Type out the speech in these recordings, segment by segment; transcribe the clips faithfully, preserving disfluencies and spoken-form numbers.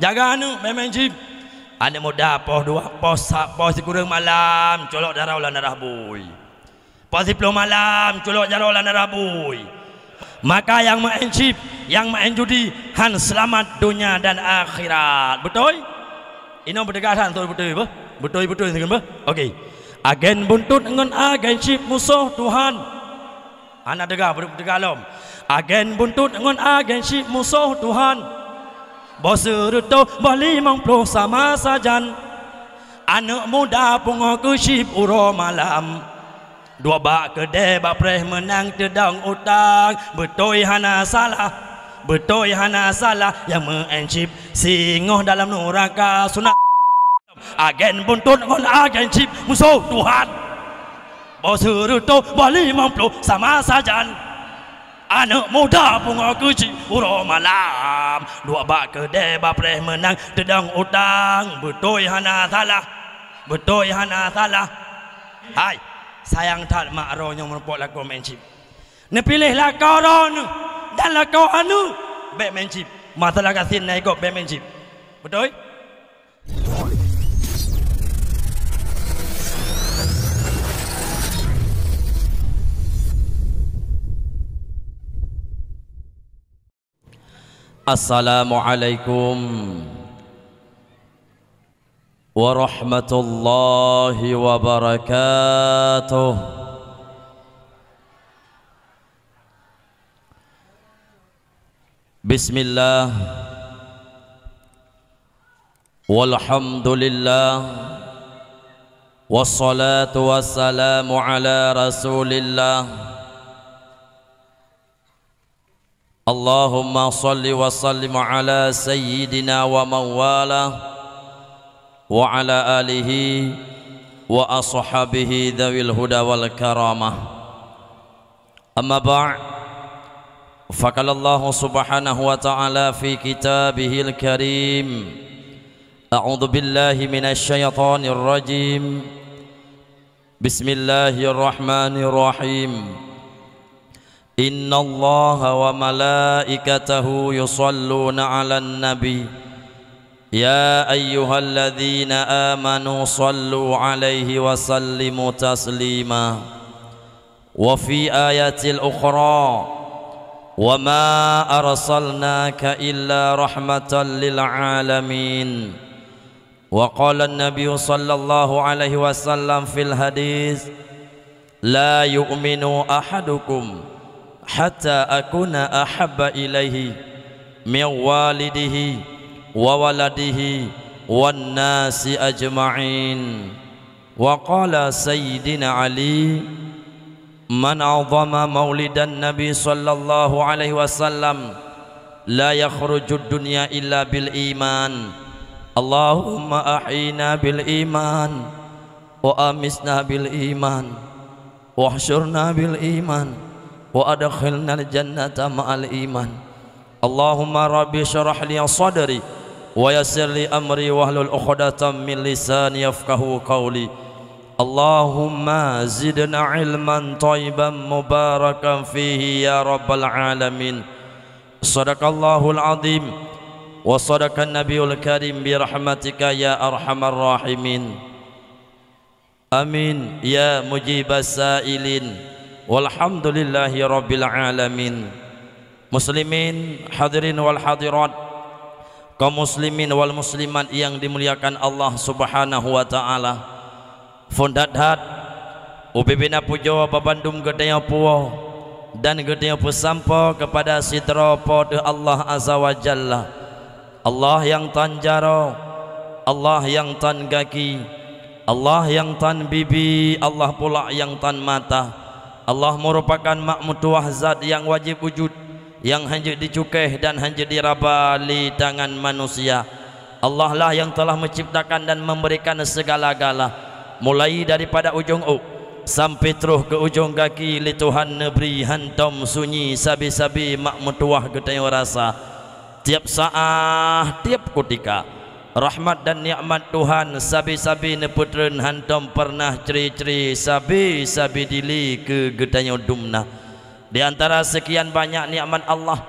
Jaga aneuk, bèk main chip. Aneuk muda poh dua, poh sa-, poh sikureueng malam, culok jaroe lam darah bui. Poh siplôh malam, culok jaroe lam darah bui. Maka nyang main chip, nyang main judi, han seulamat donya dan akhirat. Beutôi? Inoe beuteugas han, beutôi, beutôi, beuh? Beutôi, beutôi, beutôi, beuh? Oke. Agen buntut ngon agen chip musoh Tuhan. Hana teuga, beuteuga lom. Agen buntut ngon agen chip musoh Tuhan. Boh seureutôh, boh limong ploh sama sajan. Aneuk muda pungoe keu chip uroe malam. Duek bak keudè bak preh meunang teudong utang. Beutôi hana salah. Beutôi hana salah. Nyang meu'en chip singoh dalam nuraka sunat. Agen buntut ngon agen chip musoh Tuhan. Boh seureutôh, boh limong ploh sama sajan. Aneuk muda pungoe keu chip uroe malam. Duek bak keudè bak preh meunang teudong utang. Beutôi hana salah. Beutôi hana salah. Hai, sayang that mak droe nyang meurumpok lakoe main chip. Neupiléh lakoe droeneuh dan lakoe aneuk bèk main chip. Masalah gasien na i gob bèk main chip. Beutôi? Assalamualaikum warahmatullahi wabarakatuh. Bismillah. Walhamdulillah. Wassalatu wassalamu ala Rasulillah. Allahumma shalli wa sallim ala sayyidina wa mawala wa ala alihi wa ashabihi dzawil huda wal karamah. Amma ba'd, faqalallahu subhanahu wa ta'ala fi kitabihil karim, a'udzu billahi minasy syaithanir rajim. Bismillahirrahmanirrahim. Innallaha wa malaikatahu yusalluna 'alan nabi. Ya ayyuhalladzina amanu sallu 'alaihi wa sallimu taslima. Wa fi ayatil ukhra, wa ma arsalnaka illa rahmatan lil alamin. Wa qala an-nabiyyu sallallahu alaihi wasallam fil hadits, "La yu'minu ahadukum hatta akuna ahabba ilaihi min walidihi wa waladihi wan nasi ajma'in." Wa qala Sayyidina Ali, "Man 'azama maulidan Nabi sallallahu alaihi wasallam, la yakhrujud dunya illa bil iman." Allahumma ahyina bil iman, wa amitna bil iman, wahsyurna bil iman, wa adkhilnal jannata ma'al iman. Allahumma rabbi syrah li sadri, wa yassir li amri, wahlul 'uqdatam min lisani yafqahu qawli. Allahumma zidna ilman thayyiban mubarakan fihi ya rabbal alamin. Shadaqallahul azim wa shadaqan nabiyul karim bi rahmatika ya arhamar rahimin. Amin ya mujibas sailin. Walhamdulillahi rabbil alamin. Muslimin, hadirin wal hadirat, kaum muslimin wal muslimat nyang dimuliakan Allah Subhanahu wa taala. Phon that-that ubé-bé na pujoe bak bandum geutanyoe puwoe dan geutanyoe peusampoe keupada sidroe Po teu Allah Azza wa Jalla. Allah nyang tan jaroe, Allah nyang tan gaki, Allah nyang tan bibi, Allah pula nyang tan mata. Allah meurupakan mak meutuwah zat nyang wajéb wujud, nyang hana jeuet jicukéh dan hana jeuet jiraba lé tangan manusia. Allah lah nyang telah menciptakan dan memberikan segala-gala, mulai daripada ujong ôk sampai troh keu ujong gaki lé Tuhan neubri hantom sunyi sabe-sabe mak meutuwah geutanyoe rasa. Tiep saát, tiep kutika, rahmat dan nikmat Tuhan sabe-sabe neupeutreun hantom peureunah cre-cre sabe-sabe dilée keu geutanyoe dumna. Di antara seukian banyak nikmat Allah,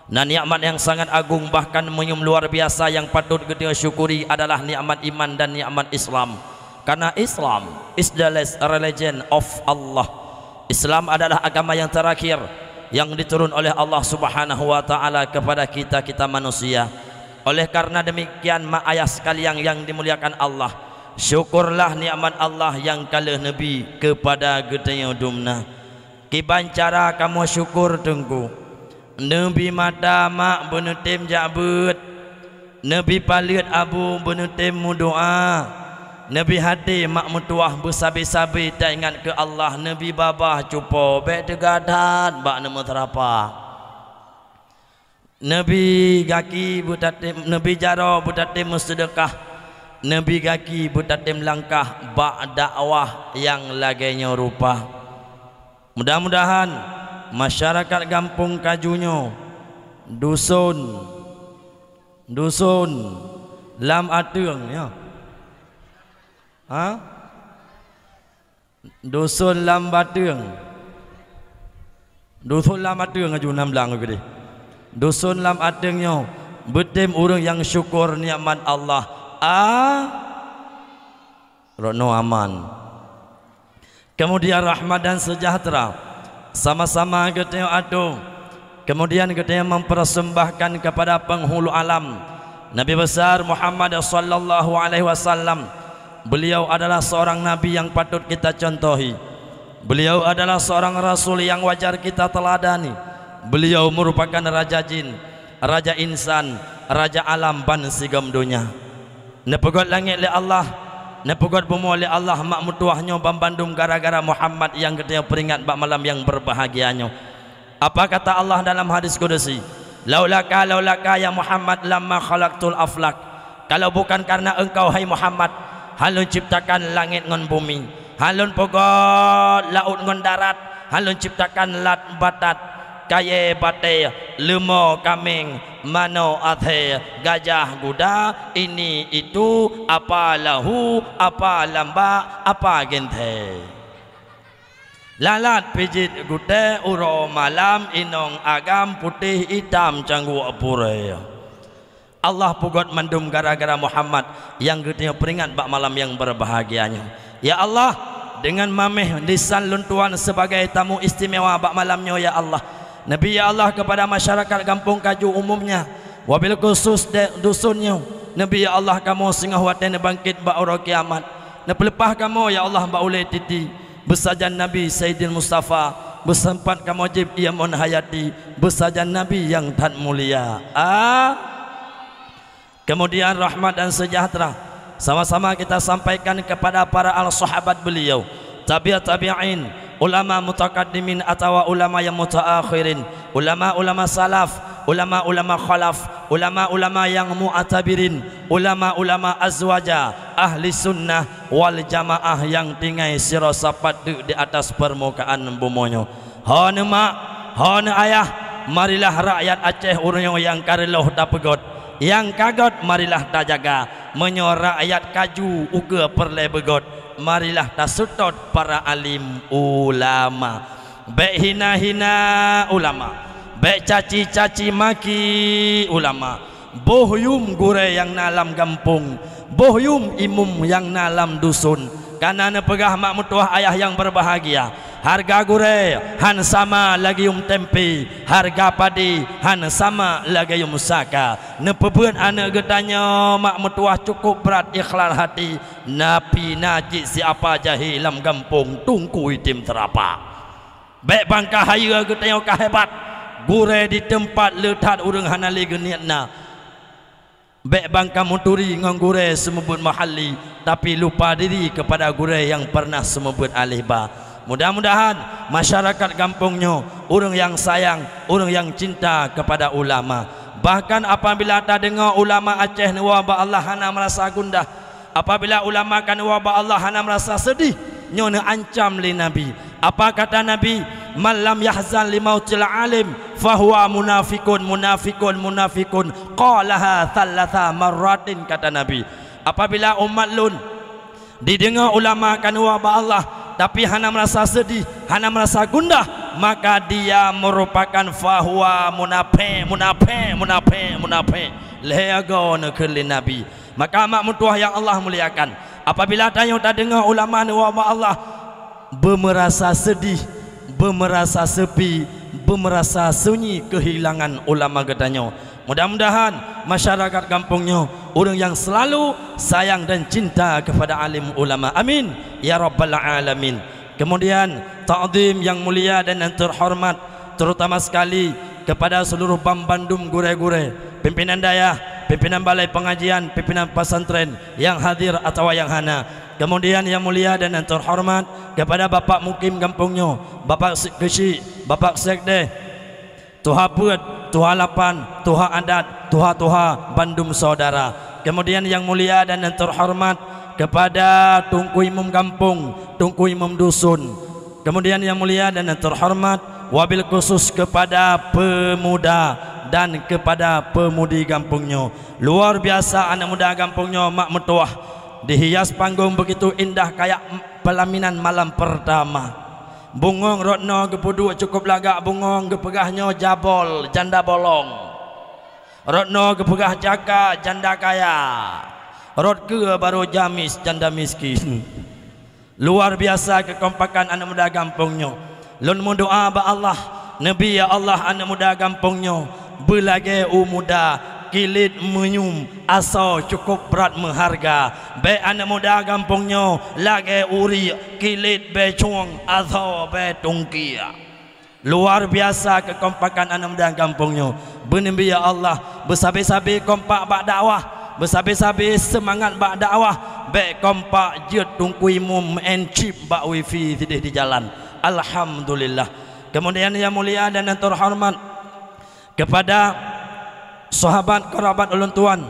Na nikmat nyang sangat agung, bahkan meunyoe luar biasa, nyang patut geutanyoe syukuri adalah nikmat iman dan nikmat Islam. Karena Islam is the last religion of Allah. Islam adalah agama yang terakhir yang diturun oleh Allah Subhanahu wa Ta'ala kepada kita-kita manusia. Oleh karena demikian, mak ayah sekalian yang dimuliakan Allah, syukurlah nikmat Allah nyang ka lheueh neubi kepada geutanyoe dumna. Kiban cara kamoe syukur, Teungku? Neubi mata mak beuneutem jak beuet, neubi paleuet abu beuneutem meudoa, neubi até mak meutuwah beusabe-sabe taingat keu Allah, neubi babah cupo bék teuga that bak neumeuseurapa. Neubi gaki beutatem, neubi jaroe beutatem meuseudeukah, neubi gaki beutatem langkah bak dakwah nyang lagée nyoe rupa. Mudah-mudahan masyarakat gampông Kaju nyoe, duson, duson Lam Ateueng nyoe. Ha? Duson Lam Bateueng. Duson Lam Ateueng aju nam blang keudeh. Duson Lam Ateueng nyoe beutem ureuëng nyang syukur nikmat Allah. A, rot nyoe aman. Kemudian rahmat dan sejahtera sama-sama geutanyoe atô. Kemudian geutanyoe mempersembahkan kepada penghulu alam, Nabi besar Muhammad sallallahu alaihi wasallam. Beliau adalah seorang nabi yang patut kita contohi. Beliau adalah seorang rasul yang wajar kita teladani. Beliau merupakan raja jin, raja insan, raja alam ban sigom donya. Neupeugot langét lé Allah, neupeugot bumoe lé Allah, mak meutuwah nyoe banmandum gara-gara Muhammad nyang geutanyoe peuringat bak malam nyang beurbahagia nyoe. Apa kata Allah dalam hadis kudusi, "Laulaka, laulaka ya Muhammad lamma khalaqtul aflak." Kalau bukan karena engkau, hai Muhammad, hana lôn ciptakan langét ngon bumi, hana lôn peugot laôt ngon darat, hana lôn ciptakan lat batat, kayée batée, leumo kaméng, manoe athée, gajah guda, ini itu, apa lahu, apa lambak, apa ginthée. Lalat pijet gutée, uroe malam inong agam, putéh itam cangguek purée. Allah peugot mandum gara-gara Muhammad nyang geutanyoe peuringat bak malam nyang beurbahagia nyoe. Ya Allah, deungon maméh lisan lôn tuan sibagai tamu istimewa bak malam nyoe, ya Allah. Neubi, ya Allah, keupada masyarakat gampông Kaju umumnya, wabil khusus dek duson nyoe. Neubi, ya Allah, kamoe singoh watée neubangkét bak uroe kiamat. Neupeuleupah kamoe, ya Allah, bak ulée titi. Beusajan Nabi Saidil Mustafa, beuseumpat kamoe jieb ié mon hayati, beusajan Nabi nyang that mulia. A. Kemudian rahmat dan sejahtera sama-sama kita sampaikan kepada para al-sahabat beliau, tabi'ut tabi'in, ulama mutakaddimin atawa ulama yang mutaakhirin, ulama-ulama salaf, ulama-ulama khalaf, ulama-ulama yang mu'tabirin, ulama-ulama azwaja, ahli sunnah wal jamaah nyang tinggai sidroe sapat teuk di atas peurmukaan bumoe nyoe. Hana mak, hana ayah, marilah rakyat Aceh ureuëng nyang ka reuloh tapeugot, nyang ka göt marilah tajaga. Meunyoe rakyat Kaju ukeue peureulée beugot, marilah taseutôt para alim ulama. Bék hina-hina ulama, bék caci-caci maki ulama. Boh yuem gurée nyang na lam gampông, boh yuem imum nyang na lam duson. Kana neupeugah mak meutuwah ayah nyang beurbahagia, hareuga gurée hán sama lagée yuem tempe, hareuga padé hán sama lagée yuem saka. Neupeubeuet aneuëk geutanyoe mak meutuwah cukup brat ikhlas hati, tapi na cit siapa jahé lam gampông, Teungku item teurapa. Bék bangka hayeue geutanyoe ka hebat, gurée di teumpat le that ureuëng hana lé geuniet na. Bék bangka meuturi ngon gurée seumeubeuet mahalli, tapi lupa diri keupada gurée nyang pernah seumeubeuet aleh ba. Mudah-mudahan masyarakat gampông nyoe ureuëng nyang sayang, ureuëng nyang cinta keupada ulama. Bahkan apabila tadeungoe ulama Aceh neuwoe bak Allah hana meurasa gundah, apabila ulama ka neuwoe bak Allah hana meurasa seudeh, nyoe neuancam lé Nabi. Apa kata Nabi? "Man lam yahzan li mautil alim, fahuwa munafikun, munafikun, munafikun." Qalaha thalatha marratin, kata Nabi. Apabila umat lôn dideungoe ulama ka neuwoe bak Allah, tapi hana meurasa seudeh, hana meurasa gundah, maka dia merupakan fahuwa munafik, munafik, munafik, munafik. Lhée goe neukheun lé Nabi. Maka mak meutuwah nyang Allah muliakan, apabila tanyoe tadeungoe ulama neuwoe bak Allah, beumeurasa seudih, beumeurasa seupi, beumeurasa sunyi keuhilangan ulama geutanyoe. Mudah-mudahan masyarakat gampông nyoe ureuëng nyang seulalu sayang dan cinta keupada alim ulama. Amin ya rabbal alamin. Kemudian, takzim nyang mulia dan nyang teuhoreumat, terutama sekali kepada seluruh banbandum gurée-gurée, pimpinan dayah, pimpinan balai pengajian, pimpinan pesantren nyang hadir atawa nyang hana. Kemudian, nyang mulia dan nyang teuhoreumat kepada Bapak Mukim gampông nyoe, Bapak Se-, Keuchik, Bapak Sekdes, Tuha Peuet, Tuha Lapan, Tuha Adat, Tuha-tuha, bandum saudara. Kemudian, nyang mulia dan nyang teuhoreumat kepada Teungku Imum gampông, Teungku Imum dusun. Kemudian, nyang mulia dan nyang teuhoreumat wabil khusus kepada pemuda dan kepada pemudi gampông nyoe. Luar biasa aneuk muda gampông nyoe mak meutuwah, dihias panggong begitu indah kayak pelaminan malam pertama. Bungong rot noe geupeuduek cukup lagak bungong, geupeugah nyoe jabol, janda bolong. Rot noe geupeugah jaka, janda kaya. Rot keue barô jamis, janda miskin. Luar biasa keukompakan aneuk muda gampông nyoe. Lôn meudoá bak Allah, neubi ya Allah aneuk muda gampông nyoe beulagée u muda, kilét meunyum, asoe cukup brat meuharga. Bék aneuk muda gampông nyoe lagée uriek, kilét bécong, asoe bétungkiek. Luar biasa keukompakan aneuk muda gampông nyoe. Beuneubi ya Allah, beusabe-sabe kompak bak dakwah, beusabe-sabe seumangat bak dakwah, bék kompak jeuet Teungku Imum meu'en cip bak wifi sideh di jalan. Alhamdulillah. Kemudian nyang mulia dan nyang teuhoreumat kepada sahabat kerabat ulôn tuan,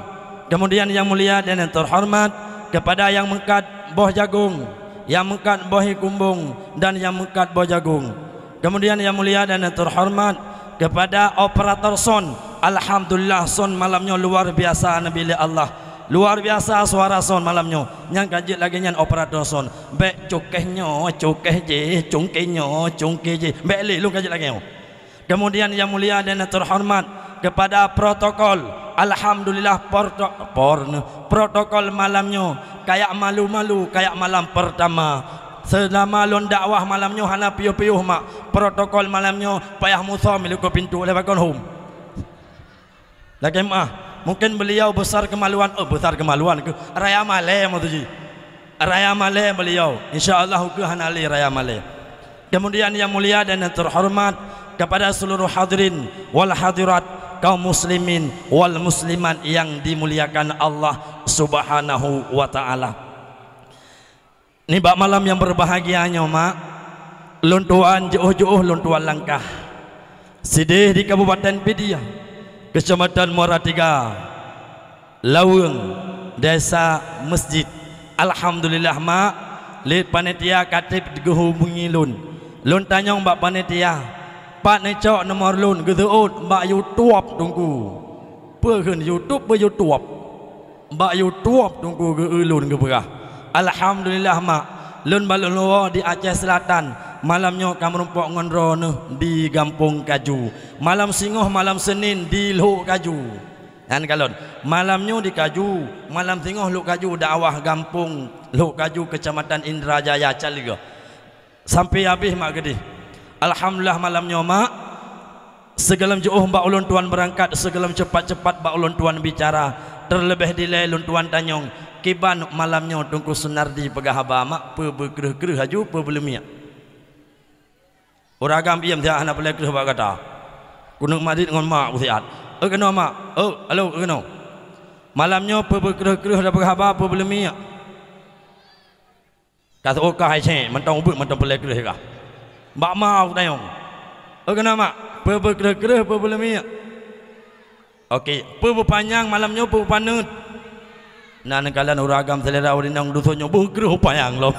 kemudian nyang mulia dan nyang teuhoreumat kepada nyang meukat boh jagong, nyang meukat boh kumbong, dan nyang meukat boh jagong. Kemudian nyang mulia dan nyang teuhoreumat kepada operator son. Alhamdulillah, son malam nyoe luar biasa neubi lé Allah. Luar biasa suara son malam nyoe. Nyang ka jeuet lagée nyan operator son. Bék cukeh nyoe, cukeh jéh, cungke nyoe, cungke jéh. Bék lé lôn ka jeuet lagée nyoe. Kemudian nyang mulia dan nyang teuhoreumat kepada protokol. Alhamdulillah, porto-, porne-, protokol malam nyoe kayak malu-malu, kayak malam pertama. Seulama lôn dakwah malam nyoe hana piôh-piôh mak. Protokol malam nyoe payah musom i likot pintoe lé pakon hom. Lagée meu'ah, mungkin beliau besar kemaluan, oh, besar kemaluan keuh, raya malée maksud jih. Raya malée beliau. Insya Allah ukeue hana lé raya malée. Kemudian nyang mulia dan nyang teuhoreumat kepada seluruh hadirin wal hadirat, kaum muslimin wal muslimat nyang dimuliakan Allah Subhanahu wa taala. Nibak malam nyang berbahagia nyoe mak, lôn tuan jiôh-jiôh lôn tuan langkah. Sideh di Kabupaten Pidie, Kecamatan Muara Tiga, Laweueng, Desa Mesjid. Alhamdulillah mak, lé panitia ka treb geuhubungi lôn. Lôn tanyong bak panitia, pat neucok nomor lôn, geuseuôt bak YouTube Teungku. Peue kheun YouTube, peue YouTube? Bak YouTube Teungku geu-eu lôn geupeugah. Alhamdulillah mak, lôn bak lôn woe di Aceh Selatan, malam nyoe ka meurumpok ngon droeneuh di Gampông Kaju. Malam singoh malam Senin di Lhok Kaju. Nyan kalon, malam nyoe di Kaju, malam singoh Lhok Kaju, dakwah Gampông Lhok Kaju, Kecamatan Indra Jaya, Caleue. Sampai habéh mak geudeh. Alhamdulillah malam nyoe mak, sigohlom jiôh bak ulôn tuan beurangkat, sigohlom cepat-cepat bak ulôn tuan bicara, teuleubeh dilée lôn tuan tanyong, kiban malam nyoe Teungku Sunardi peugah haba mak, peue beukreueh-kreueh laju, peue beuleumik. Ureuëng agam iem siat hana peureulée kreueh bak gata. Keuneuk marit ngon mak ku siat. Eu keunoe mak, eu, halo eu keunoe. Malam nyoe peue beukreueh-kreueh dan peugah haba, peue beuleumik. Ka seuôt kah hai seng, mantong ubit mantong peureulée kreueh kah. Bak ma kutanyong. Eu keunoe mak, peue beukreueh-kreueh, peue beuleumik. Oke, peue beupanyang malam nyoe, peue beupaneut. Na neukalon ureuëng agam seulera ureuëng inong dusun nyoe, beukreueh bupanyang lom.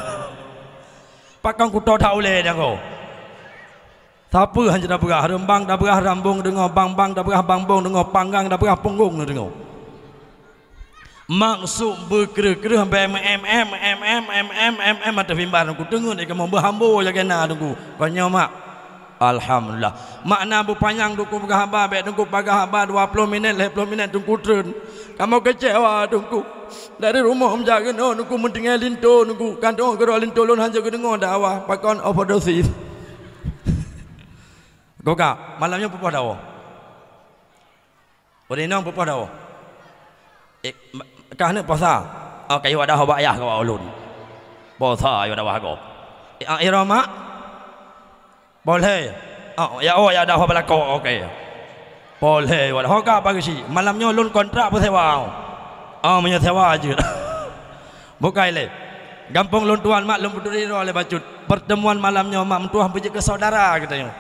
Pakon kuto that ulée nyang ko. Sapeue han jeuet tapeugah, reumbang tapeugah rambong deungoe, bang-bang tapeugah bangbong deungoe, panggang tapeugah punggong deungoe. Maksud beukreueh-kreueh bèk meu-em-em, em-em, em-em, em-em ateueh mimbar Teungku. Teungeut kamoe beuhambo lagèe na Teungku. Kon nyoe mak. Alhamdulillah. Makna beupanyang Teungku peugah haba, bèk Teungku peugah haba dua ploh minèt, lhèe ploh minèt Teungku treun. Kamoe keucewa Teungku. Dari rumoh meujak keunoe Teungku meutinggai linto Teungku. Kantong keudroe linto lôn hana geudeungoe dakwah. Pakon overdosis. Goga, malam nyoe peupoh dawoe. Ureueng inong peupoh dawoe. Eh, ma-, kah neuk posa? Oh, kayue dakwah bak yah keu ulôn. Posa yue dakwah gob. Eh, ah, iroma? Polhe. Oh, ya, oh, ya dakwah bak lakoe, oke. Polhe, wala ho ka pageusi. Malam nyoe lôn kontrak peusewa. Oh, meunyoe sewa jeuet. Bukai lé. Gampông lôn tuan mak lôn peuturi droe lé bacut. Pertemuan malam nyoe mak meutuah beujeuet keu saudara geutanyoe.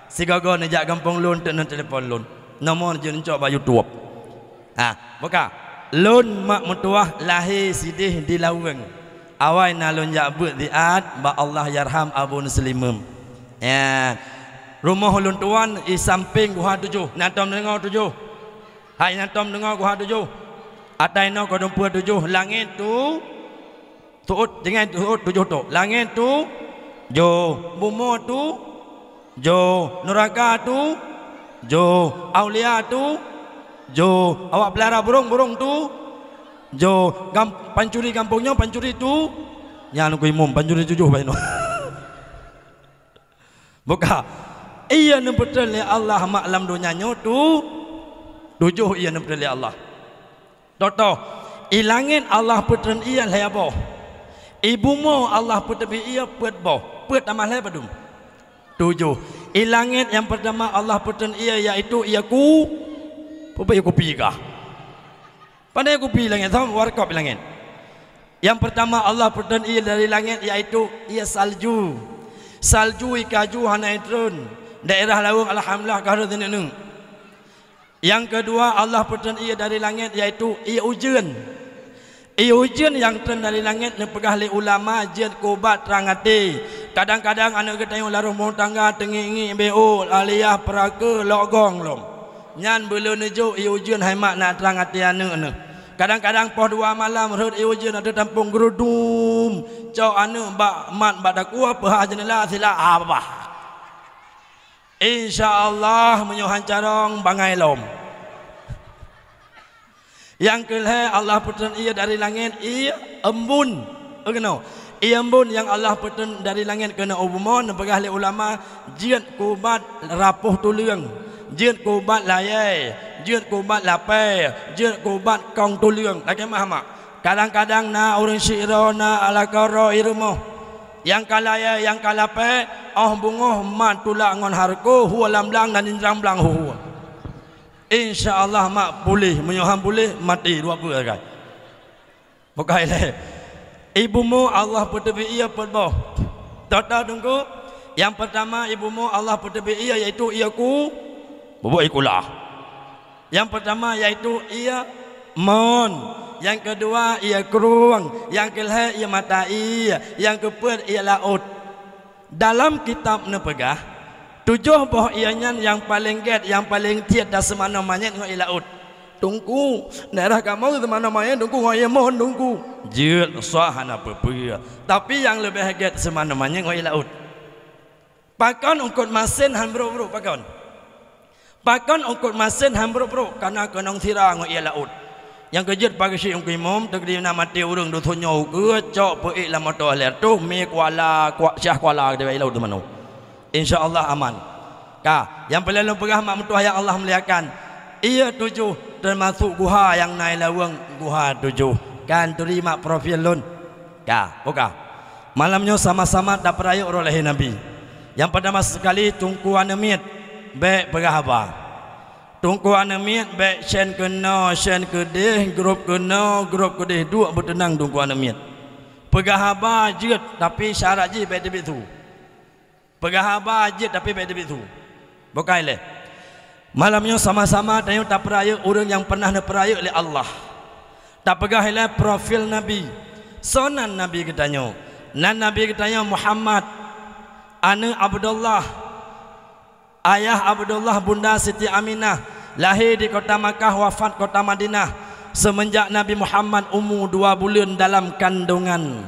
Sigoe-goe neujak gampông lôn teuk neutelepon lôn. Nomor jeuet neucok bak YouTube. Ha, buka. Lôn mak meutuah lahé sideh di Laweueng. Awai na lôn jak beuet ziat bak Allahyarham Abu Nuslimem. Ya. Rumoh lôn tuan i sampéng Guha Tujoh. Na tom deungoe tujoh? Hai na tom deungoe Guha Tujoh? Atai noe Keudong Peue tujoh, langét tu Tuôt, tinggai tuôt tujoh tok. Langét tu, jo. Bumoe tu, jo. Nuraka tu, jo. Aulia tu, jo. Awak peulara burông-burông tu, jo. Gam-, pancuri gampông nyoe, pancuri tu. Nyan ku imum, pancuri tujoh bainoe. Buka. Ié neupeutreun lé Allah mak lam donya nyoe tu, tujoh ié neupeutreun lé Allah. Toh-toh, i langét Allah peutreun ié lhèe boh. I bumoe Allah peuteubiet ié peuet boh. Peuet tamah lhèe padum? Tujoh. I langét nyang peurtama Allah peutreun ié, yaitu ié ku-, peue ié kupi kah? Pandai kupi langét, sama warkop i langét. Nyang peurtama Allah peutreun ié dari langét, yaitu ié salju. Salju i kaju hana itreun. Daerah Laweueng alhamdulillah ka rhot neuk-neuk. Nyang keudua Allah peutreun ié dari langét, yaitu ié ujeuen. Ié ujeuen nyang treun dari langét neupeugah lé ulama jeuet keu ubat trang até. Kadang-kadang aneuk geutanyoe lam rumoh tangga teungiek-ngiek B O, aliyah, peurakeue, lok gong lom. Nyan beu lôn neujok ié ujeuen hai mak na trang até aneuk neuh. Kadang-kadang poh dua malam rhot ié ujeuen ateueh tampông geurudum, cok aneuk bak mat bak dakue peuhah jeunela sila abah. Insya Allah meunyoe han carông bangai lom. Nyang keulhèe Allah peutreun ié dari langét, ié embun. Keunoe, ié embun nyang Allah peutreun dari langét keunoe u bumoe neupeugah lé ulama jeuet keu ubat rapoh tuleueng, jeuet keu ubat layèe, jeuet keu ubat lapèe, jeuet keu ubat kong tuleueng. Lakèe meu'ah mak. Kadang-kadang na ureueng syik droe na alakara i rumoh. Nyang ka layèe, nyang ka lapèe, 'oh beungoh mat tulak ngon hareukoh, hue lam blang dan jinjrang blang huhue. Insya Allah mak puléh, meunyoe han puléh maté dua peue sagai. Bukai lé. I bumoe Allah peuteubiet ié peuet boh. Toh-toh Teungku, nyang peurtama i bumoe Allah peuteubiet ié yaitu ié ku, bubuk ié kula. Nyang peurtama yaitu ié mon, nyang keudua ié krueng, nyang keulhèe ié mata ié, nyang keupeuet ié laôt. Dalam kitab neupeugah, tujoh boh ié nyan nyang paleng gèt, nyang paleng tiet dan seumanoe manyét ngon ié laôt. Teungku, daerah kamoe seumanoe manyét Teungku ngon ié mon Teungku. Jeuet, soe hana peue-peue. Tapi nyang leubeh gèt seumanoe manyét ngon ié laôt. Pakon eungkôt masén han brôk-brôk pakon? Pakon eungkôt masén han brôk-brôk? Kareuna keunong sira ngon ié laôt. Nyang keujeuet pageusyik Teungku Imum, teukeudi na maté ureueng dusun nyoe ukeue, cok peuék lam moto lhèe reutôh, mi kuala, kua-, syah kuala di laôt teumanoe. Insya Allah aman. Ka, nyang peureulèe lôn peugah mak meutuah nyang Allah muliakan. Ié tujoh teumasok guha nyang na i Laweueng, guha tujoh. Kan turi mak profil lôn. Ka, buka. Malam nyoe sama-sama tapeurayeuk uroe lahé Nabi. Nyang peurtama sekali Teungku aneuk miet, bèk peugah haba. Teungku aneuk miet bèk sén keunoe, sén keudéh, grup keunoe, grup keudéh, duek beuteunang Teungku aneuk miet. Peugah haba jeuet, tapi syarat jih bèk teubiet su. Peugah haba jeuet tapi bèk teubiet su. Bukai lé. Malam nyoe sama-sama tanyoe tapeurayeuk ureueng nyang pernah neupeurayeuk lé Allah. Tapeugah ilèe profil Nabi. Soe nan Nabi geutanyoe? Nan Nabi geutanyoe Muhammad, aneuk Abdullah, ayah Abdullah, bunda Siti Aminah, lahé di kota Makkah, wafat kota Madinah. Seumeunjak Nabi Muhammad umu dua buleuen dalam kandongan,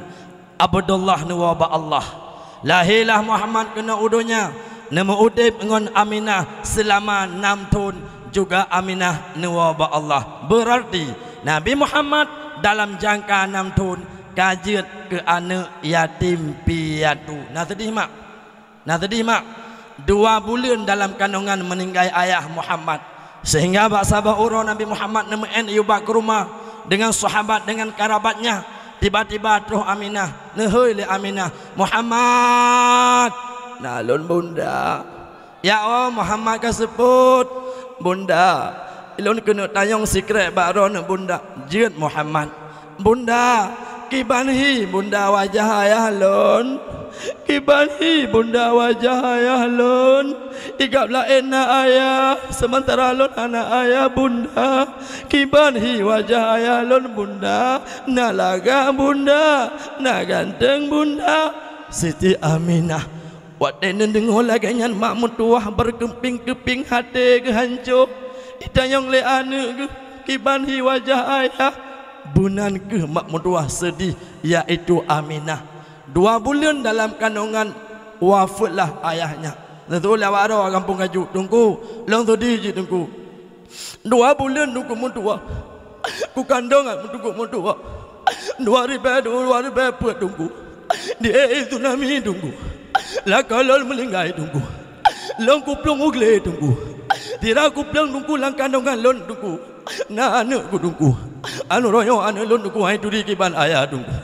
Abdullah neuwoe bak Allah. Lahé lah Muhammad keunoe u donya, Neumeuudeb ngon Aminah seulama nam thon, juga Aminah neuwoe bak Allah. Beurarti Nabi Muhammad dalam jangka nam thon ka jeuet keu aneuëk yatim piatu. Na seudeh mak? Na seudeh mak? Dua buleuen dalam kandongan meuninggai ayah Muhammad. Sehingga bak saboh uroe Nabi Muhammad neumeu'en yue bak keu rumoh deungon sahabat, deungon karabatnya. Tiba-tiba troh Aminah, neuhôi lé Aminah, "Muhammad, na lôn bunda." "Ya oh, Muhammad ka seupôt." "Bunda, lôn keuneuk tanyong sikrek bak droeneuh bunda." "Jeuet Muhammad." "Bunda, kiban hi bunda wajah ayah lôn? Kiban hi bunda wajah ayah lôn? Igab laén na ayah, seumantara lôn hana ayah bunda. Kiban hi wajah ayah lôn bunda? Na lagak bunda? Na ganteng bunda?" Siti Aminah watée neudeungoe lagée nyan mak meutuwah beurkeupieng-keupieng até geuhanco. Itanyong lé aneuëk geuh, "Kiban hi wajah ayah?" Beunan kheueh mak meutuwah seudeh, yaitu Aminah. Dua buleuen dalam kandongan wafeuet lah ayahnya. Neuteupeue lé awak droe gampông Kaju, "Teungku, lôn seudeh jih Teungku. Dua buleuen Teungku meutuwah. Kukandong meutuwah, meutuwah. Dua ribée, dua ribée peuet Teungku. Di ék tsunami Teungku. Lakoe lôn meuninggai Teungku. Lôn kuplueng u glé Teungku. Sira kuplueng Teungku lam kandongan lôn Teungku. Na aneuëk ku Teungku. Aneuëk royong aneuëk lôn Teungku, han ituri kiban ayah Teungku.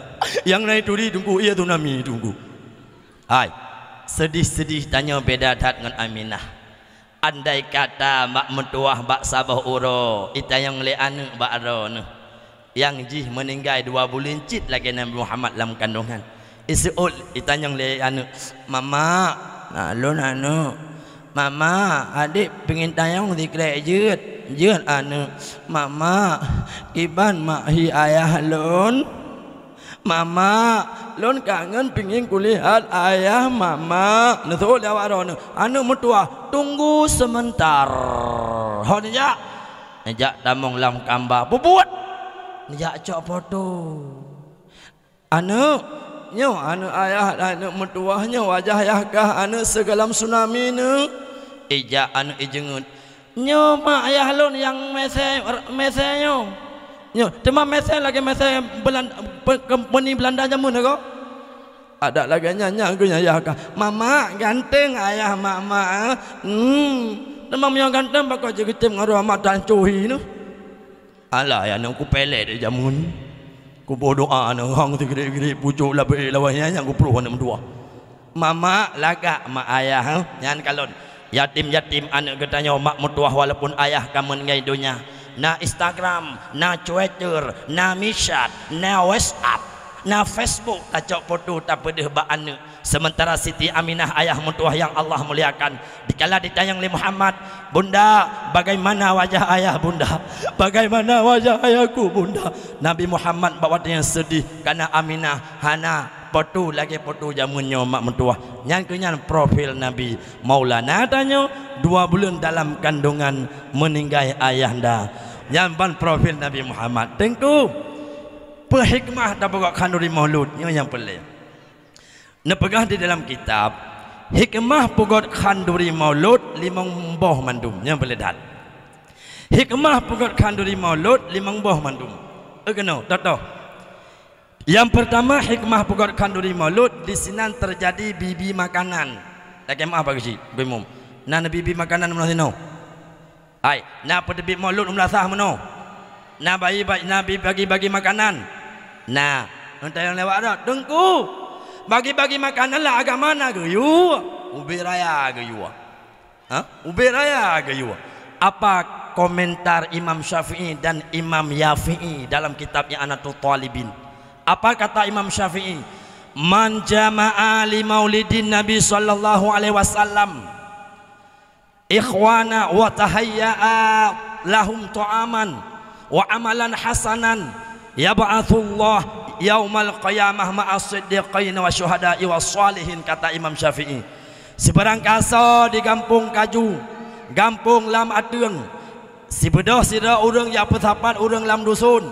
Nyang na ituri Teungku, ié tsunami Teungku." Hai, seudeh-seudeh tanyoe beda that ngon Aminah. Andai kata mak meutuwah bak saboh uroe itanyong lé aneuëk bak droeneuh, nyang jih meuninggai dua buleuen cit lagée Nabi Muhammad lam kandongan. Iseuôt itanyong lé aneuëk, "Mamak, na lôn aneuëk. Mamak, adék pingin tanyong sikrek jeuet." "Jeuet aneuëk." "Mamak, kiban mak hi ayah lôn?" "Mamak, lôn kangen pingin kulihat ayah Mamak." Neuseuôt lé awak droeneuh, aneuëk meutuwah, "Tunggu sebentar." Ho neujak, neujak tamong lam kamba, peubuet, neujak cok poto. "Aneuëk, nyoe aneuëk ayah, aneuëk meutuwah, nyoe wajah ayah kah, aneuëk, sigohlom tsunami neuh?" Ijak aneuëk ijeungeut, "Nyoe mak ayah lôn nyang mésé, mésé nyoe. Nyoe, teuma mésé lagée mésé Belan-, pe-, kompeni Beulanda jameun agoe." "Adak lagée nyan, nyan keuh ayah kah?" "Mamak, ganteng ayah Mamak, eh. Hmm, teuma meunyoe ganteng, pakon jeuet geutem ngon droe mata hanco hi neuh." "Alah, ya, aneuëk kupelek di jameun. Kuboh doa neuh, hang sigrit-grit pucok labée lawan nyan, nyang kuproh aneuëk meutuwah." "Mamak, lagak mak ayah, eh. Nyan kalon yatim-yatim aneuëk geutanyoe mak meutuwah walaupun ayah ka meuninggai donya. Na Instagram, na Twitter, na Michat, na WhatsApp, na Facebook, tacok poto tapeudeuh bak aneuëk. Sementara Siti Aminah ayah meutuwah nyang Allah muliakan, dikala ditanyong lé Muhammad, "Bunda, bagaimana wajah ayah bunda? Bagaimana wajah ayahku bunda?" Nabi Muhammad bak watée nyan seudeh, kareuna Aminah hana poto lagée poto jameun nyoe mak meutuwah. Nyan keuh nyan profil Nabi. Maulana tanyoe dua buleuen dalam kandongan meuninggai ayahanda. Nyan ban profil Nabi Muhammad. Teungku, peue hikmah tapeugot khanduri maulud? Nyoe nyang peureulée. Neupeugah di dalam kitab, hikmah peugot khanduri maulud limong boh mandum. Nyang peureulée that. Hikmah peugot khanduri maulud limong boh mandum. Eh, keunoe, toh-toh. Nyang peurtama, hikmah peugot khanduri maulud, di sinan teujadi bi-bi makanan. Lakée meu'ah bak geuchik, Beuimum. Na neubi-bi makanan meunoe sinoe? Hai, na peuteubiet maulud u meulasah meunoe? Na bayi ba-, na bi-, bagi-bagi makanan? Na. Neutanyong lé awak droe, "Teungku, bagi-bagi makanan lam agama na geuyue?" "Ubé raya geuyue." Ha? "Ubé raya geuyue." Apa komentar Imam Syafi'i dan Imam Yafi'i dalam kitab I'anatut Talibin? Apa kata Imam Syafi'i? "Man jama'a li maulidin Nabi sallallahu alaihi wasallam ikhwana wa tahayya'a lahum ta'aman wa amalan hasanan, yab'atsullah yaumal qiyamah ma'as siddiqin wa syuhada'i was shalihin," kata Imam Syafi'i. Sibarang kasoe di gampông Kaju, gampông lam ateueng, sibeudôh sidroe ureuëng jak peusapat ureuëng lam duson,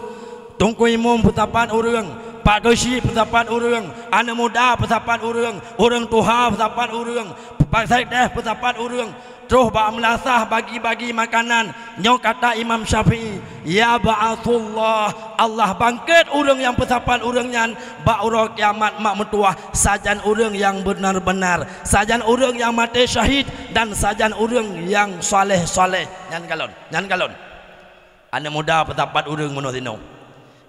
Teungku Imum peusapat ureuëng, Pak Geuchik peusapat ureuëng, aneuëk muda peusapat ureuëng, ureuëng tuha peusapat ureuëng, Bak saboh teuh peusapat ureuëng, troh bak meulasah bagi-bagi makanan. Nyoe kata Imam Syafi'i, "Yab'atsullah, Allah bangkét ureuëng nyang peusapat ureuëng nyan bak uroe kiamat mak meutuwah, sajan ureuëng nyang beunar-beunar, sajan ureuëng nyang maté syahid, dan sajan ureuëng nyang saleh-saleh." Nyan kalon, nyan kalon. Aneuk muda peusapat ureuëng meunoe sinoe.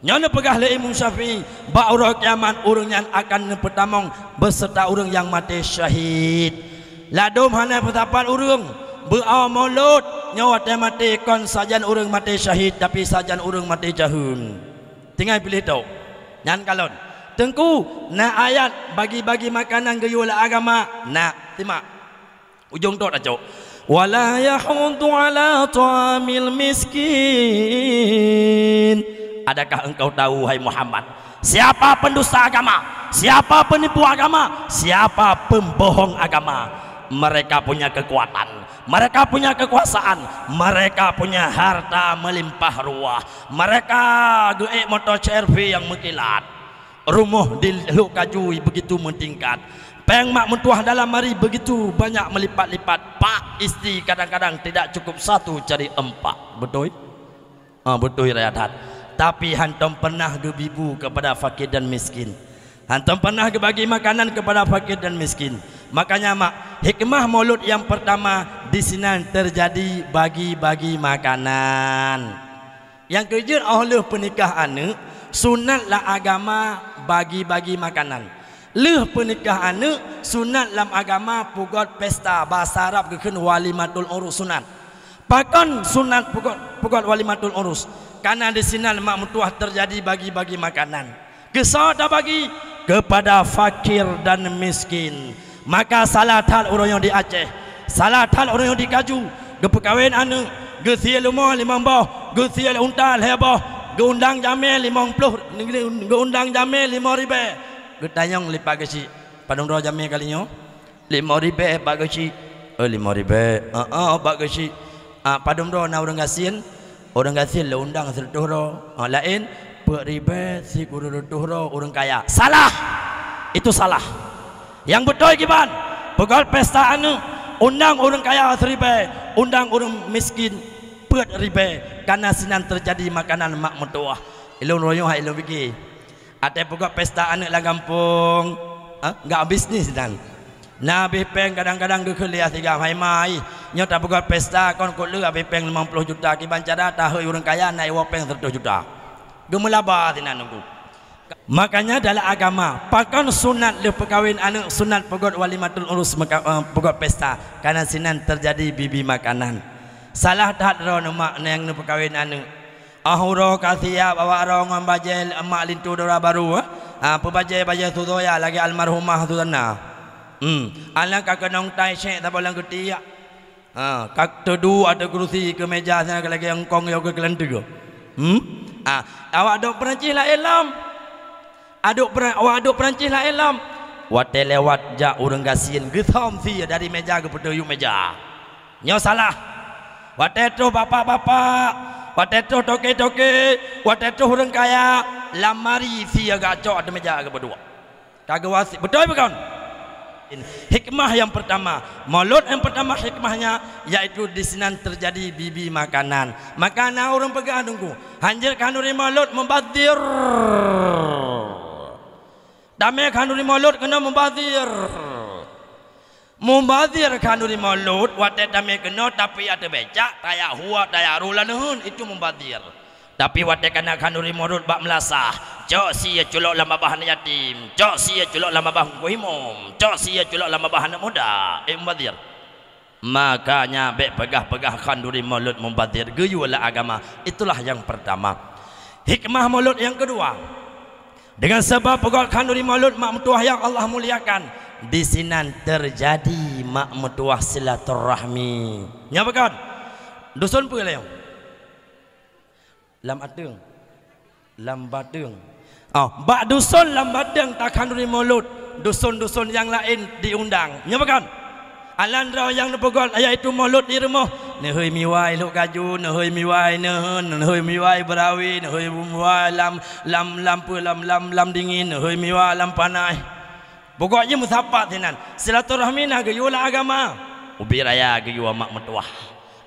Nyoe neupeugah lé Imam Syafi'i, bak uroe kiamat ureuëng nyan akan neupeutamong beuseurta ureuëng nyang maté syahid. Ladôm hana peusapat ureuëng, beu-o mulod, nyoe watée maté kon sajan ureuëng maté syahid, tapi sajan ureuëng maté jahun. Tinggai piléh tôk. Nyan kalon. Teungku, na ayat bagi-bagi makanan geuyue lé agama? Na, simak. Ujong tôk tacok. "Wala yahuddu ala ta'amil miskin." Adakah engkau tahu, hai Muhammad, siapa pendusta agama, siapa penipu agama, siapa pembohong agama? Mereka punya kekuatan, mereka punya kekuasaan, mereka punya harta melimpah ruah, mereka geuék moto C R V nyang meukilat. Rumoh di Lhok Kaju begitu meutingkat. Péng mak meutuah dalam lamari begitu banyak meulipat-lipat. Pak istri kadang-kadang tidak cukup satu, cari empat. Beutôi? Ah, beutôi raya that. Tapi hantom pernah geubi bu kepada fakir dan miskin. Hantom pernah geubagi makanan kepada fakir dan miskin. Makanya mak, hikmah Maulud yang pertama di sinan terjadi bagi-bagi makanan. Nyang keujeuet, óh lheueh peunikah aneuk, sunat lam agama bagi-bagi makanan. Lheueh peunikah aneuk, sunat lam agama peugot pesta, basa Arab geukheun walimatul urus sunat. Pakon sunat peugot, peugot walimatul urus? Karena di sinan mak meutuah terjadi bagi-bagi makanan. Keu soe tabagi? Kepada fakir dan miskin. Maka salah that ureuëng di Aceh, salah that ureuëng di Kaju, geupeukawen aneuk, geusie leumo limong boh, geusie unta lhée boh, geuundang jamé limong ploh, geuundang jamé lima ribée. Geutanyong lé Pak Geuchik, "Padum droe jamé kali nyoe?" "Lima ribée, Pak Geuchik." "Eh, lima ribée." "Heeh, Pak Geuchik." "Ah, padum droe na ureuëng gasien?" "Ureuëng gasien lôn undang sireutôh droe." "Ah, laén?" "Peuet ribée sikureueng reutôh droe ureuëng kaya." Salah! Itu salah. Nyang beutôi kiban, peugot pesta aneuk, undang ureuëng kaya siribée, undang ureuëng miskin peuet ribée, karena sinan terjadi makanan mak meutuah. Ilôn royoh hai ilôn pike. Até peugot pesta aneuk lam gampông, ha? Enggak bisnis dan. Na habéh péng kadang-kadang geukheun lé siga, "Hai ma, nyoe tapeugot pesta kon keu lheueh habéh péng limong ploh juta, kiban cara tahôi ureuëng kaya na iwoe péng seratus juta." Geumeulaba sinan nunggu. Makanya dalam agama, pakon sunat lheueh peukawen aneuk, sunat peugot walimatul urus meuka-, eh, peugot pesta, karena sinan terjadi bibi makanan. Salah that droeneuh mak nyang neupeukawen aneuk. Ah, uroe ka siap awak droe ngon bajée emak linto dara barô, eh? Ha, peubajée-bajée susoya lagée almarhumah Suzana. Hmm, aneuk ka keunong tai syek saboh lam geutiek. Ha, ka teuduek ateueh keurusi keu meja sinan lagée eungkong yoh keu keulanteue. Hmm? Ha, awak dok Perancis laén lom. Adok Peran-, awak adok Perancis laén lom. Watée lewat jak ureuëng gasien geuthom sie dari meja geupeuteuyu meja. Nyoe salah. Watée troh bapak-bapak, watée troh toke-toke, watée troh ureuëng kaya, lamari sie geucok ateueh meja geupeuduek. Ka geuwasiet, beutôi bukan? Hikmah yang pertama, Maulud yang pertama hikmahnya yaitu di sinan terjadi bibi makanan. Maka na ureuëng peugah nunggu, hanjeuet khanuri Maulud mubazir. Damé khanuri Maulud keunoe mubazir. Mubazir khanuri Maulud watée damé keunoe tapi ateueh becak, tayak huwa, tayak ru lam neuheun, itu mubazir. Tapi watée kana khanuri Maulud bak meulasah, cok sie culok lam babah aneuk yatim, cok sie culok lam babah ungku imum, cok sie culok lam babah aneuk muda, eh, mubazir. Makanya bék peugah-peugah khanuri Maulud mubazir, geuyue lam agama. Itulah yang pertama. Hikmah Maulud yang kedua. Dengan sebab peugot khanuri Maulud mak meutuah yang Allah muliakan, di sinan terjadi mak meutuah silaturahmi. Nyoe peugah. Dusun peue lé? Lam ateueng. Lam bateueng. Oh, bak dusun lam bateueng takhanuri Maulud, dusun-dusun nyang laén diundang. Nyoe bukan? Alan droe nyang neupeugot, yaitu Maulud di rumoh. Neuhôi miwai Lhok Gaju, neuhôi miwai neuheun, neuhôi miwai beurawi, neuhôi miwai lam, lam, lam peue, lam, lam, lam dingin, neuhôi miwai lam panaih. Pokok jih meusapat sinan. Silaturahmi na geuyue lam agama. Ubé raya geuyue mak meutuwah.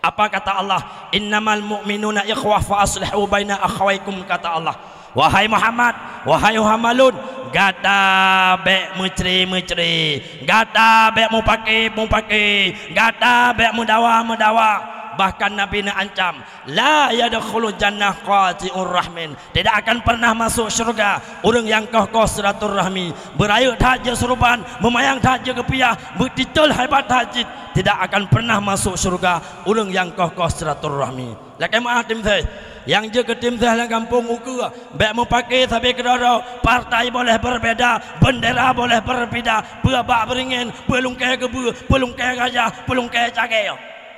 Apa kata Allah? "Innamal mu'minuna ikhwah fa aslihu baina akhawaikum," kata Allah. Wahai Muhammad, wahai umat lôn, gata bék meucre-meucre, gata bék mupake-mupake, gata bék meudawa-meudawa. Bahkan Nabi neuancam, "La yadkhulul jannah qati'ur rahmin." Tidak akan pernah masuk syurga ureuëng nyang koh-koh silaturahmi. Beurayeuk that jeuet seuruban, beumayang that jeuet keupiah, beutitol hebat that cit, tidak akan pernah masuk syurga ureuëng nyang koh-koh silaturahmi. Lakée meuáh timseh, nyang jeuet keu timseh lam gampông ukeue, bék mupake sabe keudroe-droe, partai boleh berbeda, bendera boleh berbeda, peue bak beuringén, peue lungkée geubeue, peue lungkée gajah, peue lungkée cagée.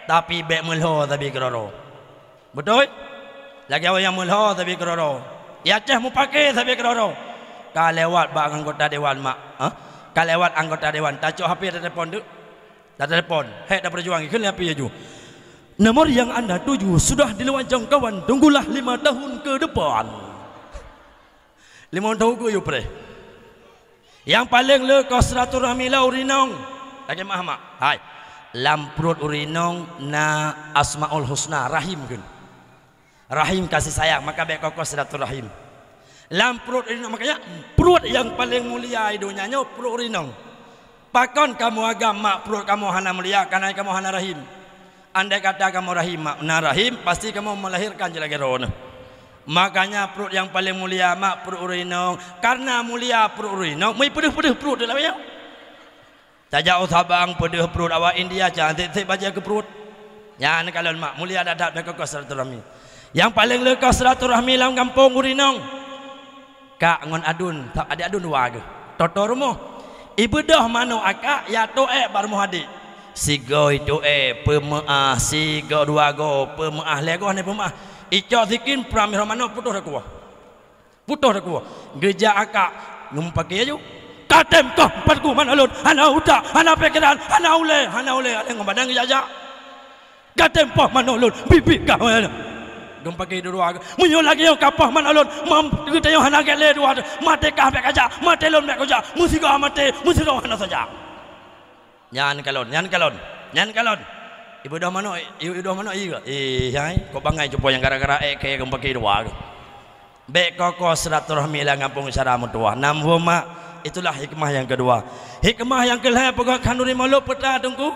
Tapi bék meulho sabe keudroe-droe. Beutôi? Lagée awak nyang meulho sabe keudroe-droe. Nyang Aceh mupake sabe keudroe-droe. Ka lewat bak anggota dewan mak. Ha? Ka lewat anggota dewan. Tacok H P tatelepon tu. Tatelepon. Hék tapeujuang. Ikheun lé H P laju. Nomor yang anda tuju sudah di luar jangkauan. Tunggulah lima tahun ke depan. Limong tahun keu yue preh. Nyang paleng le koh silaturahmi lam ureuëng inong. Lagée meuah mak. Hai. Lam pruet ureuëng inong na Asmaul Husna, rahim kheun. Rahim kasih sayang, maka bék koh-koh silaturahim. Lam pruet ureuëng inong, makanya pruet nyang paleng mulia di donya nyoe pruet ureuëng inong. Pakon kamoe agam mak pruet kamoe hana mulia, kareuna kamoe hana rahim. Andai kata kamoe rahim, mak na rahim, pasti kamoe melahirkan jih lagée droeneuh. Makanya pruet nyang paleng mulia mak pruet ureuëng inong. Kareuna mulia pruet ureuëng inong, meupeudeuh-peudeuh pruet lawét nyoe. Tajak u Sabang peudeuh pruet, awak India cantik-cantik bajée keu pruet. Nyan kalon mak mulia that-that bék koh-koh silaturahmi. Nyang paleng le koh silaturahmi lam gampông ureuëng inong. Kak ngon aduen, adek aduen dua geuh. Toto rumoh. Ibeudôh manok akak, ya toh ék bak rumoh adek. Sigoe itoh ék peumeuáh, sigoe dua goe peumeuáh, lhée goe hana peumeuáh. Icok sikin pram roh manok putôh dakuwoe. Putôh dakuwoe. Geujak akak, geumeupaké laju. Katem koh pat ku manok lôn, hana utak, hana pikeran, hana ulée, hana ulée, alée ngon badan geujak-jak. Katem poh manok lôn, biet-biet kah. Geumeupaké dua-dua. Meunyoe lagée nyoe ka poh manok lôn, mam geutanyong hana gét lé dua. Maté kah bék kajak, maté lôn bék kujak, meusigoe maté, meusigoe hana saja. Nyan kalon, nyan kalon, nyan kalon. Ibeudôh manok, ibeudôh manok ié. Eh, hai, kok bangai cupo nyang gara-gara ék kée geumeupaké dua. Bék koh-koh silaturahmi lam gampông syedara meutuwah. Nam huma, itulah hikmah nyang keudua. Hikmah nyang keulhée peugét khanduri maulud peue teungku?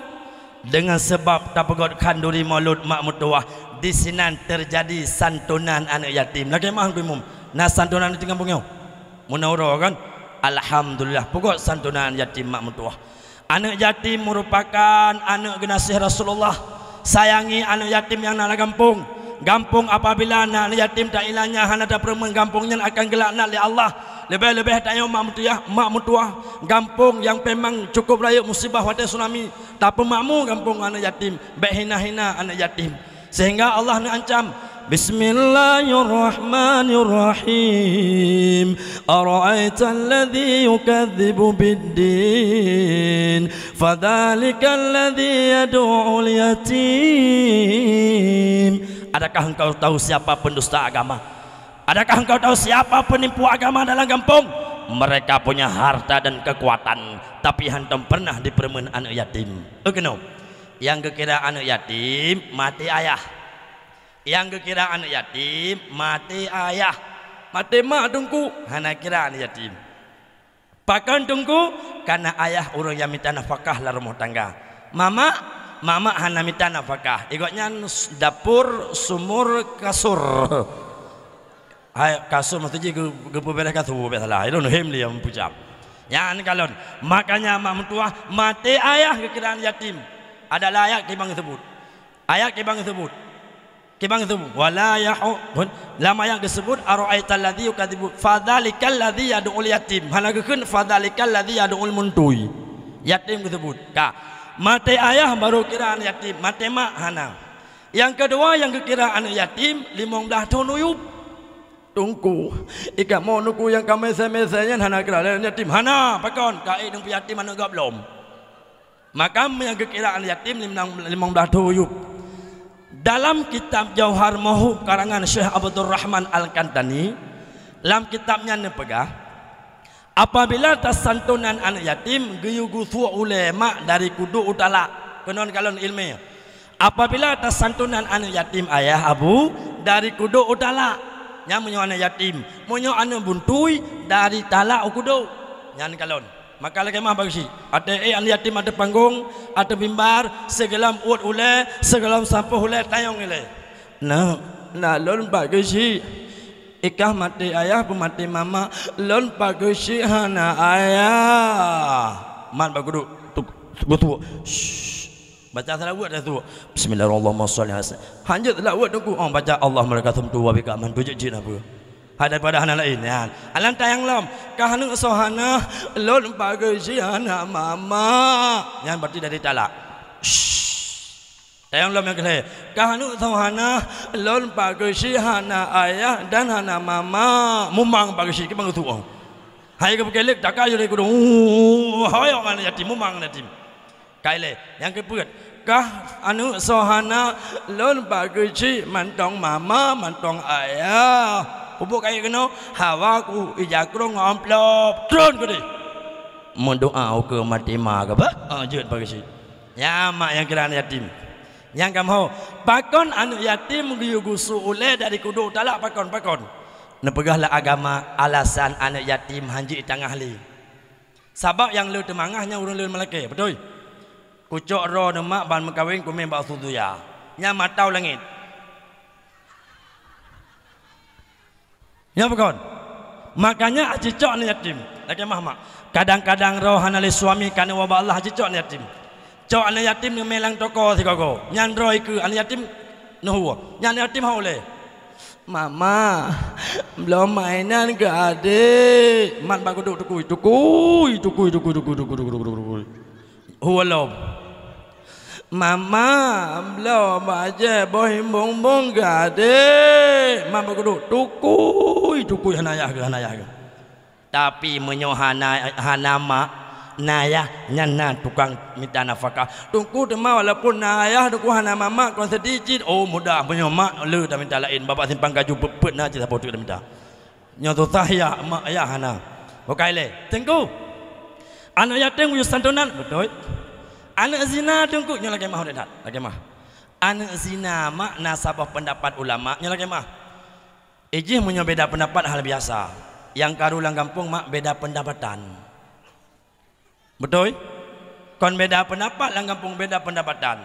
Deungon sabab tapeugét khanduri maulud mak meutuwah, disinan teujadi santunan aneuëk yatim. Lagée mah Teungku Imum, na santunan di gampông nyoe? Meunoe uroe kan? Alhamdulillah, peugét santunan yatim mak meutuwah. Aneuëk yatim meurupakan aneuëk geunaséh Rasulullah. Sayangi aneuëk yatim nyang na lam gampông. Gampông apabila na aneuëk yatim tailanya hana tapeureumeun, gampông nyan akan geulaknat lé Allah. Leubeh-leubeh tanyoe mak meutuwah, mak meutuwah, gampông nyang peumang cukup rayeuk musibah watée tsunami. Tapeumakmu gampông aneuëk yatim, bék hina-hina aneuëk yatim. Sehingga Allah neuancam, "Bismillahirrahmanirrahim. Ara'aital ladzi yukadzibu biddin, fadzalikal ladzi yad'ul yatim." Adakah engkau tahu siapa pendusta agama? Adakah engkau tahu siapa penipu agama dalam gampông? Mereka punya harta dan kekuatan, tapi hantom pernah dipeureumeun aneuëk yatim. Eukeunoe, nyang geukira aneuëk yatim, maté ayah. Nyang geukira aneuëk yatim, maté ayah. Maté mak teungku, hana kira aneuëk yatim. Pakon teungku? Kareuna ayah ureuëng nyang mita nafakah lam rumoh tangga. Mamak, mamak hana mita nafakah. Igoe nyan s-, dapur, sumur, kasur. Hai, kasur maksud jih geu-, geupeubéréh kasur, bék salah. Ilôn hem lé nyang peucam. Nyan kalon. Makanya mak meutuwah, maté ayah geukira yatim. Adalah ayat kiban geusebut. Ayat kiban geusebut. Kiban geusebut. Wala yahu-, lam ayat geusebut, "Ara'aital ladzi yukadzibu, fadzalikal ladzi yad'ul yatim." Hana geukheun, "Fadzalikal ladzi yad'ul muntui." Yatim geusebut. Ka. Maté ayah baru kira aneuëk yatim. Maté mak hana. Nyang keudua nyang geukira aneuëk yatim, limong blaih thon u yup. Teungku, i kamoe teungku nyang ka meusé-meusé nyan hana kira lé yatim. Hana, pakon? Ka ék deungon yatim aneuëk gob lom. Maka nyang geukira aneuëk yatim limong, limong blaih thon u yup. Dalam kitab Jauhar Mauhub karangan Syekh Abdurrahman Al-Kantani, lam kitab nyan neupeugah, Apabila tasantonan aneuk yatim geuyue geusuek ulée mak dari kudok u talak, keunoe kalon ileumé. Apabila tasantonan aneuk yatim ayah abu dari kudok u talak, nyan meunyoe aneuk yatim, meunyoe aneuk buntui dari talak u kudok, nyan kalon. Maka lagée mah bak geuchik, ateueh ék aneuk yatim ateueh panggong, ateueh mimbar, sigohlom uet ulée, sigohlom sampôh ulée tayong ilée. Nah, nah lôn bak geuchik. Ikah maté ayah peumaté mama, lôn bak geuchik hana ayah. Mat bak kudok, tuk, beutue. Shh. Baca salawat dah tu. Bismillahirrahmanirrahim. Hanjeuet salawat teungku. Oh, baca Allahumma lakasumtu wa bika amantu, jeuet jeuet apa. Hai daripada hana laén nyan. Alan tayang lom. Kah aneuk soe hana, lôn bak geuchik hana mama. Nyan berarti dari talak. Shh. Tayang lom nyang keu lhée. Kah aneuk soe hana, lôn bak geuchik hana ayah dan hana mama. Mumang bak geuchik, kiban geusuek. Hai geupeukeulek, taka jih dari kudong. Uh, hoyong aneuk yatim, mumang aneuk yatim. Ka ilée, nyang keupeuet. Kah aneuk soe hana, lôn bak geuchik mantong mama, mantong ayah. Peubuet kayée keunoe, hawa ku ija krong ngon amplop. Tron keudeh. Meudoa ukeue maté ma keuh bah? Ah, jeuet bak geuchik. Nyan mak nyang kira aneuk yatim. Nyang kamoe, pakon aneuk yatim geuyue geusuek ulée dari kudok talak pakon, pakon? Neupeugah lé agama alasan aneuk yatim hanjeuet tangah lé. Sabab nyang le teumangaih nyan ureuëng le meulakée, beutôi? Kucok droe neuh mak ban meukawen kumé bak su duya. Nyan mata u langét. Nyoe bukon. Makanya aci cok aneuk yatim. Lagée mah mak. Kadang-kadang roh hana lé suami ka neuwoe bak Allah aci cok aneuk yatim. Cok aneuk yatim neumé lam toko sigoe-goe. Nyan droe ikeue aneuk yatim neuhue. Nyan aneuk yatim hana ulée. Mama, bloe mainan keu adek. Mat bak kudok tukui, tukui, tukui. Hue lom. Mama, bloe bajée boh bongbong gadeh. Mak bak kudok, tukui, tukui hana yah geuh, hana yah geuh. Tapi meunyoe hana, hana mak, na yah, nyan na tukang mita nafakah. Teungku teuma walaupun na yah, teungku hana mama, kon seudeh cit. Oh, mudah meunyoe mak le tamita laén, babah simpang gaju peuet-peuet na cit saboh teuk tamita. Nyoe susah yah, mak yah hana. Bukai lé. Teungku. Aneuk yatim geuyue santonan, beutôi. Aneuk zina teungku, nyoe lagée mah udah that, lagée mah. Aneuk zina mak na saboh peundapat ulama, nyoe lagée mah. Ijih meunyoe beda peundapat hal biasa. Nyang karu lam gampông mak beda peundapatan. Beutôi? Kon beda peundapat lam gampông, beda peundapatan.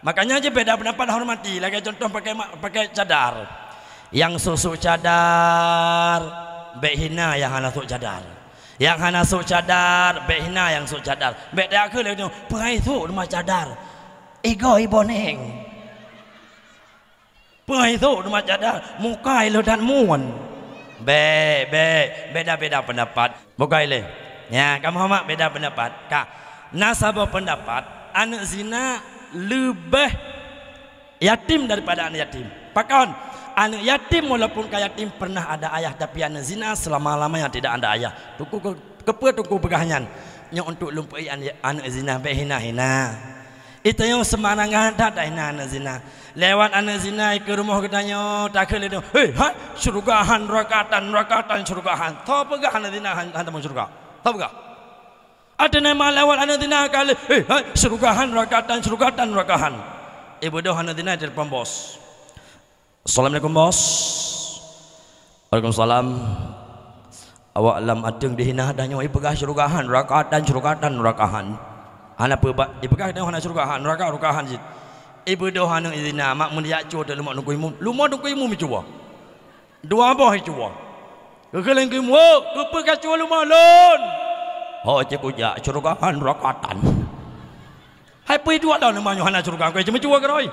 Makanya jih beda peundapat hormati, lagée contoh pakai ma-, pakai cadar. Nyang sôk-sôk cadar, bék hina nyang hana sôk cadar. Nyang hana sôk cadar, bék hina nyang sôk cadar. Bék takheun lagée nyoe, "Peue hai sôk teuma cadar? Igoe iboh neng." Peue hai sôk teuma cadar, muka ilée that muon. Bék, bék, beda-beda peundapat. Bukai lé. Nya, kamoe mak beda peundapat. Ka, na saboh peundapat, aneuk zina leubeh yatim daripada aneuk yatim. Pakon? Aneuk yatim walaupun ka yatim pernah ada ayah, tapi aneuk zina selama-lamanya tidak ada ayah. Teungku ke-, keupeue teungku peugah nyan? Nyoe untuk lôn peuék aneuk, aneuk zina bék hina-hina. Geutanyoe seumarangan that tahina aneuk zina. Lewat aneuk zina ikeue rumoh geutanyoe, takheun lé, "Hei, hai, syeuruga han, neuraka tan, neuraka tan, syeuruga han." Soe peugah aneuk zina han, han tamong syeuruga? Soe peugah? Ateueh na mak lewat aneuk zina ka lé, "Hei, hai, syeuruga han, neuraka tan, syeuruga tan, neuraka han." Ibeudôh aneuk zina telepon bos. "Assalamualaikum, Bos." "Waalaikumsalam." "Awak lam ateueng dihina, tanyoe ipeugah syeuruga han, neuraka tan, syeuruga tan, neuraka han. Hana peue ba-, ipeugah tanyoe hana syeuruga han, neuraka, neuraka han cit." Ibeudôh aneuk zina, mak meunjak cue teuk leumo teungku imum. Leumo teungku imum icue. Dua boh icue. Geukheun lé teungku imum, "Ho, keupeue kacue leumo lôn?" "Ho, cit kujak, syeuruga han, neuraka tan." Hai peue duek lom, teuma nyoe hana syeuruga, keu ceumeucue keurôi.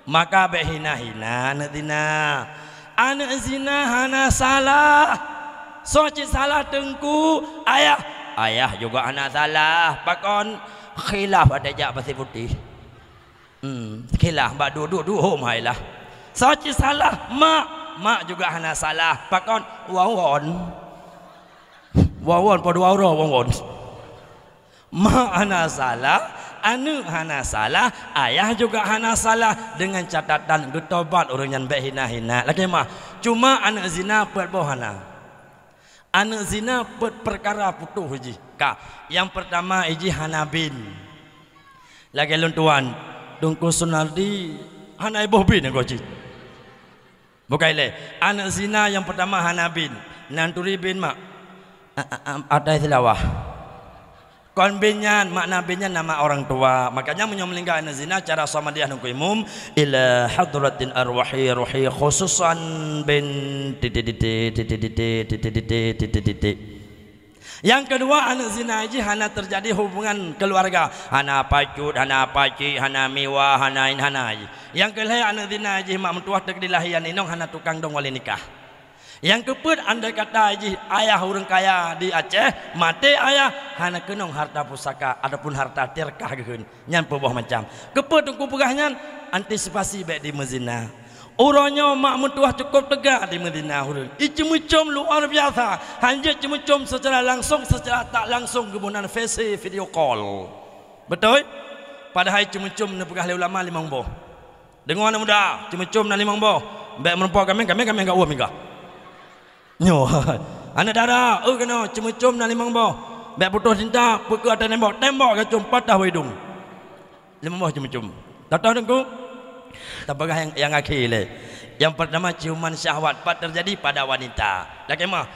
Maka bék hina-hina aneuk zina. Aneuk zina hana salah. Soe cit salah teungku? Ayah. Ayah juga hana salah. Pakon? Khilaf ada jak Pasir Putih. Hmm, khilaf bak duek-duek duek hom hai lah. Soe cit salah? Mak. Mak juga hana salah. Pakon? Wawon. Wawon po dua uroe wawon. Mak hana salah, aneuk hana salah, ayah juga hana salah, dengan catatan geutobat ureuëng nyan bék hina-hina. Lagée mah, cuma aneuk zina peuet boh hana. Aneuk zina peuet peukara putôh jih. Ka, nyang peurtama jih hana bin. Lagée lôn tuan, Teungku Sunardi hana iboh bin goh cit. Bukai lé, aneuk zina nyang peurtama hana bin. Nan turi bin mak. A-, a-, a-, atai seulawah. Kon bin nyan, makna bin nyan nama orang tua. Makanya meunyoe meuninggai aneuk zina, cara Samadiyah nungku imum, ila hadratin arwahi ruhi khususan bin titik-titik, titik-titik, titik-titik, titik-titik. Nyang keudua, aneuk zina jih hana teujadi hubungan keuluarga. Hana pacut, hana pacik, hana miwa, hana in, hana jih. Nyang keulhée, aneuk zina jih mak meutuwah teuk dilahé aneuk inong hana tukang dong wali nikah. Nyang keupeuet, andai kata jih ayah ureuëng kaya di Aceh, maté ayah, hana keunong harta pusaka ataupun harta tirkah geuheun. Nyan peuboh macam. Keupeuet teungku peugah nyan, antisipasi bék dimeuzina. Uroe nyoe mak meutuwah cukôp teuga dimeuzina ureuëng. Iceumeucom luar biasa. Hanjeuet ceumeucom secara langsung, secara tak langsung geuboh nan V C, video call. Beutôi? Padahai ceumeucom neupeugah lé ulama limong boh. Deungoe aneuk muda, ceumeucom na limong boh. Bék meurumpok kaméng, kaméng, kaméng gak ueh mingga. Nyoe, aneuk dara, eu keunoe, ceumeucom na limong boh. Bék putôh cinta, peukeuh ateueh tembok, tembok gacom patah bak idong. Limong boh ceumeucom. Tatoh teungku. Tapeugah nyang, nyang akhé lé. Nyang peurtama ciuman syahwat pat teujadi pada wanita. Lakée mah,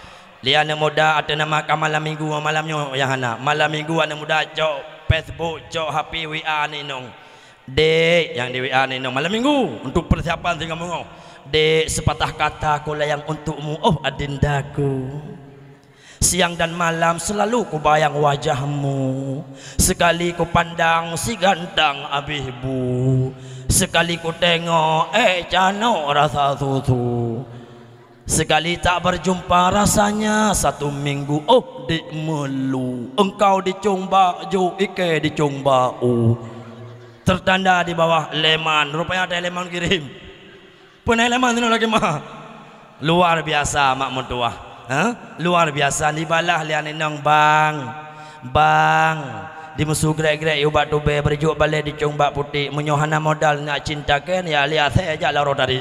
lé aneuk muda ateueh nama ka malam minggu, malam nyoe nyang hana. Malam minggu aneuk muda cok Facebook, cok H P, W A aneuk inong. Dek, nyang di W A aneuk inong malam minggu untuk persiapan singoh beungoh. Dek, sepatah kata kulayang untukmu, oh adindaku. Siang dan malam selalu kubayang wajahmu. Sekali kupandang si ganteng abih bu. Sekali kutengok, eh, canok rasa susu. Sekali tak berjumpa rasanya satu minggu, oh, dek melu. Engkau di cong bak ju, ikei di cong bak u. Tertanda di bawah Leman. Rupanya ada Leman kirim. Peue na Leman sinoe lagée meuh. Luar biasa mak meutuwah. Ha? Luar biasa dibalah lé aneuk inong, bang. Bang. Dimeusu grek-grek yue bak tubée, beureujuk balée di cong bak putéh. Meunyoe hana modal nak cinta keu, ya lé asée jak lam uroe tadi.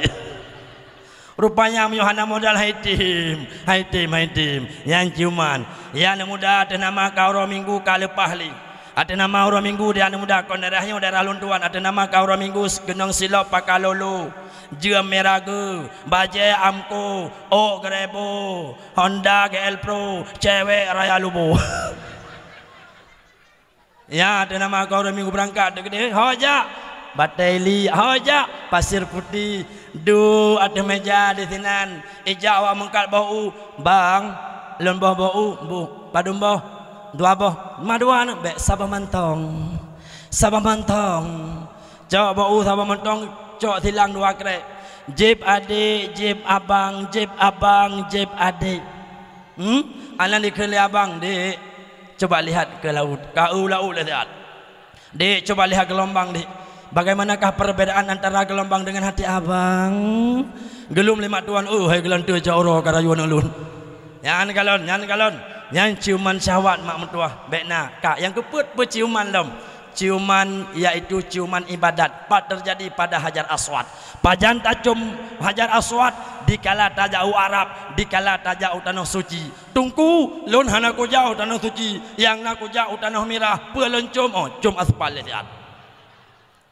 Rupanya meunyoe hana modal hai tem, hai tem, hai tem. Nyan ciuman. Ya aneuk muda, ateueh nama ka uroe minggu ka leupah lé. Ateueh nama uroe minggu di aneuk muda kon daerah nyoe daerah lôn tuan. Ateueh nama ka uroe minggu keunong silop paka lolo, jeuem merah geu, bajée amko, ôk grebo, Honda G L Pro, cewek raya lubo. Ya, ateueh nama ka uroe minggu beurangkat deukeudeh, ho jak Batée Iliek, ho jak Pasir Putih, duek ateueh meja di sinan, ijak awak meungkat boh u, bang, lôn boh boh u, bu, padum boh, dua boh, ma dua na, bék saboh mantong, saboh mantong, cok boh u saboh mantong, cok silang dua krek, jieb adek, jieb abang, jieb abang, jieb adek. Hmm? Aneuk dikheun lé abang, dek, coba lihat ke laut, ka u laut lé siat. Dek, coba lihat gelombang, dek. Bagaimanakah perbedaan antara gelombang dengan hati abang? Geulom lé mak tuan, oh hai geulanteue cak uroe ka rayeuk aneuk lôn. Nyan kalon, nyan kalon. Nyan ciuman syahwat mak meutuwah, bék na. Ka, nyang keupeuet peuciuman lom. Ciuman yaitu ciuman ibadat, pat teujadi pada Hajar Aswad. Pajan tacom Hajar Aswad? Dikala tajak u Arab, dikala tajak u tanoh suci. Teungku, lôn hana kujak u tanoh suci, nyang na kujak u tanoh mirah, peue lôn com? Oh, com aspal lé siat.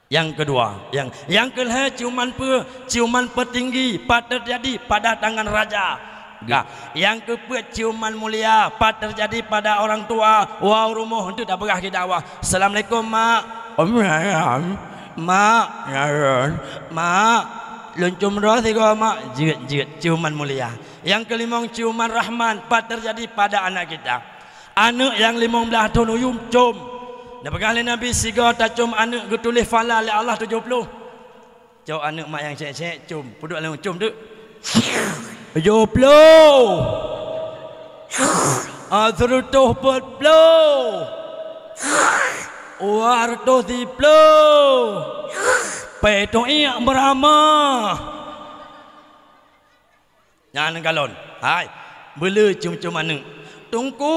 Nyang keudua, nyang, nyang keulhée ciuman peue? Ciuman peutinggi, pat teujadi pada tangan raja. Ka, nyang keupeuet ciuman mulia, pat teujadi pada orang tua, woe u rumoh, eunteuk tapeugah keu dakwah, "Assalamualaikum, Mak." "Waalaikumsalam, Mak." "Mak, lôn com droe sigoe, Mak." Jeuet, jeuet, ciuman mulia. Nyang keulimong ciuman rahmat, pat teujadi pada aneuk kita. Aneuk nyang limong blaih thon u yuem com. Neupeugah lé Nabi, sigoe tacom aneuk geutuléh phala lé Allah tujoh ploh. Cok aneuk mak nyang sek-sek com, peuduek lam com teuk. Tujoh ploh. Seureutôh peuet ploh. Dua reutôh siploh. Peuet reutôh iek beurama. Nyan kalon. Hai, beuleu com-com aneuk. "Teungku,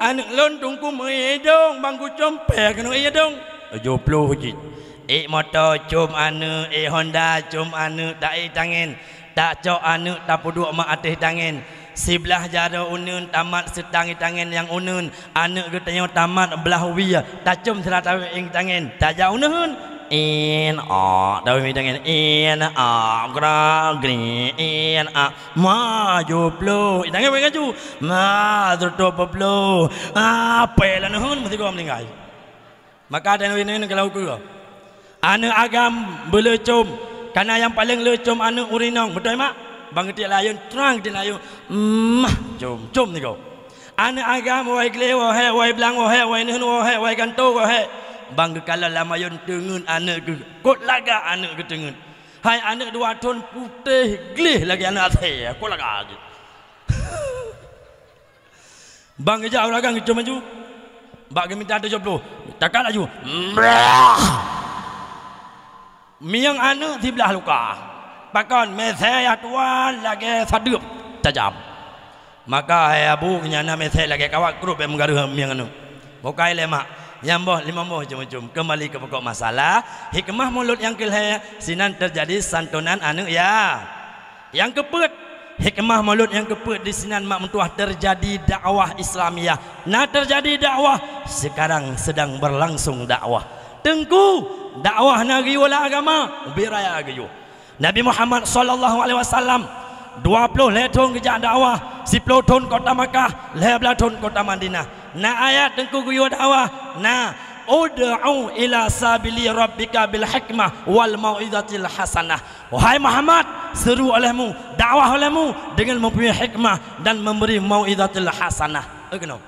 aneuk lôn Teungku meu-ie idong, bang kucom pèe keuneuk ie idong." Tujoh ploh cit. Iek moto com aneuk, iek Honda com aneuk, ta-iek tangen, tacok aneuk tapeuduek mak ateueh tangen. Siblah jaroe uneuen tamat seutang itangen nyang uneuen, aneuk geutanyoe tamat blah wie, tacom sira tawi itangen, tajak uneuen. In, a, tawi itangen. In, a, gra, gri, in, a, maju ploh. Itangen beu laju. Ma, seureutôh peuet ploh. A, pèe lah neuheun meusigoe meuninggai. Maka dan uneuen keu laôt keue. Aneuk agam beuleucom, kana nyang paleng leucom aneuk ureueng inong, beutôi mak? Bang geutiek layôn, trang geutiek layôn, mah, com, com sigoe. Aneuk agam woe gleh woe hék, woe blang woe hék, woe neuheun woe hék, woe gantoe woe hék. Bang geukalon lam ayôn teungeut aneuk geuh, kot lagak aneuk geuh teungeut. Hai aneuk dua thon putéh gleh lagèe aneuk asèe, kot lagak jih. Bang geujak ureueng agam geucom laju. Bak geuminta tujoh ploh. Takat laju. Brah! Mieng aneuk siblah luka. Pakon, misé ya tuan lagèe sadeuep tajam. Maka hai abu nyan na misé lagèe kawat krup nyang meugareuh mieng aneuk. Bukai lé mak. Nyang boh limong boh ceumeum-ceumeum. Keumbali keu pokok masalah, hikmah mulod nyang keu lhèe sinan teujadi santonan aneuk ya. Nyang keupeuet, hikmah mulod nyang keupeuet disinan mak meutuah teujadi dakwah Islamiyah. Na teujadi dakwah, sekarang sedang berlangsung dakwah. Teungku, dakwah na geuyue lam agama, ubé raya geuyue. Nabi Muhammad sallallahu alaihi wasallam dua ploh lhèe thon geujak dakwah, siploh thon kota Makkah, lhèe blah thon kota Madinah. Na ayat teungku geuyue dakwah, na, "Ud'u ila sabili rabbika bil hikmah wal mau'izatil hasanah." Wahai Muhammad, seru olehmu, dakwah olehmu dengan mempunyai hikmah dan memberi mau'izatil hasanah. Eh, keunoe.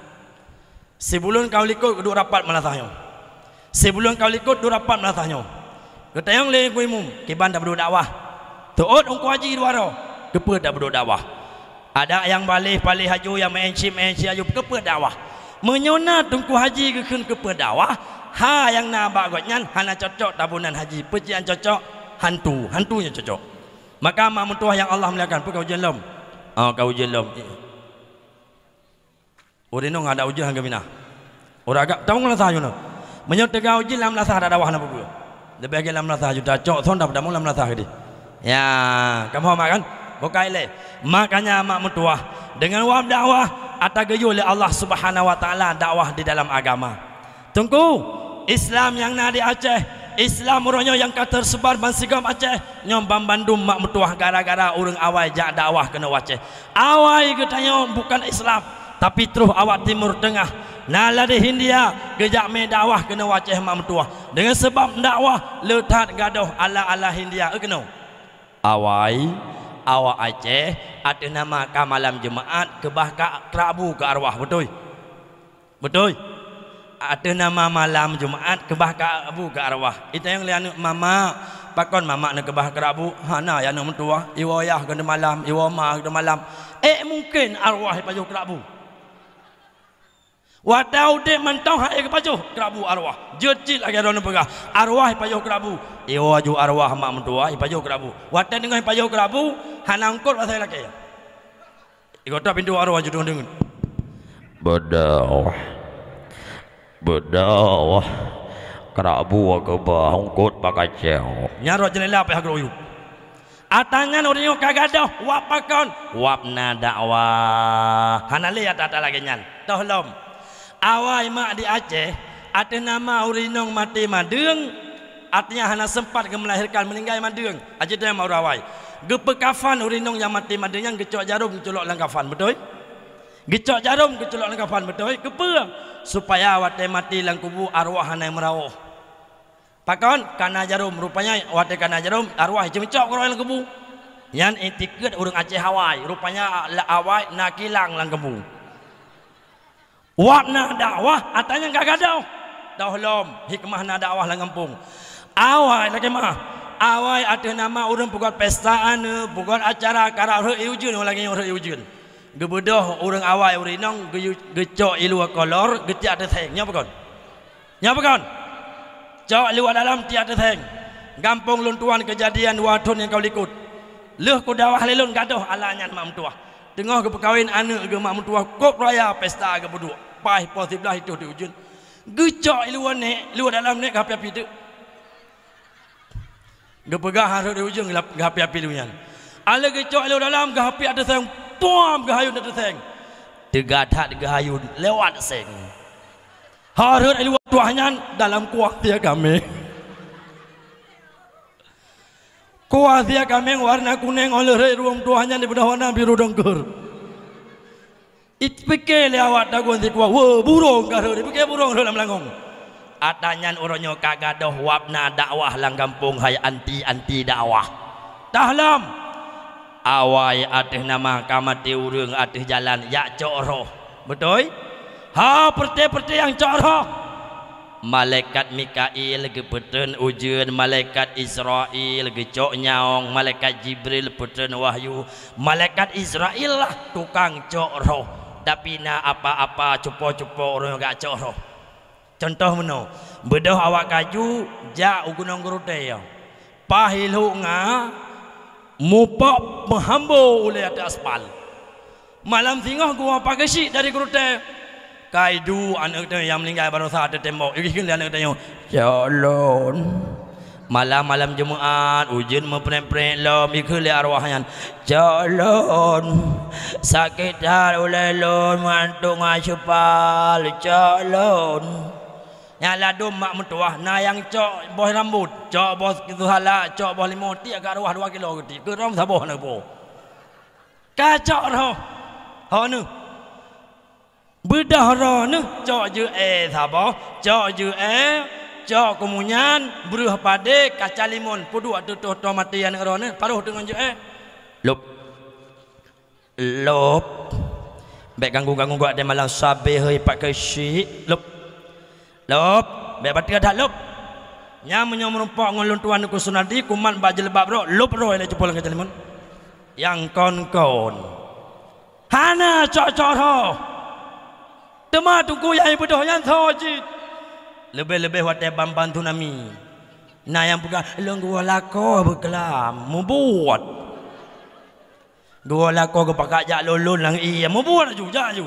Sibuleuen ka u likot duek rapat malasah nyoe. Sibuleuen ka u likot duek rapat malasah nyoe. Geutanyong lé Teungku Imum, kiban tapeuduek dakwah. Teuôt Teungku Haji dua droe, keupeue tapeuduek dakwah? Adak nyang paléh-paléh aju, nyang meu'en cit meu'en cit aju, keupeue dakwah? Meunyoe na Teungku Haji geukheun keupeue dakwah, ha nyang na bak gobnyan hana cocok tabunan haji. Peue cit nyang cocok? Hantu. Hantu nyang cocok. Maka mak meutuah nyang Allah muliakan, peue ka ujeuen lom? Oh, ka ujeuen lom. Ureueng inong adak ujeuen han geuminah. Ureueng agam tamong lam meunasah nyoe. Meunyoe teuga ujeuen lam meunasah adak dakwah na peue-peue. Leubeh gét lam meunasah aju tacok thon dapat tamong lam meunasah keudeh. Ya, kamoe mak kan? Bukai lé. Makanya mak meutuah, dengan wab dakwah ata geuyue lé Allah Subhanahu wa Taala dakwah di dalam agama. Teungku, Islam nyang na di Aceh, Islam uroe nyoe nyang ka teusebar bansigom Aceh, nyoe banmandum mak meutuah gara-gara ureueng awai jak dakwah keunoe u Aceh. Awai geutanyoe bukan Islam, tapi troh awak Timur Tengah. Na ladeh Hindia geujak mé dakwah keunoe u Aceh mak meutuah. Deungon seubab dakwah le that gadôh ala-ala Hindia, eh, keunoe. Awai, awak Aceh ateueh nama ka malam Jumaat keubah ka keurabu keu arwah, beutôi? Beutôi? Ateueh nama malam Jumaat keubah ka abu keu arwah. Itanyong lé aneuk, "Mamak, pakon mamak neukeubah keurabu?" "Hana, ya aneuk meutuah, iwoe yah keuneuk malam, iwoe ma keuneuk malam." Eh, mungken arwah ipajoh keurabu. Watèe udép mantong han ék geupajoh keurabu arwah. Jeuet cit lagèe droeneuh peugah, arwah ipajoh keurabu. Iwoe aju arwah mak meutuah ipajoh keurabu. Watèe deungoe ipajoh keurabu, hana eungkot asai lakèe. Igotok pintoe arwah judong deungon. Beudôh. Beudôh. Keurabu keubah eungkot bak kacèe. Nyan rot jeunela payah geuroyok. Ata nyan ureueng nyoe ka gadôh, wab pakon? Wab na dakwah. Hana lé ata-ata lagèe nyan. Toh lom. Awai mak di Aceh, ateueh nama ureueng inong maté madeueng, artinya hana sempat geumeulahirkan, meuninggai madeueng. Aja teuh mak ureueng awai. Geupeukafan ureueng inong nyang maté madeueng nyan geucok jarom geuculok lam kafan, beutôi? Geucok jarom geuculok lam kafan, beutôi? Keupeue? Supaya watèe maté lam kubu arwah hana meurawöh. Pakon? Kana jarom. Rupanya watèe kana jarom, arwah jimeucok keudroe lam kubu. Nyan itikeuet ureueng Aceh awai. Rupanya la-, awai na kilang lam kubu. Wab na dakwah, ata nyan ka gadôh. Toh lom, hikmah na dakwah lam gampông. Awai lagèe meu'ah. Awai ateueh nama ureueng peugöt pesta aneuk, peugöt acara, karap rhot ié ujeuen, lagèe nyoe rhot ié ujeuen. Geubeudôh ureueng awai ureueng inong geu-, geucok ié luwa kolor, geutiek ateueh seng. Nyoe pakon? Nyoe pakon? Cok ié luwa dalam tiek ateueh seng. Gampông lôn tuan keujadian dua thon nyang ka u likot. Lheueh kudakwah lé lôn gadôh ala nyan mak meutuah. Teungoh geupeukawen aneuk geuh mak meutuah kôp raya pesta geupeuduek. Paih poh siblaih itôh di ujeuen. Geucok ié luwa nèk, ié luwa dalam nèk geuhapi-hapi teuk. Geupeugah harôh di ujeuen geulap-, geuhapi-hapi lé nyan. Alèh geucok ié luwa dalam geuhapi ateueh seng Puam geuhayun na teuseng. Teuga that geuhayun lewat seng. Hareuet luwa tuah nyan dalam kuah sie kaméng. Kuah sie kaméng warna kunéng, óh lheueh rhot ruweueng tuah nyan dipeudah warna biru dongkeur. Ipike lé awak tagun sikuah, "Weueh, burông ka rhot." Ipike burông rhot lam langong. Ata nyan uroe nyoe ka gadôh wab na dakwah lam gampông hai anti-anti dakwah. Tahlom! Awai ateueh nama ka maté ureuëng ateueh jalan jak cok roh. Beutôi? Ha, peureté-peureté nyang cok roh. Malaikat Mikail geupeutrön ujeuen, malaikat Israel geucok nyawöng, malaikat Jibril peutrön wahyu, malaikat Israel lah tukang cok roh. Tapi na apa-apa cupo-cupo ureuëng gak cok roh. Contoh meunoe, beudôh awak kaju jak u gunong geurutée, paih ilhok nga mupok meuhambo ulée ateueh aspal. Malam singoh geuwoe pageusik dari geurutée, ka iduek aneuëk geutanyoe nyang meuninggai baroesa ateueh tembok, ikheun lé aneuëk geutanyoe, "Cok lôn." Malam-malam Jumat, ujeuen meuprét-prét lom, ikheun lé arwah nyan, "Cok lôn, sakét that ulée lôn, meuantuk ngon aspal, cok lôn." Nyang ladôm mak meutuwah, na nyang cok boh rambot, cok boh teuhala, cok boh limo, tiek keu arwah dua kilo geuti, keu rom saboh na po. Ka cok roh, ho neuh. Beudôh roh neuh, cok jeué saboh, cok jeué, cok kumunyan, breueh padé, kaca limon, peuduek teutoh toh maté aneuëk roh neuh, paroh teungon jeué. Lop. Lop. Bék ganggu-ganggu geuh deh malam sabe hei pakai syik. Lop. Lop. Bék bateue that lop. Nyang meunyoe meurumpok ngon lôn tuan Teungku Sunadi, kumat bak jilbab roh, lop roh ilée cupo lam kaca limon. Nyang kon-kon. Hana cok-cok roh. Teuma Teungku nyang beudôh nyan tho cit. Leubeh-leubeh watée ban-ban tsunami. Na nyang peugah, "Lôn geuwoe lakoe beuklam, mubuet." Geuwoe lakoe geupakat jak lôn-lôn lam ié, mubuet laju, jak laju.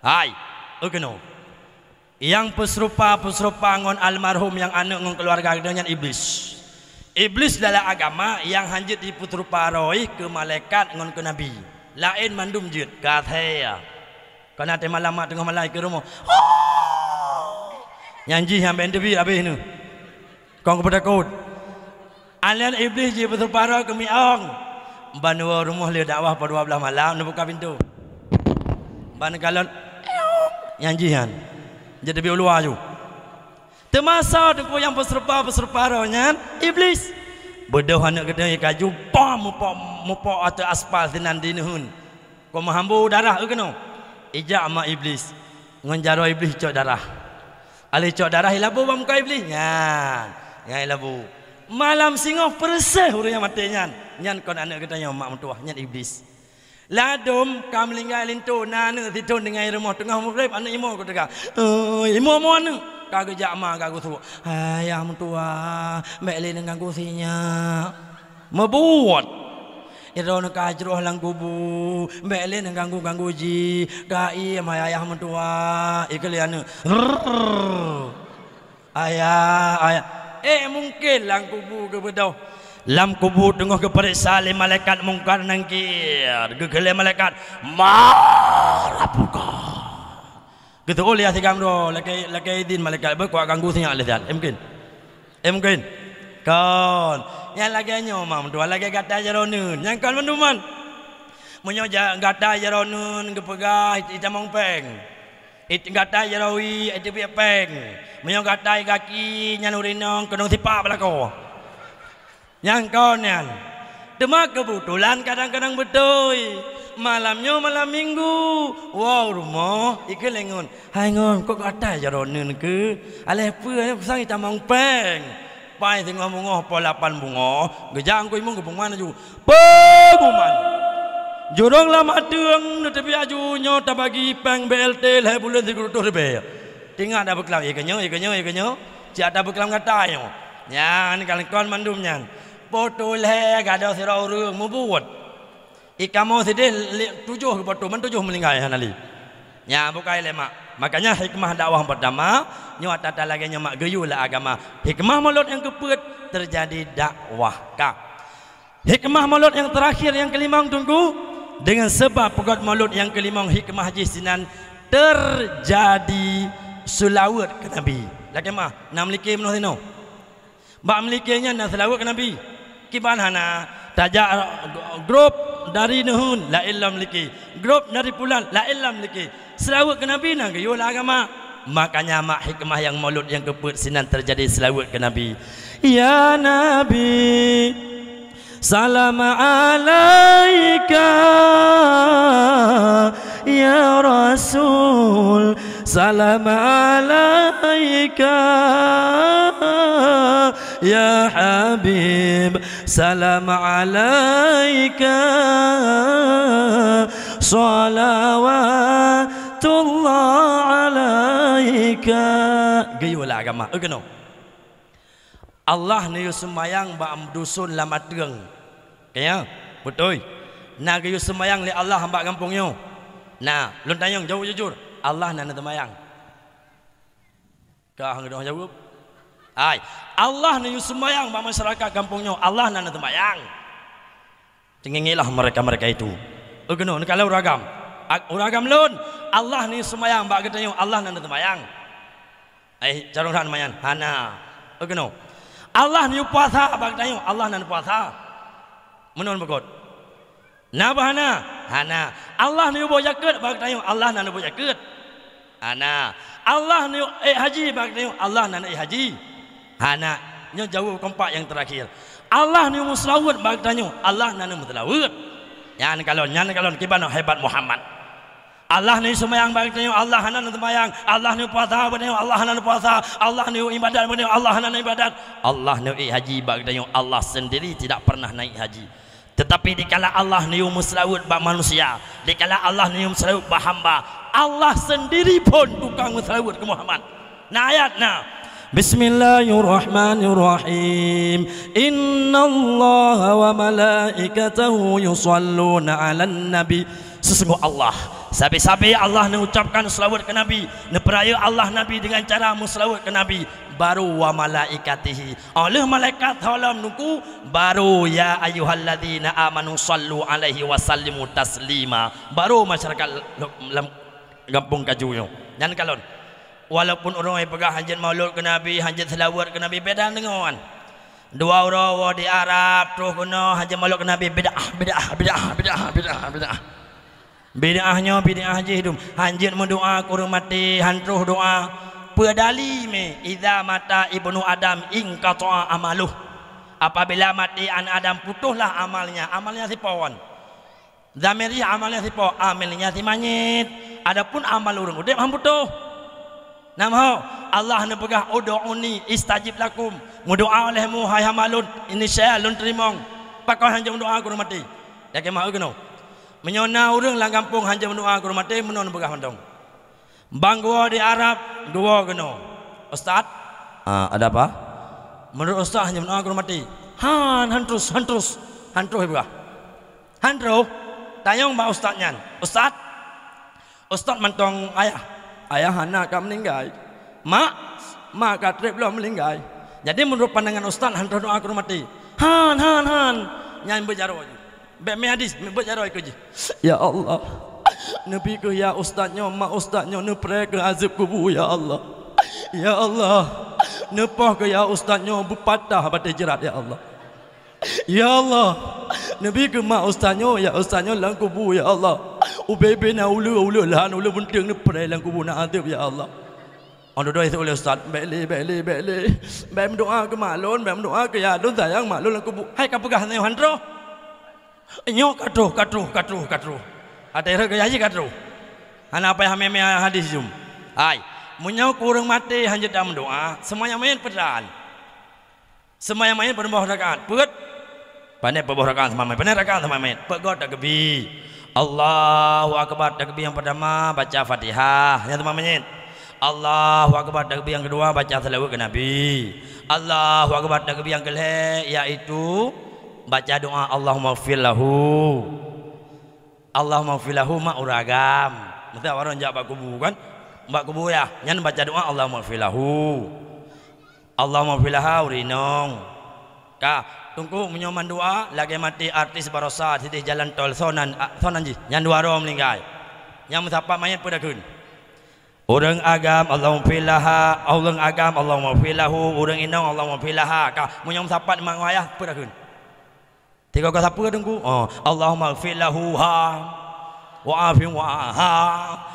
Hai, eu keunoe. Nyang peuseurupa-peuseurupa ngon almarhum nyang aneuëk ngon keuluwarga geutanyoe nyan Iblis. Iblis dalam agama nyang hanjeuet jipeuseurupa roh keu malaikat ngon keu nabi. Laén mandum jeuet, ka thée. Kana teuma lamat teungoh malam keu rumoh. Nyang jih nyang bak indeubi habéh neuh. Kon geupeutakot. Alén Iblih jih beuteuparoe keumiong. Ban woe rumoh lé dakwah poh dua blaih malam neubuka pintoe. Ban kalon nyang jih nyan. Jeuet teubiet u luwa ju. Teuma soe teungku nyang peuseurupa-peuseurupa roh nyan? Iblih. Beudôh aneuëk geutanyoe kaju pom mupok, mupok ateueh aspal sinan di neuheun. Kon meuhambo darah eu keunoe. Ijak ma Iblih. Ngon jaroe Iblih icok darah. Aleh icok darah ilabu bak muka Iblih. Nyan. Nyan ilabu. Malam singoh peureuseh ureuëng nyang maté nyan. Nyan kon aneuëk geutanyoe mak meutuwah. Nyan Iblih. Ladôm ka meulinggai linto na aneuëk sithon deungon rumoh teungoh mugreb aneuëk imo geuteuka. Eh, imo mo aneuëk. Ka geujak ma ka geusuk. Ayah meutuwah. Bék lé neuganggu si nyak. Meubuet. Droeneuh ka jroh lam kubu, bék lé neuganggu-ganggu jih. Ka ié ma ayah meutuwah, ikeu lé aneuëk. Rrrr. Ayah, ayah. Eh, mungken lam kubu geubeudôh. Lam kubu teungoh geupareksa lé malaikat Mungkar Nangkir. Geukheun lé malaikat, "Marabuka." Geuteuôh lé Yah Sigam droe, lakée, lakée idhin malaikat, beukuat ganggu sinyak lé siat. Eh, mungken? Eh, mungken? Kon. Nyang lagée nyoe, Mam, dua lagée gata jaroe neuen. Nyang kon mandum man. Meunyoe ja-, gata jaroe neuen geupeugah, "Itamong péng." It-, gata jaroe wie, iteubiet péng. Meunyoe gata gaki, nyan ureuëng inong keunong sipak beulakoe. Nyang kon nyan. Teuma keubeutulan kadang-kadang beutôi, malam nyoe malam minggu, woe u rumoh, ikeu lé ngon, "Hai ngon, kok gata jaroe neuen keu? Aléh peue, sang itamong péng." Pai singoh beungoh, po lapan beungoh, geujak Teungku Imum geupeugah laju, "Peue geuman? Jurông lam ateueng neuteubiet laju nyoe tabagi péng B L T lhée buleuen sikureueng ribée." Tingat dak beuklam, "Ie keunyoe, ie keunyoe, ie keunyoe." Cit ata beuklam gata nyoe. Nyan kalon kon mandum nyan. Po teuh lhée gadôh sidroe ureuëng mubuet. Ikamoe sideh li-, tujoh geupotoh, man tujoh meuninggai hana lé. Nyan bukai lé mak. Makanya hikmah dakwah pertama, nyoe ata-ata lagée nyoe mak geuyue lam agama. Hikmah mulod nyang keupeuet, teujadi dakwah ka. Hikmah mulod nyang terakhir, nyang keulima, Teungku, Deungon seubab peugöt Maulud nyang keulimong, hikmah jih sinan teujadi seulaweuet keu Nabi. Lakèe meu'ah, na meulike meunoe sinoe. Bak meulike nyan na seulaweuet keu Nabi. Kiban hana, tajak grup dari neuheun, laén lom meulike. Grup dari pulan, laén lom meulike. Seulaweuet keu Nabi na geuyue lam agama. Makanya mak hikmah nyang Maulud nyang keupeuet sinan teujadi seulaweuet keu Nabi. Ya Nabi, salam alaika, ya Rasul, salam alaika, ya Habib, salam alaika, salawatullah alaika. Geuyue lam agama, eu keunoe. Allah neuyue seumayang bak dusun lam ateueng. Kaya, beutôi. Na geuyue seumayang lé Allah bak gampông nyoe? Na, lôn tanyong jaweueb jujur, Allah na neuseumayang? Ka hana jaweueb. Hai, Allah neuyue seumayang bak masyarakat gampông nyoe, Allah na neuseumayang? Teungingilah mereka-mereka itu. Eu keunoe, neukalon ureueng agam. Ak-, ureueng agam lôn, Allah neuyue seumayang bak geutanyoe, Allah na neuseumayang? Eh, carông that nyan? Hana. Eu keunoe. Allah neuyue puasa bak geutanyoe, Allah na neupuasa? Meunoe beugöt. Na bah hana? Hana. Allah neuyue boh jakeuet bak geutanyoe, Allah na neuboh jakeuet? Hana. Allah neuyue ék haji bak geutanyoe, Allah na neuék haji? Hana. Nyoe jaweueb keumpat nyang teurakhir. Allah neuyue meuseulaweuet bak geutanyoe, Allah na neumeuseulaweuet? Nyan kalon, nyan kalon, kiban hebat Muhammad. Allah neuyue seumayang bak geutanyoe, Allah hana neuseumayang. Allah neuyue puasa bak geutanyoe, Allah hana neupuasa. Allah neuyue ibadat bak geutanyoe, Allah hana neuibadat. Allah neuyue ék haji bak geutanyoe, Allah sendiri tidak pernah naik haji. Tetapi dikala Allah neuyue meuseulaweuet bak manusia, dikala Allah neuyue meuseulaweuet bak hamba, Allah sendiri phon tukang meuseulaweuet keu Muhammad. Na ayat na. Bismillahirrahmanirrahim. Innallaha wa malaikatahu yusalluna 'alan nabi. Sesungguh Allah, sabe-sabe Allah neuucapkan seulaweuet keu Nabi, neupeurayeuk Allah Nabi deungon cara meuseulaweuet keu Nabi, baru wa malaikatihi. Óh lheueh malaikat tho lom nungku, baru ya ayyuhalladzina amanu sallu alaihi wa sallimu taslima. Baru masyarakat lo-, lam gampông kaju nyoe. Nyan kalon. Walaupun ureueng peugah hanjeuet maulud keu Nabi, hanjeuet seulaweuet keu Nabi, beda deungon. Dua uroe woe di Arab, troh keunoe hanjeuet maulud keu Nabi, bid'ah, bid'ah, bid'ah. Bid'ah nyoe bid'ah jih dum. Hanjeuet meudoa keu ureueng maté, han troh doa. Peue dali mé, "Idza mata ibnu Adam inqata'a amaluh." Apabila maté aneuk Adam, putôhlah amalnya. Amalnya sipo wan? Zahirnya amalnya sipo? Amalnya si manyét. Adapun amal ureueng udép han putôh. Nyan ho, Allah neupeugah, "Ud'uni astajib lakum." Meudoa olehmu, hai hamba Lôn, niscaya Lôn teurimong. Pakon hanjeuet meudoa keu ureueng maté? Lakèe meu'ah keunoe. Meunyoe na ureueng lam gampông hanjeuet meudoa keu ureueng maté, meunoe neupeugah mantong. Bang geuwoe di Arab, geuwoe keunoe. "Ustaz, ah, ada apa?" "Meunurot Ustaz hanjeuet meudoa keu ureueng maté?" "Han, han troh, han troh." Han troh ipeugah. Han troh. Tanyong bak ustaz nyan, "Ustaz, ustaz mantong ayah?" "Ayah hana, ka meuninggai." "Mak?" "Mak ka trép lom meuninggai." Jadi meunurot pandangan ustaz, han troh doa keu ureueng maté? "Han, han, han." Nyan beuet jaroe jih. Bèk mé hadis, beuet jaroe keu jih. Ya Allah, neubi kheueh ya ustaz nyoe, mak ustaz nyoe neupreh keu azeueb kubu, ya Allah. Ya Allah, neupoh kheueh ya ustaz nyoe beupatah batèe jeurat, ya Allah. Ya Allah, neubi kheueh mak ustaz nyoe, ya ustaz nyoe lam kubu, ya Allah. Ubé-bé na uleue, uleue lhan, uleue beunteng neupreh lam kubu na azeueb, ya Allah. Óh dudoe lé ustaz, "Bèk lé, bèk lé, bèk lé. Bèk meudoa keu mak lôn, bèk meudoa keu ya lôn, sayang mak lôn lam kubu." Hai ka peugah nyoe han troh. Nyoe ka troh, ka troh, ka troh, ka troh. Até rhot keu janji ka troh. Hana payah mé-mé hadis jum. Hai, meunyoe keu ureueng maté hanjeuet tameudoa, seumayang manyét peuet rakaat? Seumayang manyét peuboh rakaat? Peuet. Pané peuboh rakaat seumayang manyét? Pané rakaat seumayang manyét? Peuet goe takeubi. Allahu Akbar, takeubi nyang peurtama baca Fatihah, nyan seumayang manyét. Allahu Akbar, takeubi nyang keudua baca seulaweuet keu Nabi. Allahu Akbar, takeubi nyang keulhèe, yaitu baca doa Allahummaghfir lahu. Allahummaghfir lahu mak ureueng agam. Miseu ureueng jak bak kubu kan? Bak kubu ya, nyan baca doa Allahummaghfir lahu. Allahummaghfir laha ureueng inong. Ka, Teungku, meunyoe mandua lagée maté artis barosa sideh jalan tol, soe nan, a, soe nan jih, nyang dua droe meuninggai. Nyang meusapat manyét peue takheun? Ureuëng agam, Allahumma fir laha, ureuëng agam, Allahumma fir lahu, ureuëng inong, Allahumma fir laha. Ka, meunyoe meusapat mak ngon ayah, peue takheun? Tiga ka sapeue, Teungku? Oh, Allahumma fir lahu ha, wa afi wa ha,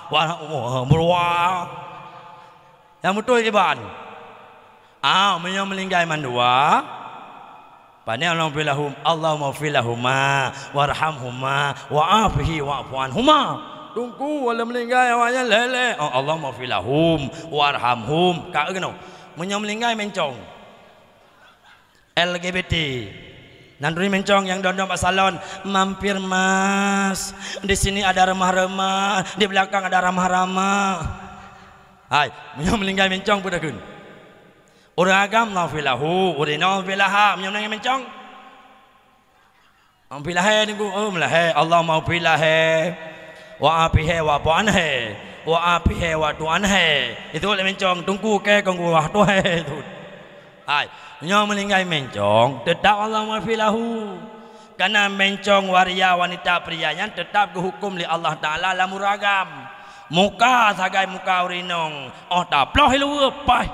wa, wa, wa. Nyang beutôi kiban. Ah, meunyoe meuninggai mandua, pane Allahumma fir lahum, Allahumma fir lahuma, warhamhuma, wa afihi wa'fu anhuma. Teungku, wala meuninggai awaknyan lé-lé. Oh, Allahumma fir lahum, warhamhum. Ka keunoe. Meunyoe meuninggai mencong. L G B T. Nan turi mencong nyang dondong bak salon, mampir mas. Di sini ada remah-remah, di belakang ada ramah-ramah. Hai, meunyoe meuninggai mencong peue takheun? Ureuëng agam Allahumma fir lahu, ureuëng inong Allahumma fir laha, meunyoe meuninggai mencong. Allahumma fir laha, Teungku, oh, meulaha, Allahumma fir laha. Wa afiha wa'fu anha. Wa afiha wa'fu anha. Itu lé mencong, Teungku, keu kong wah tuhe itu. Hai, nyoe meuninggai mencong, teutap Allahumma fir lahu. Karena mencong waria wanita pria nyan teutap geuhuköm lé Allah Taala lam ureuëng agam. Muka sagai muka ureuëng inong, oh taploh i luweue, paih.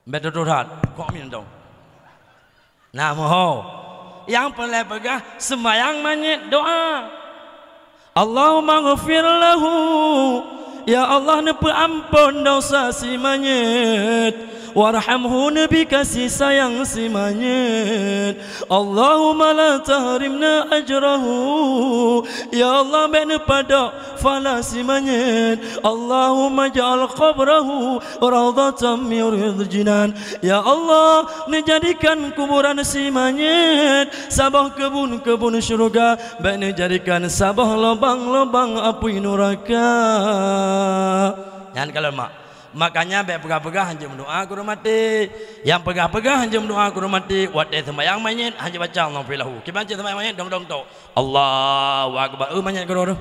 Bék tutoh that, kok min dong. Nah, moho. Nyang peureulée peugah, seumayang manyét doa. Allahumma ghfir lahu. Ya Allah, neupeuamphon dosa si manyét. Warhamhu, neubi kasih sayang si manyét. Allahumma la tahrimna ajrahu. Ya Allah, bék neupadok pahala si manyét. Allahumma ja'al qabrahu raudhatan min riyadhil jinan. Ya Allah, neujadikan kuburan si manyét saboh keubun-keubun syeuruga, bék neujadikan saboh lubang-lubang apui nuraka. Nyan kalon mak. Makanya bék peugah-peugah hanjeuet meudoa keu ureuëng maté. Nyang peugah-peugah hanjeuet meudoa keu ureuëng maté, watée seumayang manyét hanjeuet baca Allahumma fir lahu. Kiban cit seumayang manyét dong-dong tok. Allahu Akbar. Eh, manyét keudroe tu.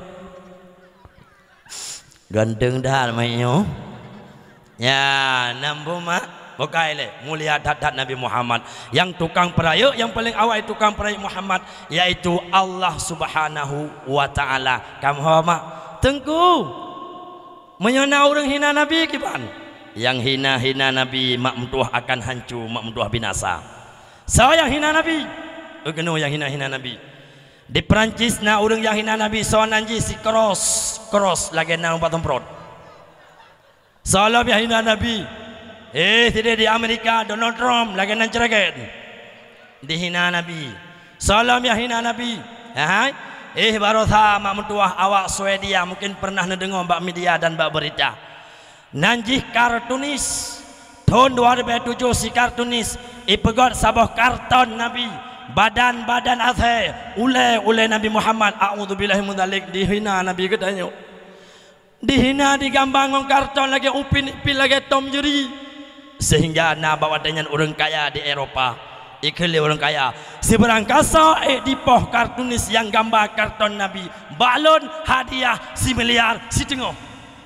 Ganteng that manyét nyoe. Ya, nambô mak, bukai lé. Mulia that-that Nabi Muhammad. Nyang tukang peurayeuk, nyang paleng awai tukang peurayeuk Muhammad, yaitu Allah Subhanahu wa Taala. Kamoe mak, Teungku. Meunyoe na ureuëng hina Nabi kiban? Nyang hina-hina Nabi mak meutuwah akan hanco, mak meutuwah binasa. Soe nyang hina Nabi? Keunoe nyang hina-hina Nabi. Di Perancis na ureuëng nyang hina Nabi, soe nan jih si Kros, Kros lagée nan ubat semprot. Soe lom nyang hina Nabi? Eh, sideh di Amerika, Donald Trump lagée nan ceureuget. Dihina Nabi. Soe lom nyang hina Nabi? Hai, eh, barosa mak meutuwah awak Swedia, mungkin pernah neudeungoe bak media dan bak beurita. Nan jih kartunis. Thon dua ribée tujoh si kartunis, ipeugét saboh karton Nabi, badan-badan asée, ulée-ulée Nabi Muhammad, a'udzubillahi min dzalik, dihina Nabi geutanyoe. Dihina, digamba ngon karton lagée Upin Ipin, lagée Tom Jerry. Sehingga na bak watée nyan ureuëng kaya di Eropa, ikheun lé ureuëng kaya, "Sibarang kasa ék dipoh kartunis nyang gamba karton Nabi, bak lôn hadiah similiar siteungoh."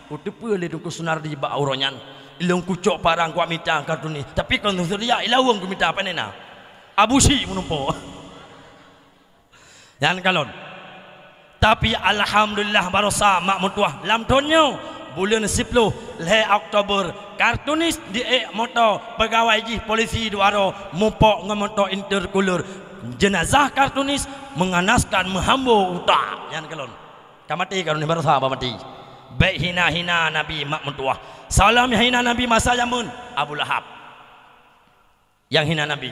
Kuteupeue lé Teungku Sunardi bak uroe nyan, ilôn kucok parang kuat mita kartunis, tapi kon Sunardi ilaweueng kumita, pane na. Abusyik meunumpok. Nyan kalon. Tapi alhamdulillah barosa mak meutuwah lam thon nyoe, buleuen siploh lhée Oktober, kartunis di ék moto peugawai jih polisi dua droe mupok ngon moto intercooler. Jenazah kartunis menganaskan meuhambo utak. Nyan kalon. Ka maté kartunis barosa ba maté. Bék hina-hina Nabi mak meutuwah. Soe lom nyang hina Nabi masa jameun? Abu Lahab. Nyang hina Nabi.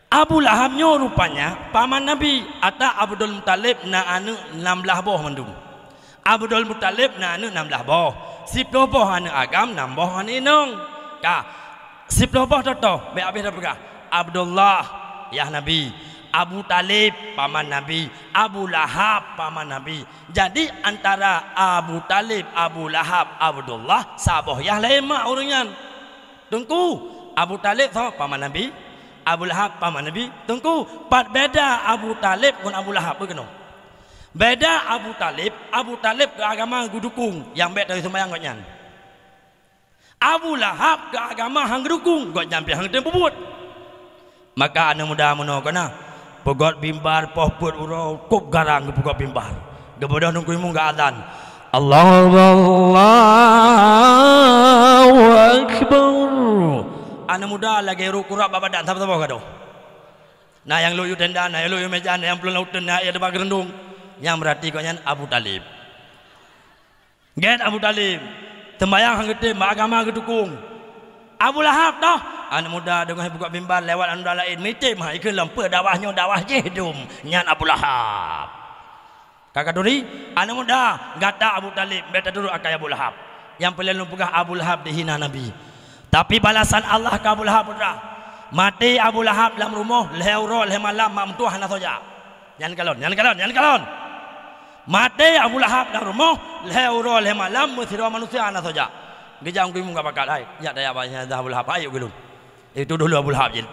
Abu Lahab nyoe rupanya paman Nabi, ata Abdul Muthalib na aneuëk nam blaih boh mandum. Abdul Muthalib na aneuëk nam blaih boh. Siploh boh aneuëk agam, nam boh aneuëk inong. Ka, siploh boh toh-toh, bék habéh tapeugah. Abdullah, yah Nabi. Abu Thalib, paman Nabi. Abu Lahab, paman Nabi. Jadi, antara Abu Thalib, Abu Lahab, Abdullah, saboh yah laén mak ureuëng nyan. Teungku, Abu Thalib soe? Paman Nabi. Abu Lahab paman Nabi. Teungku, pat beda Abu Thalib ngon Abu Lahab, beukeunong? Beda Abu Thalib, Abu Thalib keu agama geudukong, nyang bék taseumbayang gobnyan. Abu Lahab keu agama han geudukong, gobnyan pih han geutém peubuet. Maka aneuk muda meunoe keunan, peugöt mimbar poh peuet uroe, kôb garang geupeugöt mimbar. Geubeudôh Teungku Imum geuazan, "Allahu Akbar." Aneuk muda lagèe rot kurab bak badan, saboh-saboh gadôh. Na nyang lhôk yue tenda, na nyang lhôk yue meuja, na nyang peuleuen lam uteuen, na nyang teuba geureundong. Nyang meurati gobnyan Abu Thalib. Gét Abu Thalib, seumbahyang han geutém, bak agama geudukong. Abu Lahab toh, aneuk muda deungoe peugöt mimbar lewat aneuk muda laén, meutém ha, ikheun lom peue dakwah nyoe, dakwah jih dum, nyan Abu Lahab. Ka katuri, aneuk muda, gata Abu Thalib, bèk taturot akai Abu Lahab. Nyang peureulèe lôn peugah, Abu Lahab dihina Nabi. Tapi balasan Allah keu Abu Lahab putra. Maté Abu Lahab lam rumoh, lhèe uroe lhèe malam mak meutuwah hana soe jak. Nyan kalon, nyan kalon, nyan kalon. Maté Abu Lahab lam rumoh, lhèe uroe lhèe malam meusidroe manusia hana soe jak. Geujak Teungku Imum gak pakat, "Hai, jak tajak bak jenazah Abu Lahab, hai, yuk geulôn." Itu dulu Abu Lahab jih.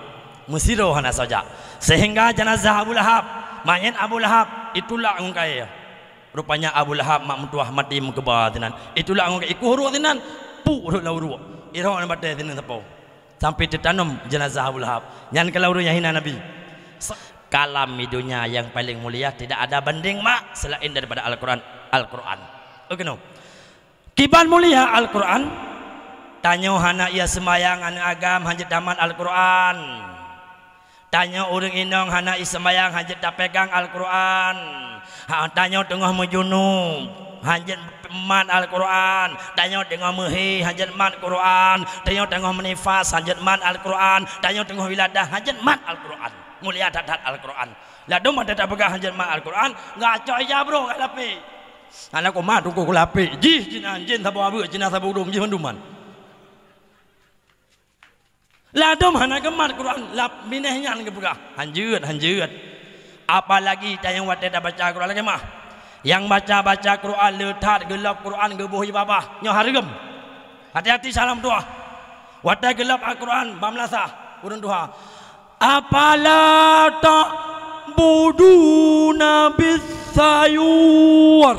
Meusidroe hana soe jak. Sehingga jenazah Abu Lahab, manyét Abu Lahab, itulak ngon kayèe. Rupanya Abu Lahab mak meutuwah maté meukeubah sinan. Itulak ngon kayèe, ikueh uruek sinan, puk rhot lam uruek. Irhot lam batèe sinan sapo. Sampai teutanom jenazah Abu Lahab. Nyan kalon ureueng nyang hina Nabi. Kalam di dunia yang paling mulia tidak ada banding mak selain daripada Al-Quran. Al-Quran. Oke, no. Kiban mulia Al-Quran. Tanyoe hana ie seumayang aneuk agam hanjeuet tamat Al-Quran. Tanyoe ureueng inong hana ie seumayang hanjeuet tapegang Al-Quran. Ha, tanyoe teungoh meujunub hanjeuet mat Al-Quran. Tanyoe teungoh meuhé hanjeuet mat Quran. Tanyoe teungoh meunifas hanjeuet mat Al-Quran. Tanyoe teungoh wiladah hanjeuet mat Al-Quran. Mulia that-that Al-Quran. Ladôm watèe tapeugah hanjeuet mat Al-Quran, geucok ija brôk geuh lapék. Hana kumat teungku kulapék. Jih jinan, jih saboh abeuek, jinan saboh udông, jih mandum man. Ladôm hana geumat Quran, lap binéh nyan geupeugah, hanjeuet, hanjeuet. Apalagi tanyoe watèe tabaca Quran lagèe mah. Nyang baca-baca Quran le that geulôb Quran geuboh ie babah, nyoe hareuem. Hati-hati salah meutuwah. Watèe geulôb Al-Quran bak meulasah ureueng tuha. "Afala ta'buduna bis-sayur?"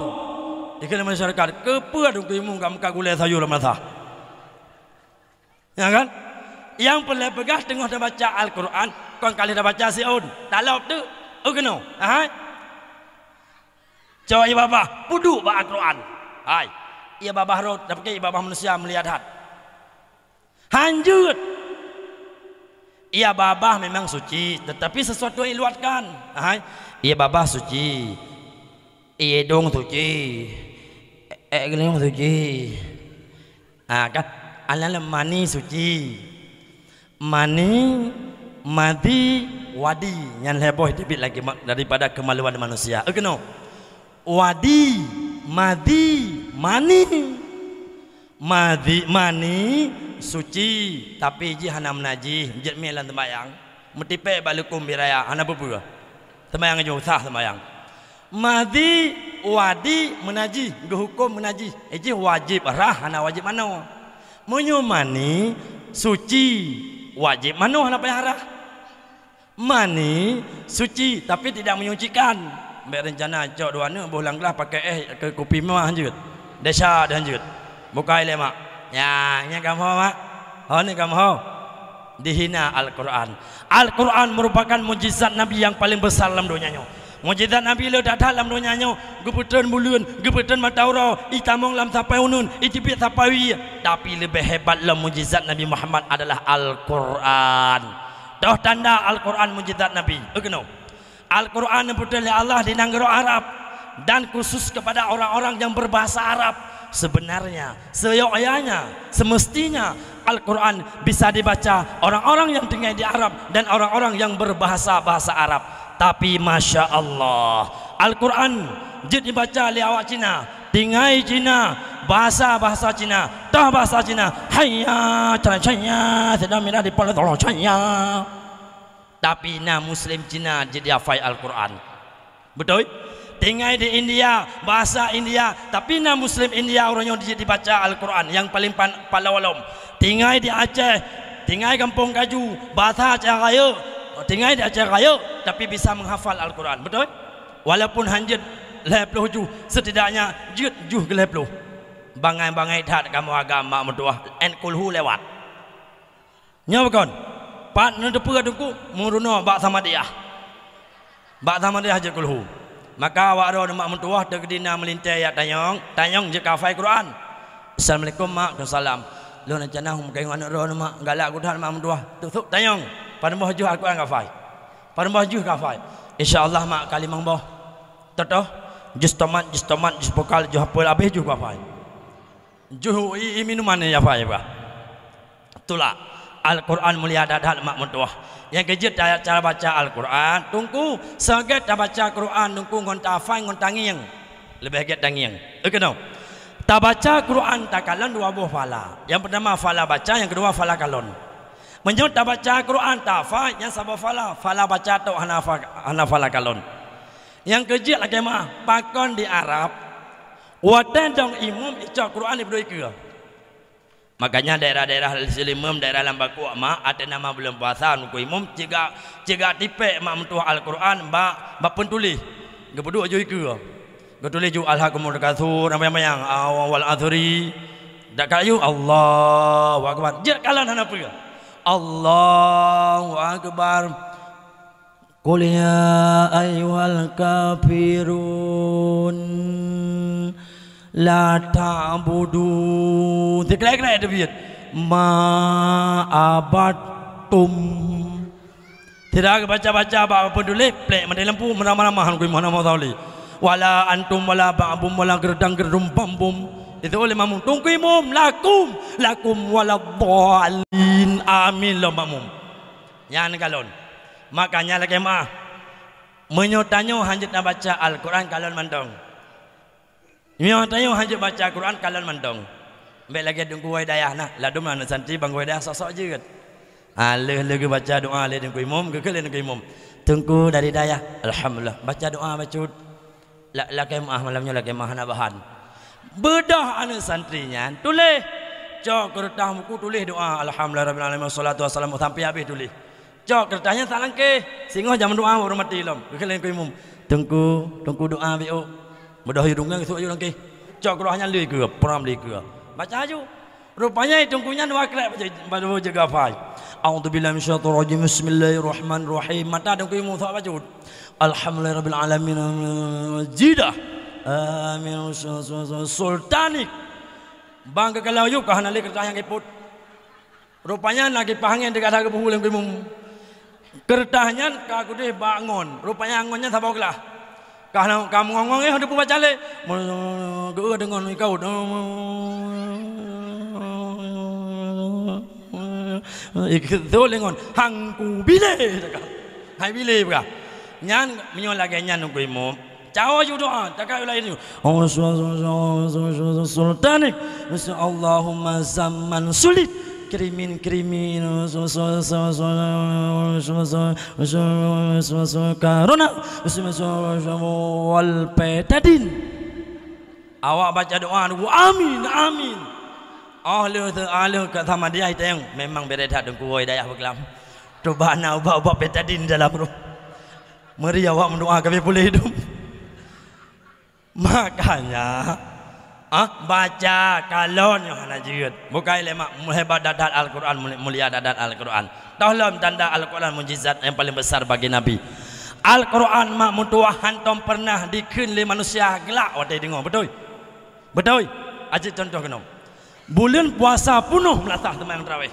Dikheun lé masyarakat, "Keupeue Teungku Imum ka meukat gulèe sayur lam meulasah?" Ya kan? Nyang peureulèe peugah teungoh tabaca Al-Quran, kon ka lheueh tabaca siôn, talop teuk, eu keunoe. Ahai. Cok ie babah, peuduek bak Al-Quran. Hai. Ie babah rot, tapi ie babah manusia mulia that. Hanjeuet. Ie babah memang suci, tetapi sesuatu yang diluatkan. Hai. Ie babah suci. Ie idông suci. Èk geulinyueng suci. Ha, kan? Alah lom mani suci. Mani, madhi, wadhi. Nyan lhèe boh teubiet lagi ma-, daripada kemaluan manusia. Eu keunoe. Wadhi, madhi, mani. Madhi, mani suci, tapi jih hana meunajih, jeuet miet lam seumayang. Meutipèk bak lukôm bit raya, hana peue-peue. Seumayang jih sah seumayang. Madhi, wadhi, meunajih, geuhukôm meunajih. Eh, jih wajéb rhah, hana wajéb manoe. Meunyoe mani suci, wajéb manoe, hana payah rhah. Mani suci, tapi tidak menyucikan. Bèk reuncana cok dua aneuk boh lam glah pakai èh keu kupi meuah hanjeuet. Desya deh hanjeuet. Bukai lé mak. Nyan, nyan kamoe mak. Ho ni kamoe. Dihina Al-Quran. Al-Quran merupakan mukjizat Nabi yang paling besar lam donya nyoe. Mukjizat Nabi le that-that lam donya nyoe, geupeutreun buleuen, geupeutreun mata uroe, itamong lam sapai uneuen, iteubiet sapai wie. Tapi leubeh hebat lom mukjizat Nabi Muhammad adalah Al-Quran. Toh tanda Al-Quran mukjizat Nabi. Eu keunoe. Al-Quran neupeutreun lé Allah di nanggroe Arab dan khusus kepada orang-orang yang berbahasa Arab. Sebenarnya, seyogyanya, semestinya Al-Quran bisa dibaca orang-orang yang tinggal di Arab dan orang-orang yang berbahasa bahasa Arab. Tapi masya Allah, Al-Quran jeuet dibaca lé awak Cina, tinggai Cina, bahasa-bahasa Cina, toh bahasa Cina. Hayya, cara Cina, sedang mina di Polo Cina. Tapi na Muslim Cina jeuet jihafai Al-Quran. Beutôi? Tinggai di India, bahasa India, tapi na Muslim India uroe nyoe jeuet dibaca Al-Quran nyang paleng pan-, palau lom. Tinggai di Aceh, tinggai Gampông Kaju, bahasa Aceh Rayeuk, tinggai di Aceh Rayeuk, tapi bisa menghafal Al-Quran. Beutôi? Walaupun hanjeuet lhèe ploh juh, setidaknya jeuet juh keu lhèe ploh. Bangai-bangai that kamoe agam mak meutuwah, en kulhu lewat. Nyoe bukon. Pat neuteupeue teungku, meurunoe bak Samadiyah. Bak Samadiyah jeuet kulhu. Maka awak droe mak meutuwah teukeudi na meulintée jak tanyong, tanyong jeuet ka hafai Quran. "Assalamualaikum mak." "Waalaikumsalam." "Lôn rencana hom keu aneuk droe mak, galak geuh that mak meutuwah." Tuk-tuk tanyong, padum boh juz Al-Quran ka hafai? Padum boh juz ka hafai? "Insya Allah mak, ka limong boh." Toh-toh, juz tomat, juz tomat, juz vokal, juz hapeu, habéh juz ka hafai. Juz i, i minuman nyang hafai bah. Tulak. Al-Quran mulia that-that mak meutuwah. Nyang keujeuet cara, cara baca Al-Quran, teungku, seugét tabaca Quran teungku ngon tahafai ngon tangieng. Leubeh gét tangieng. Oke noh. Tabaca Quran takalon dua boh phala. Nyang peutama phala baca, nyang keudua phala kalon. Meunyoe tabaca Quran tahafai, nyan saboh phala, phala baca tok, hana pha-, hana phala kalon. Nyang keujeuet lakée meuah, pakon di Arab, watée dong imum icok Quran ipeuduek ikeue. Makanya daerah-daerah Seulimum, daerah lam Bakuak mak, ateueh nama buleuen puasa, teungku imum cigak, cigak tipék mak meutuwah Al-Quran bak, bak peutuléh. Geupeuduek ju ikeue. Geutuléh ju Alhaakumut Takatsur, nyan bayang-bayang, wal asri. Dak ka ju, Allahu Akbar. Jeuet kalon hana peue. Allahu Akbar. Qul ya ayyuhal kafirun, la ta'budu. Teukrek-krek teubiet. Ma abattum. Tidak baca-baca bak peutuléh, plek mati lampu, meurama-rama han kui mana mau tauli. Wala antum wala ba'bum wala gerdang gerdum bambum. Itu oleh makmum. Teungku imum, lakum, lakum wala dhalin. Amin lom makmum. Nyan kalon. Makanya lakée meuah. Meunyoe tanyoe hanjeuet na baca Al-Quran kalon mantong. Meunyoe tanyoe hanjeuet baca Quran kalon mantong. Bék lagée Teungku Wai Dayah nah, ladum aneuk santri bang Wai Dayah sok-sok jeuet. Ah, lheueh-lheueh geubaca doa lé Teungku Imum, geukheun lé Teungku Imum. Teungku dari Dayah, alhamdulillah. Baca doa bacut. La-, lakée meuah malam nyoe lakée meuah hana bahan. Beudôh aneuk santri nyan, tuléh. Cok keureutah buku tuléh doa, alhamdulillahirabbil alamin, wassalatu wassalamu, sampai habéh tuléh. Cok keureutah nyan salangkéh, singoh jameun doa baru mati lom. Geukheun lé Teungku Imum, "Teungku, Teungku doa beu." Beudôh yue deungon geusuk yue langkéh. Cok keureutah nyan lé keue, pram lé keue. Baca laju. Rupanya Teungku nyan dua krek baca, baca jaga hafai. A'udzubillahi minasyaitonirrajim. Bismillahirrahmanirrahim. Mata Teungku Imum sok bacut. Alhamdulillahirabbil alamin. Jidah. Amin. Sultanik. Bang keukalau yub ka hana lé keureutah nyang geupot. Rupanya na kipaih angén teuka that geupeue lé Teungku Imum. Keureutah nyan ka keudeh bak ngon. Rupanya ngon nyan saboh glah. Ka na, ka meungong-ngong, eh, deuh peubaca lé. Geu-, deungon ikaut. Ikheun lé ngon. Hangku bilé. Hai bilé peugah. Nyan meunyoe lagée nyan Teungku Imum. Cawa ju doa, takai ulai ju. Sultanik. Allahumma zaman sulit. Krimin, krimin. Karona. Wal petadin. Awak baca doa dulu. Amin, amin. Oh, leuh, leuh kat sama dia itu yang memang berehat dengku woi dayah beklam. Coba na ubat-ubat petadin dalam roh. Meri awak meudoa kami pulih hidup. Makanya, ah, baca kalon nyoe hana jeuet. Bukai lé mak, hebat dadat Al-Quran, muli-, mulia dadat Al-Quran. Toh lom tanda Al-Quran mujizat yang paling besar bagi Nabi. Al-Quran mak meutuwah hantom pernah dikheun lé manusia glak watée deungoe. Beutôi? Beutôi? Ajeut contoh keunoe. Buleuen puasa punoh meulasah teuma nyang traweh.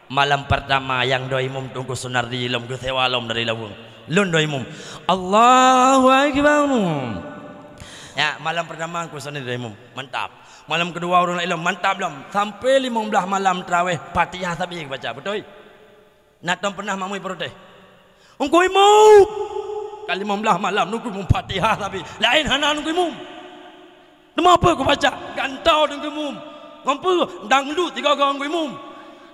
Malam pertama nyang doi imum Teungku Sunardi lom geusewa lom dari Laweueng. Lôn doi imum. Allahu Akbar. Ya, malam pertama Teungku Sunardi doi imum. Mantap. Malam kedua ureuëng laén lom. Mantap lom. Sampai limong blaih malam traweh Fatihah sabe geubaca. Beutôi? Na tom pernah makmui protes. Teungku Imum! Ka limong blaih malam Teungku Imum Fatihah sabe. Laén hana Teungku Imum. Teuma peue kubaca? Gantô Teungku Imum. Ngon peue? Dangdut tiga-tiga Teungku Imum.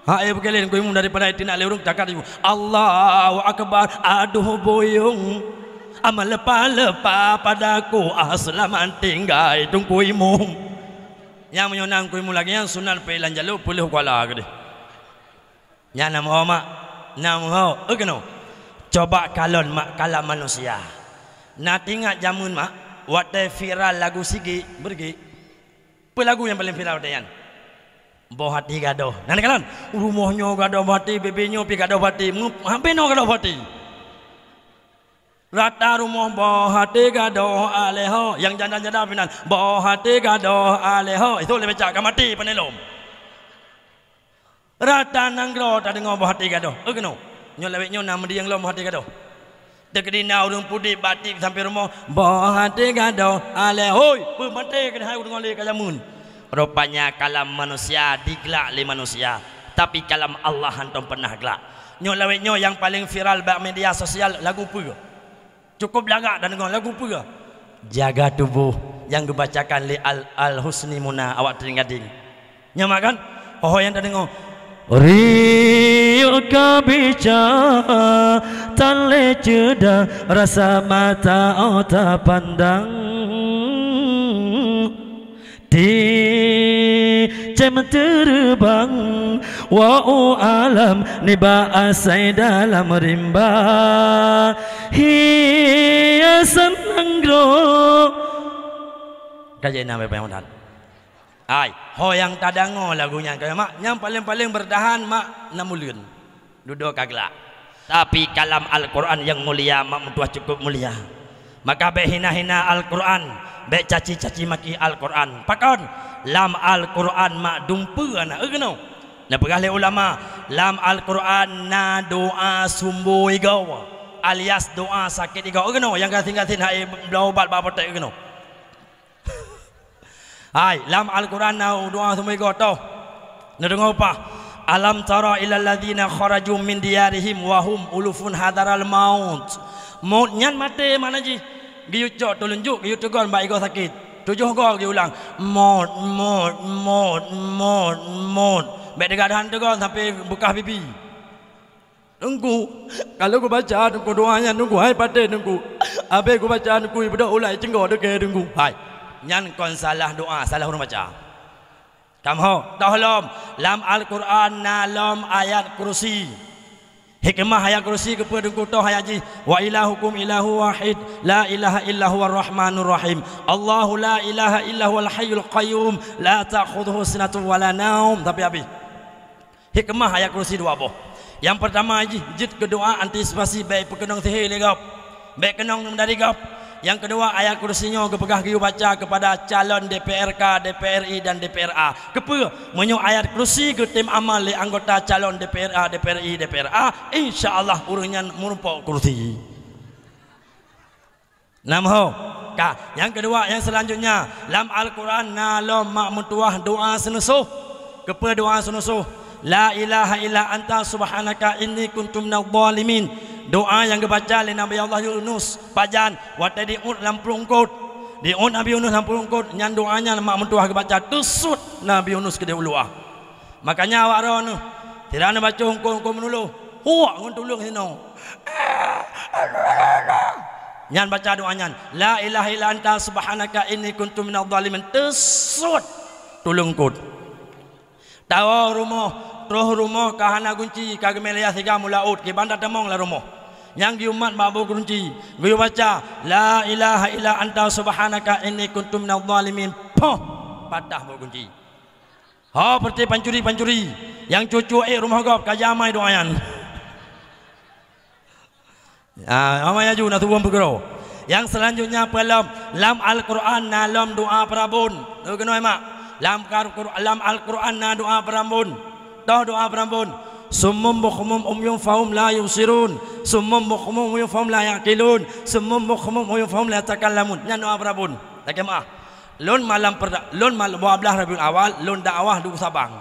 Ha, eh, bukée lé Teungku Imum daripada tinak lé ureuëng takat Imum. Allahu Akbar, adoh buyong. Amat leupah-leupah padaku, ah, seulamat tinggai Teungku Imum. Nyang meunyoe na Teungku Imum lagée nyan sunat peulan jalô peuleueh kuala keudeh. Nyan na meuho mak, na meuho, eu keunoe. Coba kalon mak kalam manusia. Na tingat jameun mak, watée viral lagu Sigek, Beureuguek. Peue lagu nyang paleng viral watèe nyan? Boh até gadôh. Na neukalon? Rumoh nyoe gadôh boh até, bebe nyoe pih gadôh boh até. Meup-, habéh noe gadôh boh até. Rata rumoh boh até gadôh alèh ho. Nyang janda-janda pih nan, boh até gadôh alèh ho. Itu lé baca ka maté pane lom. Rata nanggroe tadeungoe boh até gadôh. Eh, keunoe. Nyoe lawét nyoe na meudiang lom boh até gadôh. Teukeudi na ureueng pudép batik sampoe rumoh, boh até gadôh alèh. Hôi, peue maté keuneuk hai ureueng lé ka jameun. Rupanya kalam manusia diglak lé manusia, tapi kalam Allah hantom peunah glak. Nyoe lawét nyoe nyang paleng viral bak media sosial lagu peue? Cukôp lagak tadeungoe lagu peue? Jaga Tubuh nyang geubacakan lé Al, Al Husni Muna awak Teuing Gadeng. Nyan mak kan? Ho-ho nyang tadeungoe, riuk ka bica, tan lé ceudah rasa mata oh tapandang. Ticém teureubang, wa u alam nibak asai dalam rimba. Hiasan nanggroe. Ka jeuet na, Bapak Ibu. Hai, ho nyang tadeungoe lagu nyan, ka mak, nyang paleng-paleng beurtahan mak nam buleuen. Dudoe ka glak. Tapi kalam Al-Quran nyang mulia mak meutuah cukôp mulia. Maka bèk hina-hina Al-Quran, bèk caci-caci maki Al-Quran. Pakon? Lam Al-Quran mak dumpeue na, eh, keunoe. Neupeugah lé ulama, lam Al-Quran na doa sumbo igoe, alias doa sakét igoe, eh, keunoe, nyang gasien-gasien hai bloe ubat bak apotek, eh, keunoe. Hai, lam Al-Quran na doa sumbo igoe toh. Neudeungoe pah. Alam tara ilal ladzina kharaju min diyarihim wa hum ulufun hadaral maut. Maut nyan maté makna jih. Geuyue cok tuleueng jok, geuyue teugon bak igoe sakét. Tujoh goe geuyue ulang. Maut, maut, maut, maut, maut. Bèk teuga dhan teugon sampoe beukah bibi. Teungku, ka lheueh geubaca Teungku doa nyan Teungku, hai patéh Teungku. Abéh geubaca Teungku, ibeudôh ulai cinggo deukée Teungku. Hai, nyan kon salah doa, salah ureueng baca. Tamho, toh lom, lam Al-Quran na lom ayat kursi. Hikmah ayat kursi keupeue Teungku toh ayat jih? Wa ilahukum ilahu wahid, la ilaha illa huwa rahmanur rahim. Allahu la ilaha illa huwal hayyul qayyum, la ta'khudhuhu sinatun wa la naum. Tapi habéh. Hikmah ayat kursi dua boh. Nyang peurtama jih, jeuet keu doa antisipasi bèk peukeunong sihé lé gob. Bèk keunong dari gob. Nyang keudua, ayat kursi nyoe geupeugah geuyue baca keupada calon D P R K, D P R I dan D P R A. Keupeue? Meunyoe ayat kursi geutem amal lé anggota calon D P R A, D P R I, D P R A, insya Allah ureueng nyan meurumpok kursi. Nam ho. Ka, nyang keudua, nyang seulanjutnya, lam Al-Quran na lom mak meutuah doa seuneusoh. Keupeue doa seuneusoh? La ilaha illa anta subhanaka inni kuntu minadh dhalimin. Doa nyang geubaca lé Nabi Allah Yunus, pajan, watée diuet lam pruet eungkôt. Diuet Nabi Yunus lam pruet eungkôt, nyan doa nyan mak meutuah geubaca, teusuet Nabi Yunus keudeh u luwa. Makanya awak droeneuh, sira neubaca hukôm-hukôm meunulôh, huak ngon tuleueng sinoe. Nyan baca doa nyan, "La ilaha illa anta subhanaka inni kuntu minadh dhalimin." Teusuet tuleueng eungkôt. Tawoe rumoh, troh rumoh ka hana gunci, ka geumé lé yah siga mulaôt, kiban tateumong lam rumoh. Nyang geumat bak boh gunci, geuyue baca, "La ilaha illa anta subhanaka inni kuntu minadh dhalimin." Poh, patah boh gunci. Ho, peureuté pancuri-pancuri nyang cucue ék rumoh gob ka jamai doa nyan. Ah, amai aju na tuwom peukeurô. Nyang seulanjutnya peulom, lam Al-Quran na lom doa peurabon. Neu keunoe mak. Lam Al-Qur-, lam Al-Quran na doa peurabon. Toh doa peurabon. Summum bukhmum umyun fahum la yubsirun. Summum bukhmum umyun fahum la yaqilun. Summum bukhmum umyun fahum la yatakallamun. Nyan doa peurabon. Lakée meuah. Lôn malam perda-, lôn mal-, dua belas Rabiul Awal, lôn dakwah di Sabang.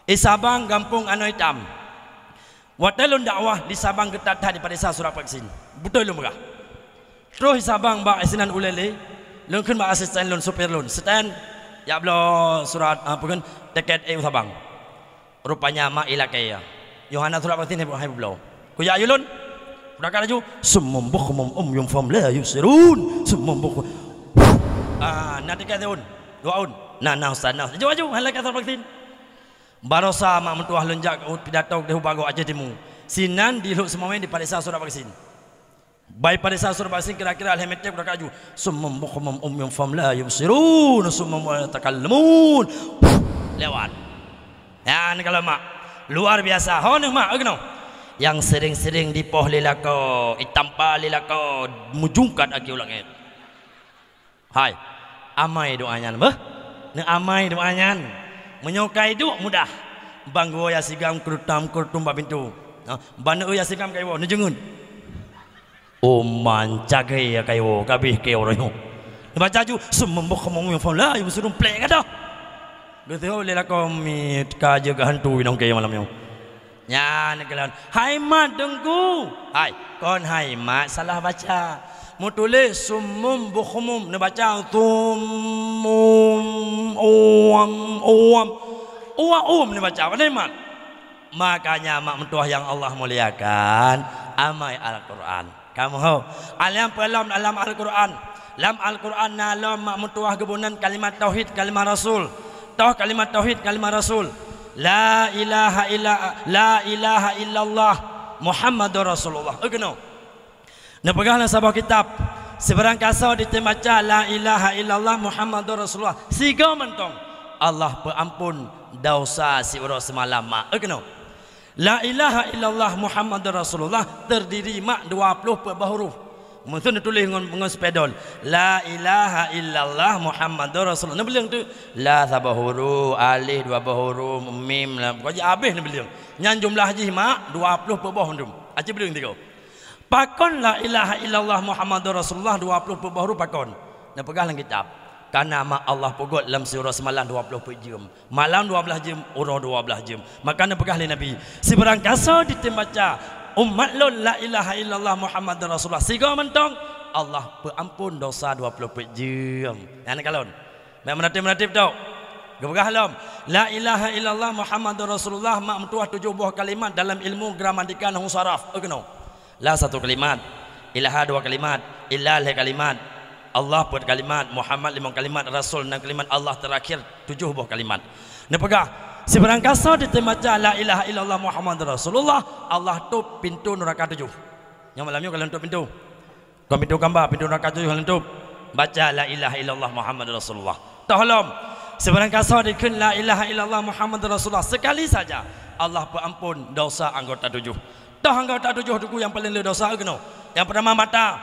Di Sabang, gampông Anoe Itam. Watée lôn dakwah di Sabang geutat that di Padesa Surat Vaksin. Beutôi lôn peugah. Troh di Sabang bak sinan ulée lé, lôn kheun bak asisten lôn, supir lôn, "Siten, jak bloe surat, ah, peue kheun, tiket ék u Sabang." Rupanya mak ilakée ya. Yohana surat vaksin hai, hai bloe. Kujak ayue lôn. Kudakat laju, "Summum bukhmum umyun fahum la yubsirun. Summum bukhmum." Ah, na tiket seun. Dua un. Na, na ustaz, na ustaz. Laju, laju, hai lakée surat vaksin. Barosa mak meutuah lôn jak pidato di Hubago Aceh Timu. Sinan di Lhokseumawe di Padesa Surat Vaksin. Bai pada saat surah Yasin kira-kira lhèe meter udah kaju. Summum bukhmum umyun fahum la yubsirun, summum la yatakallamun. Lewat. Nyan kalau mak. Luar biasa. Ho neuh mak, eh, keunoe. Nyang sering-sering dipoh lé lakoe, itampa lé lakoe, meujungkat akhé u langét. Hai, amai doa nyan beuh. Neuamai doa nyan. Meunyoe ka iduek mudah. Bang geuwoe ya sigam keurutam-keurutum bak pintoe. Ha, ban eu ya sigam ka iwoe, neujeungeut. Oh, man cagée ya ka iwoe, ka abéh kée uroe nyoe. Neubaca ju, summum bukhmum umyun fahum la yubsirun, plek ka dah. Geuteuho lé lakoe miet ka jeuet keu hantu inong kée malam nyoe. Nyan keulan, hai mat Teungku. Hai, kon hai mat salah baca. Meutuléh summum bukhmum, neubaca summum uam uam. Uam uam neubaca, pandai mat. Makanya mak meutuah yang Allah muliakan, amai Al-Quran. Kamoe ho, alam peulom dalam Al-Quran. Lam Al-Quran na lom mak meutuah geuboh nan kalimat tauhid, kalimah rasul. Toh kalimat tauhid, kalimah rasul. La ilaha illa, la ilaha illallah Muhammadur Rasulullah. Eh, keunoe. Neupeugah lam saboh kitab, sibarang kasoe ditem baca la ilaha illallah Muhammadur Rasulullah sigoe mantong, Allah peuampon dosa siuroe seumalam mak. Eh, keunoe. La ilaha illallah Muhammadur Rasulullah terdiri mak dua ploh peuet boh huruf. Meuseu neutuléh ngon, ngon spidol. La ilaha illallah Muhammadur Rasulullah. Neubeuleueng teuk. La saboh huruf, alif dua boh huruf, mim, lam. Pokok jih abéh neubeuleueng. Nyan jumlah jih mak dua ploh peuet boh huruf. Aci beuleueng tiga. Pakon la ilaha illallah Muhammadur Rasulullah dua ploh peuet boh huruf pakon? Neupeugah lam kitab. Karena mak Allah peugot lam siuroe seumalam dua ploh peuet jeuem. Malam dua blaih jeuem, uroe dua blaih jeuem. Maka neupeugah lé Nabi, sibarang kasoe ditem baca umat lôn la ilaha illallah Muhammadur Rasulullah sigoe mantong, Allah peuampon dosa dua ploh peuet jeuem. Nyan kalon. Meuratib-ratib tau. Geupeugah lom, la ilaha illallah Muhammadur Rasulullah mak meutuah tujoh boh kalimat dalam ilmu gramatika nahwu saraf. Eh, keunoe. La satu kalimat, ilaha dua kalimat, illa lhèe kalimat, Allah peuet kalimat, Muhammad limong kalimat, Rasul enam kalimat, Allah terakhir tujoh boh kalimat. Neupeugah, sibarang kasoe ditem baca la ilaha illallah Muhammadur Rasulullah, Allah tôp pintoe nuraka tujoh. Nyoe malam nyoe ka lheueh tôp pintoe. Kon pintoe kamba, pintoe nuraka tujoh ka lheueh tôp. Baca la ilaha illallah Muhammadur Rasulullah. Toh lom, sibarang kasoe dikheun la ilaha illallah Muhammadur Rasulullah sekali saja, Allah peuampon dosa anggota tujoh. Toh anggota tujoh Teungku nyang paleng le dosa, eh, keunoe. Nyang peurtama mata.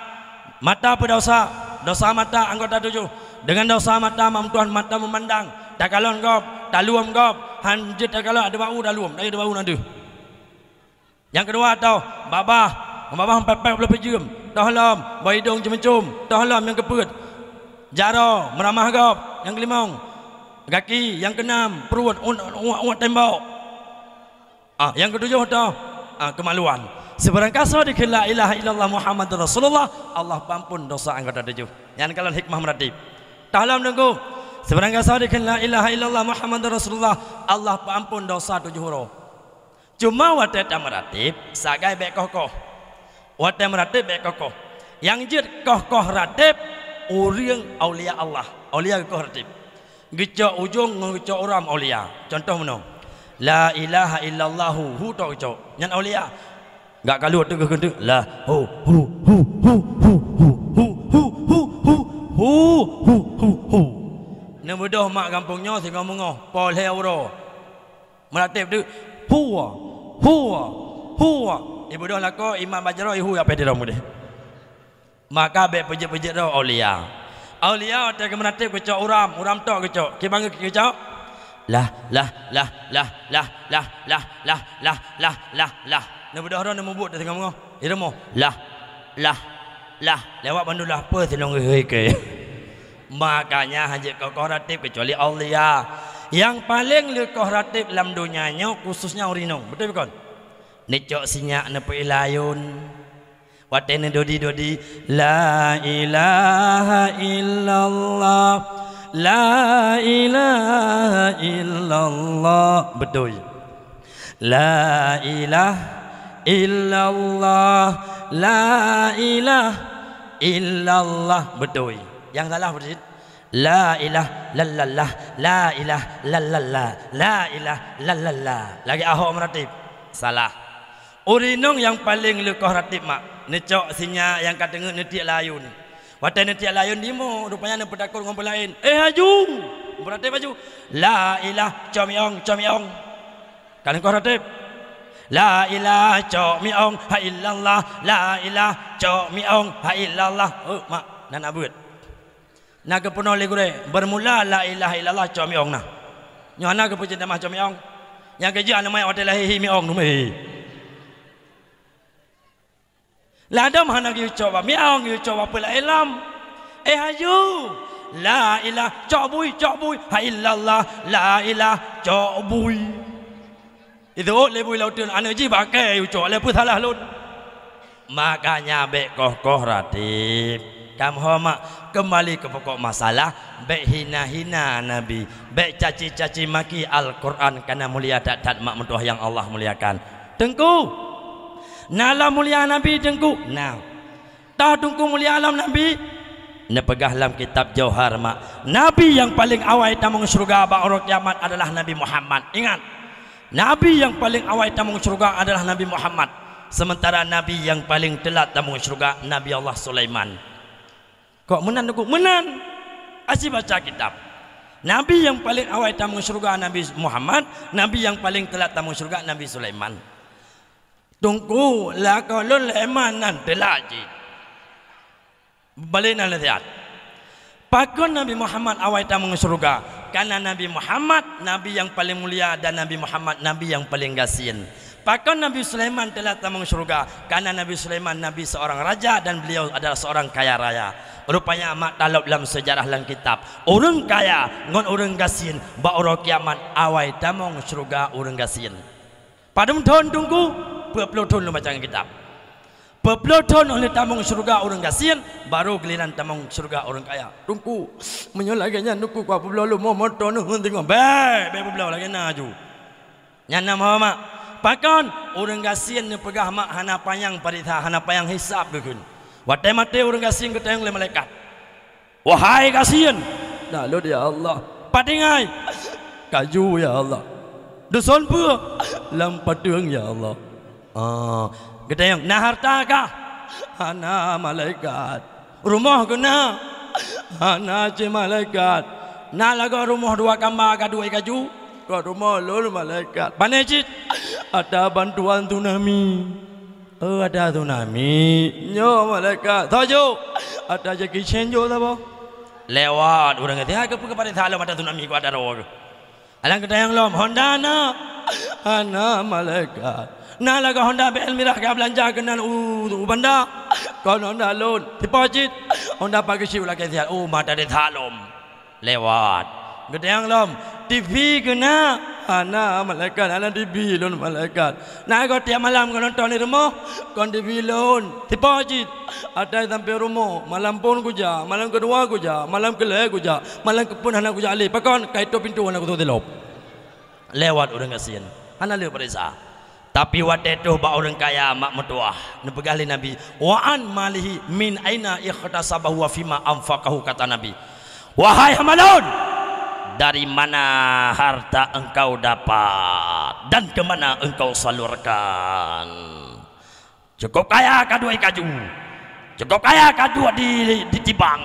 Mata peue dosa? Dosa mata anggota tujoh. Deungon dosa mata mak meutuah mata meumandang. Takalon gob, taluem gob, han jeuet takalon, adak bak u taluem, adak bak u na deuh. Nyang keudua toh babah, babah peuet-peuet ploh peuet jeuem. Toh lom bak idong ceumeucom, toh lom nyang keupeuet jaroe meuramah gob, nyang keulimong gaki, nyang keunam pruet, uet-uet tembok. Ah, nyang keutujoh toh, ah, keumaluan. Sibarang kasoe dikheun la ilaha illallah Muhammadur Rasulullah, Allah peuampon dosa anggota tujoh. Nyan kalon hikmah meuratib. Toh lom Teungku, sibarang kasoe dikheun la ilaha illallah Muhammadur Rasulullah, Allah peuampon dosa tujoh uroe. Cuma watèe tameuratib sagai bèk koh-koh. Watèe meuratib bèk koh-koh. Nyang jeuet koh-koh ratib ureueng aulia Allah. Aulia geukoh ratib. Geucok ujong ngon geucok uram aulia. Contoh meunoe. La ilaha illallahu, hu tok geucok. Nyan aulia. Gak kalu teuk geuh keuneuk. La hu hu hu hu hu hu hu hu hu hu hu hu. Neubeudôh mak gampông nyoe singoh meungoh, poh lhèe uroe. Meuratib teuk. Huwa, huwa, huwa. Ibeudôh lakoe iman bajroe ihu ya peh tilom udeh. Maka bèk peujeuet-peujeuet droe aulia. Aulia watèe geumeuratib geucok uram, uram tok geucok. Kiban geucok? Lah, lah, lah, lah, lah, lah, lah, lah, lah, lah, lah, lah. Neubeudôh droe neumubuet teuh singoh meungoh. Irumoh. Lah, lah, lah. Lewat bandum lah peue silong geuhôi keu. Makanya hanjeuet koh-koh ratib keucuali aulia. Nyang paleng le koh ratib lam donya nyoe khususnya ureueng inong. Beutôi bukon? Neucok sinyak neupeuéh layôn. Watèe neudodi-dodi, la ilaha illallah, la ilaha illallah. Beutôi. La ilah illallah, la ilah illallah. Beutôi. Nyang salah beutôi. La ilah lallallah, la ilah lallallah, la ilah lallallah. Lagèe Ahok meuratib. Salah. Ureueng inong nyang paleng leukoh ratéb mak, neucok sinyak nyang ka teungeut neutiek lam ayun. Watée neutiek lam ayun dimoe, rupanya neupeutakot ngon peulaén. "Eh, aju!" Beuratéb aju. "La ilah, cok miong, cok miong." Ka leukoh ratéb. "La ilah, cok miong, ha illallah. La ilah, cok miong, ha illallah." Oh, mak, na na beuet. Na geupeunoh lé gurée, beurmula la ilaha illallah cok miong na. Nyoe hana geupeucit tamah cok miong. Nyang keujeuet aneuk miet watée lahé hi miong teuma hi. Ladom hana geuyue cok bak miong, geuyue cok bak peulaén lom. Eh, aju! La ilah, cok bui, cok bui, ha illallah, la ilah, cok bui. Itu lé bui lam uteuen, aneuk jih bak kée ucok, lé peue salah lôn. Makanya bék koh-koh ratéb. Kam ho mak, keumbali keu pokok masalah, bék hina-hina Nabi, bék caci-caci maki Al-Qur'an, kana mulia that-that mak meutuwah nyang Allah muliakan. Teungku, na lom mulia Nabi, Teungku? Na. Toh Teungku mulia lom Nabi? Neupeugah lam kitab Jauhar mak, Nabi nyang paleng awai tamong syeuruga bak uroe kiamat adalah Nabi Muhammad. Ingat, Nabi nyang paleng awai tamong syeuruga adalah Nabi Muhammad, sementara Nabi nyang paleng teulat tamong syeuruga Nabi Allah Sulaiman. Kok meunan Teungku? Meunan. Aci baca kitab. Nabi nyang paleng awai tamong syeuruga Nabi Muhammad, Nabi nyang paleng teulat tamong syeuruga Nabi Sulaiman. Teungku, lakoe lôn lé iman nan teulat jih. Balek na nasihat. Pakon Nabi Muhammad awai tamong syeuruga? Kana Nabi Muhammad Nabi nyang paleng mulia dan Nabi Muhammad Nabi nyang paleng gasien. Pakon Nabi Sulaiman teulat tamong syeuruga? Kana Nabi Sulaiman Nabi seorang raja dan beliau adalah seorang kaya raya. Rupanya mak talop lam seujarah lam kitab, ureueng kaya ngon ureueng gasien bak uroe kiamat awai tamong syeuruga ureueng gasien. Padum thon Teungku? Peuet ploh thon lôn baca ngon kitab. Peuet ploh thon óh lheueh tamong syeuruga ureueng gasien, baru giliran tamong syeuruga ureueng kaya. Teungku, meunyoe lagée nyan Teungku, kupeubloe lom moto neuheun singoh. Bék, bék peubloe lagée na aju. Nyan na meuhoreumat. Pakon? Ureueng gasien neupeugah mak hana panyang pareksa, hana panyang hisab geukheun. Watée maté ureueng gasien geutanyong lé malaikat. Wahai gasien! Na lôn, ya Allah. Pat tinggai? Kaju, ya Allah. Duson peue? Lam pateueng, ya Allah. Ah, geutanyong, na harta kah? Hana, malaikat. Rumoh keu na? Hana, cit malaikat. Na lagoe rumoh dua kamba ka duek kaju? Kon rumoh lôn, malaikat. Pane cit? Ata bantuan tsunami. Oh, ata tsunami. Nyoe malaikat. Soe jok? Ata Jackie Chan jok saboh. Lewat ureueng kata, "Hai, keupeue keupada thalom ata tsunami keu ata droe?" Alang geutanyong lom, "Honda na?" "Hana, malaikat." "Na lagoe Honda B L mirah ka beulanja keunan u, u banda?" "Kon Honda lôn." "Sipo cit?" "Honda Pak Geuchik u lakée siat." "Oh, mata deh thalom." Lewat. Geutanyong lom, "T V keu na?" "Hana, malaikat, hana T V lôn, malaikat." "Na goe tiep malam keu nonton di rumoh?" "Kon T V lôn." "Sipo cit?" "Atai sampoe rumoh, malam phon kuja, malam keudua kuja, malam keulhée kuja, malam keupeuet hana kuja lé. Pakon? Ka itôp pintoe hana kutoe silop." Lewat ureueng gasien. Hana lé pareksa. Tapi watée troh bak ureueng kaya mak meutuwah, neupeugah lé Nabi, "Wa an malihi min aina ikhtasabahu wa fima anfaqahu," kata Nabi. "Wahai hamba lôn, dari mana harta engkau dapat dan ke mana engkau salurkan?" Cukup kaya ka duek kaju, cukup kaya ka duek di, ditibang,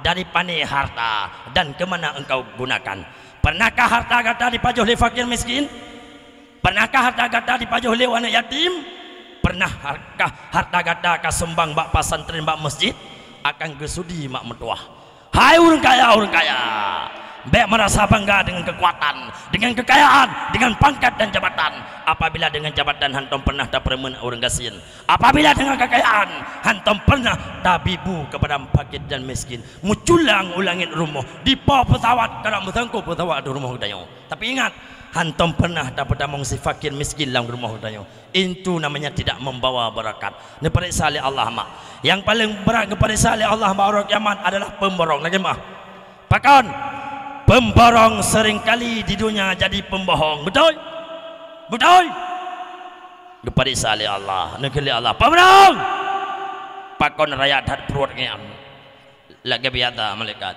dari pane harta dan ke mana engkau gunakan? Pernahkah harta gata dipajoh lé fakir miskin? Pernahkah harta gata dipajoh lé aneuk yatim? Pernahkah harta gata kasumbang bak pesantren, bak masjid? Akan geusudi mak meutuwah. Hai ureueng kaya, ureueng kaya! Bék meurasa bangga deungon keukuatan, deungon keukayaan, deungon pangkat dan jabatan. Apabila deungon jabatan hantom pernah tapeureumeun ureueng gasien, apabila deungon keukayaan hantom pernah tabibu keupada fakir dan miskin, meuculang u langét rumoh, dipo peusawat, karab meusangkot peusawat ateueh rumoh geutanyoe. Tapi ingat, hantom pernah tapeutamong si fakir miskin lam rumoh geutanyoe. Itu namanya tidak membawa barakat. Neupareksa lé Allah mak. Nyang paleng brat geupareksa lé Allah bak uroe kiamat adalah peumborong. Lagée meuah. Pakon? Peumborong seringkali di dunia jadi pembohong. Beutôi? Beutôi? Geupareksa lé Allah. Neukheun lé Allah, "Peumborong! Pakon raya that pruet ngieng?" Lagée biasa malaikat.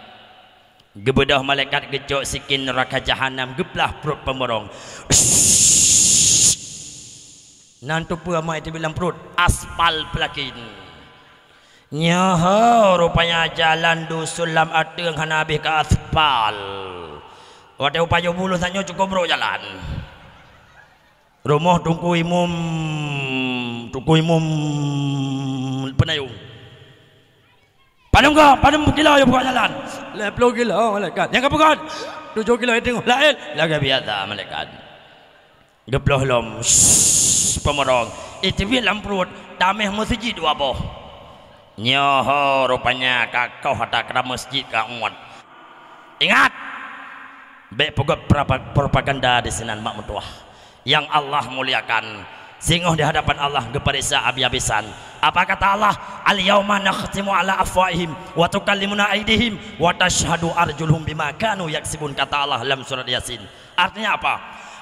Geubeudôh malaikat geucok sikin neuraka jahanam, geuplah pruet peumborong. Nan teupeue ma iteubiet lam pruet, aspal peulakin. Nyoe ho rupanya jalan dusun lam ateueng hana habéh ka aspal. Watée u Pajoh Bulu saat nyoe cukôp brok jalan. Rumoh Teungku Imum, Teungku Imum Peunayong. Padum ka, padum kilo ya buka jalan? Lhèe ploh kilo malaikat. Nyang ka buka tujoh kilo ya teungoh laén. Lagèe biasa malaikat. Geuploh lom, sss, peumorong. Iteubiet lam pruet, tamèh meuseujid dua boh. Nyoe ho rupanya ka koh ata kra meuseujid ka uet. Ingat! Bèk peugöt prapa-, propaganda di sinan mak meutuah. Nyang Allah muliakan, singoh di hadapan Allah geupareksa abis-abisan. Apa kata Allah? "Al-yauma nakhtimu ala afwahihim wa tukallimuna aidihim wa tashhadu arjuluhum bima kanu yaksibun," kata Allah lam surat Yasin. Artinya apa?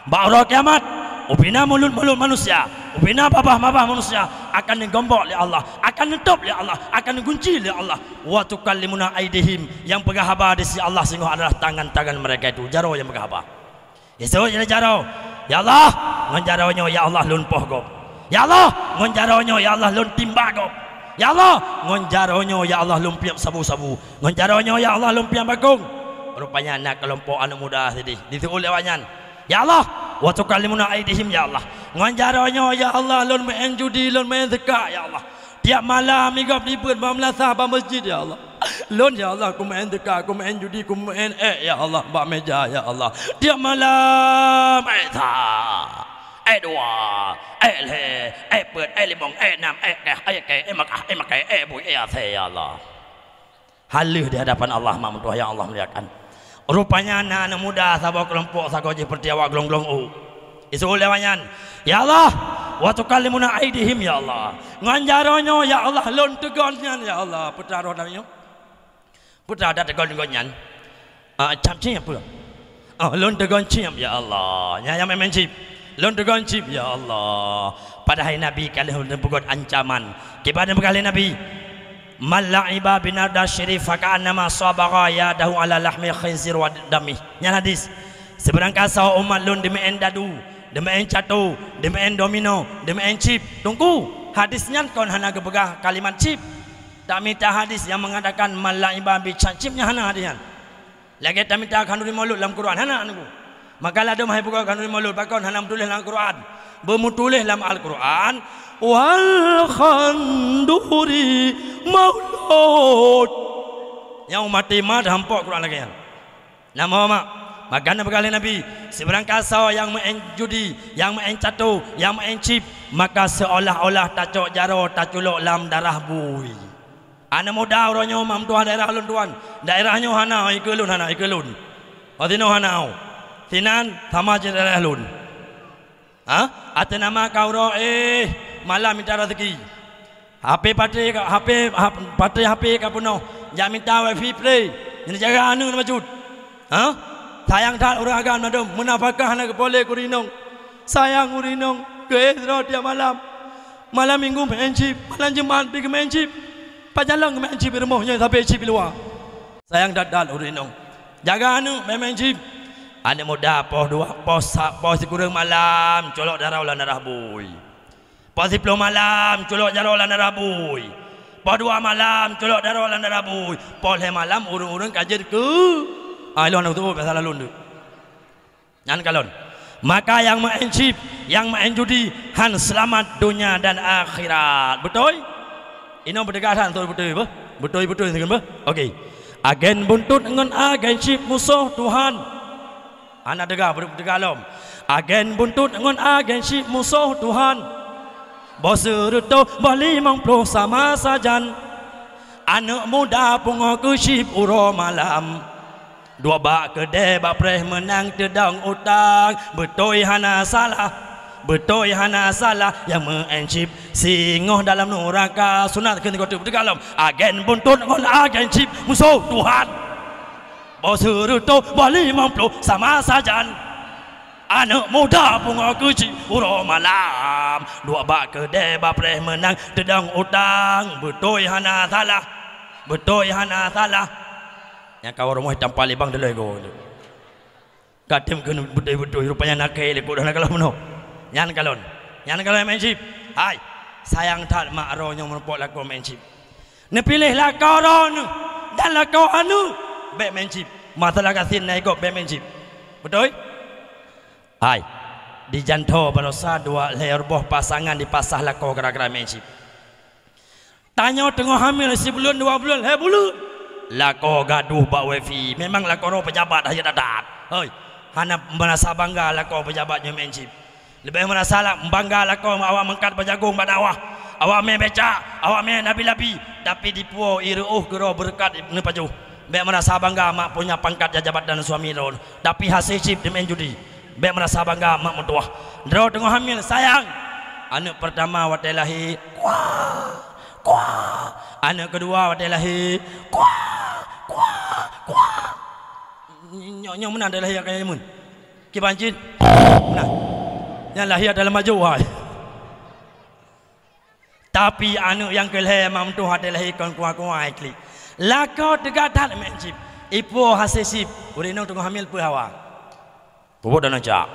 Bak uroe kiamat, ubina mulut-mulut manusia, ubina babah-babah manusia akan neugombok lé Allah, akan neutôb lé Allah, akan neugunci lé Allah. "Wa tukallimuna aidihim," nyang peugah haba di sisi Allah singoh adalah tangan-tangan mereka itu, jaroe nyang peugah haba. Iseuôt lé jaroe, "Ya Allah, ngon jaroe nyoe, ya Allah, lôn poh gob. Ya Allah, ngon jaroe nyoe, ya Allah, lôn timbak gob. Ya Allah, ngon jaroe nyoe, ya Allah, lôn piep sabu-sabu. Ngon jaroe nyoe, ya Allah, lôn piep bakong." Rupanya na keulompok aneuk muda sideh, diseuôt lé awaknyan, "Ya Allah, wa tukallimuna aidihim, ya Allah. Ngon jaroe nyoe, ya Allah, lôn meu'en judi, lôn meu'en seukak, ya Allah. Tiep malam i gob dibeuet bak meulasah bak meuseujid, ya Allah. Lôn, ya Allah, kumeu'en seukak, kumeu'en judi, kumeu'en èk, ya Allah, bak meuja, ya Allah. Tiep malam, èk sa, èk dua, èk lhèe, èk peuet, èk limong, èk nam, èk kèe, èk kèe, èk makah, èk makèe, èk bui, èk asèe, ya Allah." Haleuh di hadapan Allah mak meutuah nyang Allah muliakan. Rupanya na aneuk muda saboh keulompok sagoe jih peureuteuwa glong-glong u. Iseuôt lé awaknyan, "Ya Allah, wa tukallimuna aidihim, ya Allah. Ngon jaroe nyoe, ya Allah, lôn teugon nyan, ya Allah." Peue teuma roh nyan? Peue teuma teugon-teugon nyan? Ah, cap cit peue? Oh, lôn teugon cit, ya Allah. Nyan nyang meu'en cit. Lôn teugon cit, ya Allah. Padahai Nabi ka lheueh neupeugöt ancaman. Kiban neupeugah lé Nabi, "Man la'iba binardasyirif faka'annama sabagha yadahu ala lahmi khinzir wa damih." Nyan hadis. Sibarang kasoe umat lôn deumeu'en dadu, deumeu'en cato, deumeu'en domino, deumeu'en cip. Teungku, hadis nyan kon hana geupeugah kalimat cip. Tamita hadis nyang meungatakan man la'iba bi cip nyan hana hadis nyan. Lagèe tamita khanuri maulud lam Quran, hana, Teungku. Maka ladôm hai buka khanuri maulud, pakon hana meutuléh lam Quran. Beumeutuléh lam Al-Quran, "Wal khanduri maulud." Nyang maté ma teuhampok Quran lagèe nyan. Nama mak? Maka na peugah lé Nabi, sibarang kasoe nyang meu'en judi, nyang meu'en cato, nyang meu'en cip, maka seolah-olah tacok jaroe taculok lam darah bui. Aneuk muda uroe nyoe mak meutuah daerah lôn tuan. Daerah nyoe hana, ikeue lôn hana, ikeue lôn. Óh sinoe hana, óh. Sinan sama cit daerah lôn. Ha? Até nama ka uroe, eh, malam mita raseuki. H P patéh ka, H P, ha, patéh H P ka peunoh. Jak mita wifi free. Nyan jaga aneuk bacut. Ha? Sayang that ureueng agam ladôm, meunafakah hana geupoleh keu ureueng inong. Sayang ureueng inong, keu éh sidroe tiep malam. Malam minggu meu'en cip, malam Jumat pih geumeu'en cip. Pajan lom geumeu'en cip di rumoh nyoe sabe cip di luwa. Sayang that-that ureueng inong. Jaga aneuk meu'en cip. Aneuk muda poh dua, poh sa-, poh sikureueng malam culok jaroe lam darah bui. Poh siplôh malam culok jaroe lam darah bui. Poh dua malam culok jaroe lam darah bui. Poh lhèe malam ureueng-ureueng ka jeuet keu, ah, ilôn aneuk tu'oh biasa lalôn tu. Nyan kalon. Maka nyang meu'en cip, nyang meu'en judi, han seulamat donya dan akhirat. Beutôi? Inoe beuteugas that, beutôi, beutôi, beuh? Beutôi, beutôi, beutôi, beuh? Oke. Agen buntot ngon agen cip musoh Tuhan. Hana teuga, beuteuga lom. Agen buntot ngon agen cip musoh Tuhan. Boh seureutôh, boh limong ploh sama sajan. Aneuk muda pungoe keu cip uroe malam. Duek bak keudè bak preh meunang teudong utang, beutôi hana salah, beutôi hana salah nyang meu'en cip singoh dalam nuraka. Sunat keu niko teuk teugalom, agen buntot ngon agen cip musoh Tuhan. Boh seureutôh, boh limong ploh sama sajan. Aneuk muda pungoe keu cip uroe malam, duek bak keudè bak preh meunang teudong utang, beutôi hana salah, beutôi hana salah. Nyang ka rumoh tampa libang dulu go. Ka tem keuneuk beutôi-beutôi, rupanya nakè lé kok dah na kalon meunoe. Nyan kalon. Nyan kalau main chip. Hai, sayang that mak droeneuh nyoe meureumpok lakoe main chip. Neupiléh lakoe droeneuh dan lakoe aneuk bèk main chip. Masalah gasien na i gob bèk main chip. Beutôi? Hai, di Janto baroesa dua lhèe boh pasangan dipasah lakoe gara-gara main chip. Tanyoe teungoh hamil sibuleuen dua buleuen, lhèe buleuen. Lakoe gadoh bak wifi. Memang lakoe droe pejabat hana that-that. Hoi, hana meurasa bangga lakoe pejabat nyoe main chip. Leubeh meurasa lah bangga lakoe awak meungkat bajagong bak dakwah. Awak mè becak, awak mè labi-labi, tapi dipuwoe i reuôh keudroe beureukat neupajoh. Bèk meurasa bangga mak punya pangkat dan jabatan suami droe, tapi hase chip di main judi. Bèk meurasa bangga mak meutuwah. Droe teungoh hamil, sayang. Aneuk peurtama watèe lahé, kuah, kuah. Aneuk keudua watèe lahé, kuah, kuah, kuah. Nyoe, nyoe meunan watèe lahé kaya nyoe. Kiban cit. Nah. Nyan lahé dalam maju, hai. Tapi aneuk nyang keulhèe mak meutuwah watèe lahé kon kuah-kuah klik. Lakoe teuga that main chip. Ipuwoe hase chip. Ureueng inong teungoh hamil peue hawa. Pupuk dan cak.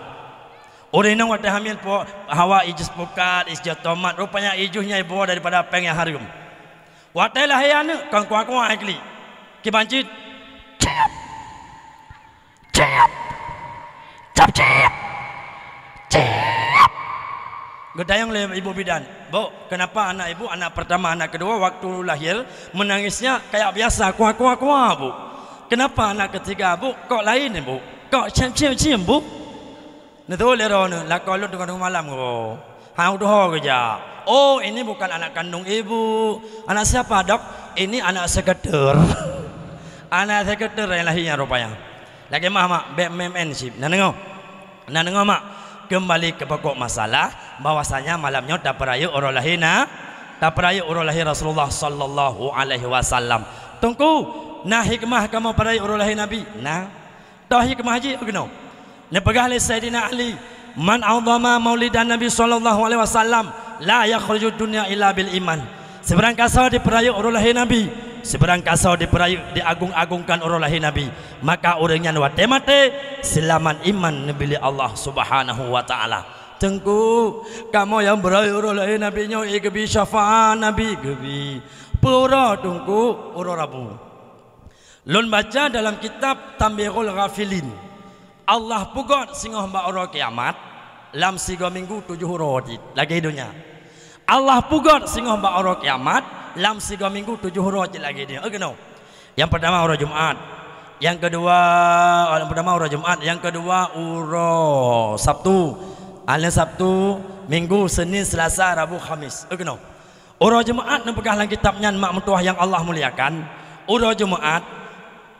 Ureueng inong watèe hamil po hawa i jus pukat, i jus tomat, rupanya i jus nyan ibuwoe daripada péng nyang hareuem. Watèe lahé aneuk, kon kuah-kuah klik. Kiban cit. Cep. Cep. Cep, cep. Cep. Geutanyong lé ibu bidan, "Bu, kenapa anak ibu, anak pertama, anak kedua, waktu lahir menangisnya kayak biasa, kuah, kuah, kuah, Bu? Kenapa anak ketiga, Bu, kok lain, Bu? Kok cem, cem, cem, Bu?" Neutôh lé droeneuh, "Lakoe lôn teungoh malam, Bu." "Hana tuho geujak." "Oh, ini bukan anak kandung ibu." "Anak siapa, Dok?" "Ini anak sekreter." Anak sekreter nyang lahé nyan rupanya. Lagèe mah, mak, bèk main-main chip. Na deungö? Na deungö, mak? Kembali ke pokok masalah, bahwasanya malam nyoe tapeurayeuk uroe lahé na, tapeurayeuk uroe lahé Rasulullah sallallahu alaihi wasallam. Teungku, na hikmah kamoe peurayeuk uroe lahé Nabi? Na. Toh hikmah jih keunoe. Neupeugah lé Saidina Ali, "Man 'azhama maulidan Nabi sallallahu alaihi wasallam, la yakhruju dunya illa bil iman." Sibarang kasoe jipeurayeuk uroe lahé Nabi, sibarang kasoe jipeurayeuk, jiagung-agungkan uroe lahé Nabi, maka ureueng nyan watèe maté seulamat iman neubri lé Allah Subhanahu wa Ta'ala. Teungku, kamoe nyang beurayeuk uroe lahé Nabi nyoe, eh, geubri syafaat Nabi, geubri. Peue uroe, Teungku? Uroe Rabu. Lôn baca dalam kitab Tanbihul Ghafilin, Allah peugöt singoh bak uroe kiamat lam sigoe minggu tujoh uroe cit lagèe donya. Allah peugöt singoh bak uroe kiamat lam sigoe minggu tujoh uroe cit lagèe donya. Oh, keunoe. Nyang peurtama uroe Jumat. Nyang keudua, nyang peurtama uroe Jumat, nyang keudua uroe Sabtu. Hari Sabtu, Minggu, Senin, Selasa, Rabu, Khamis. Oh, keunoe. Uroe Jumat neupeugah lam kitab nyan, mak meutuwah nyang Allah muliakan, uroe Jumat,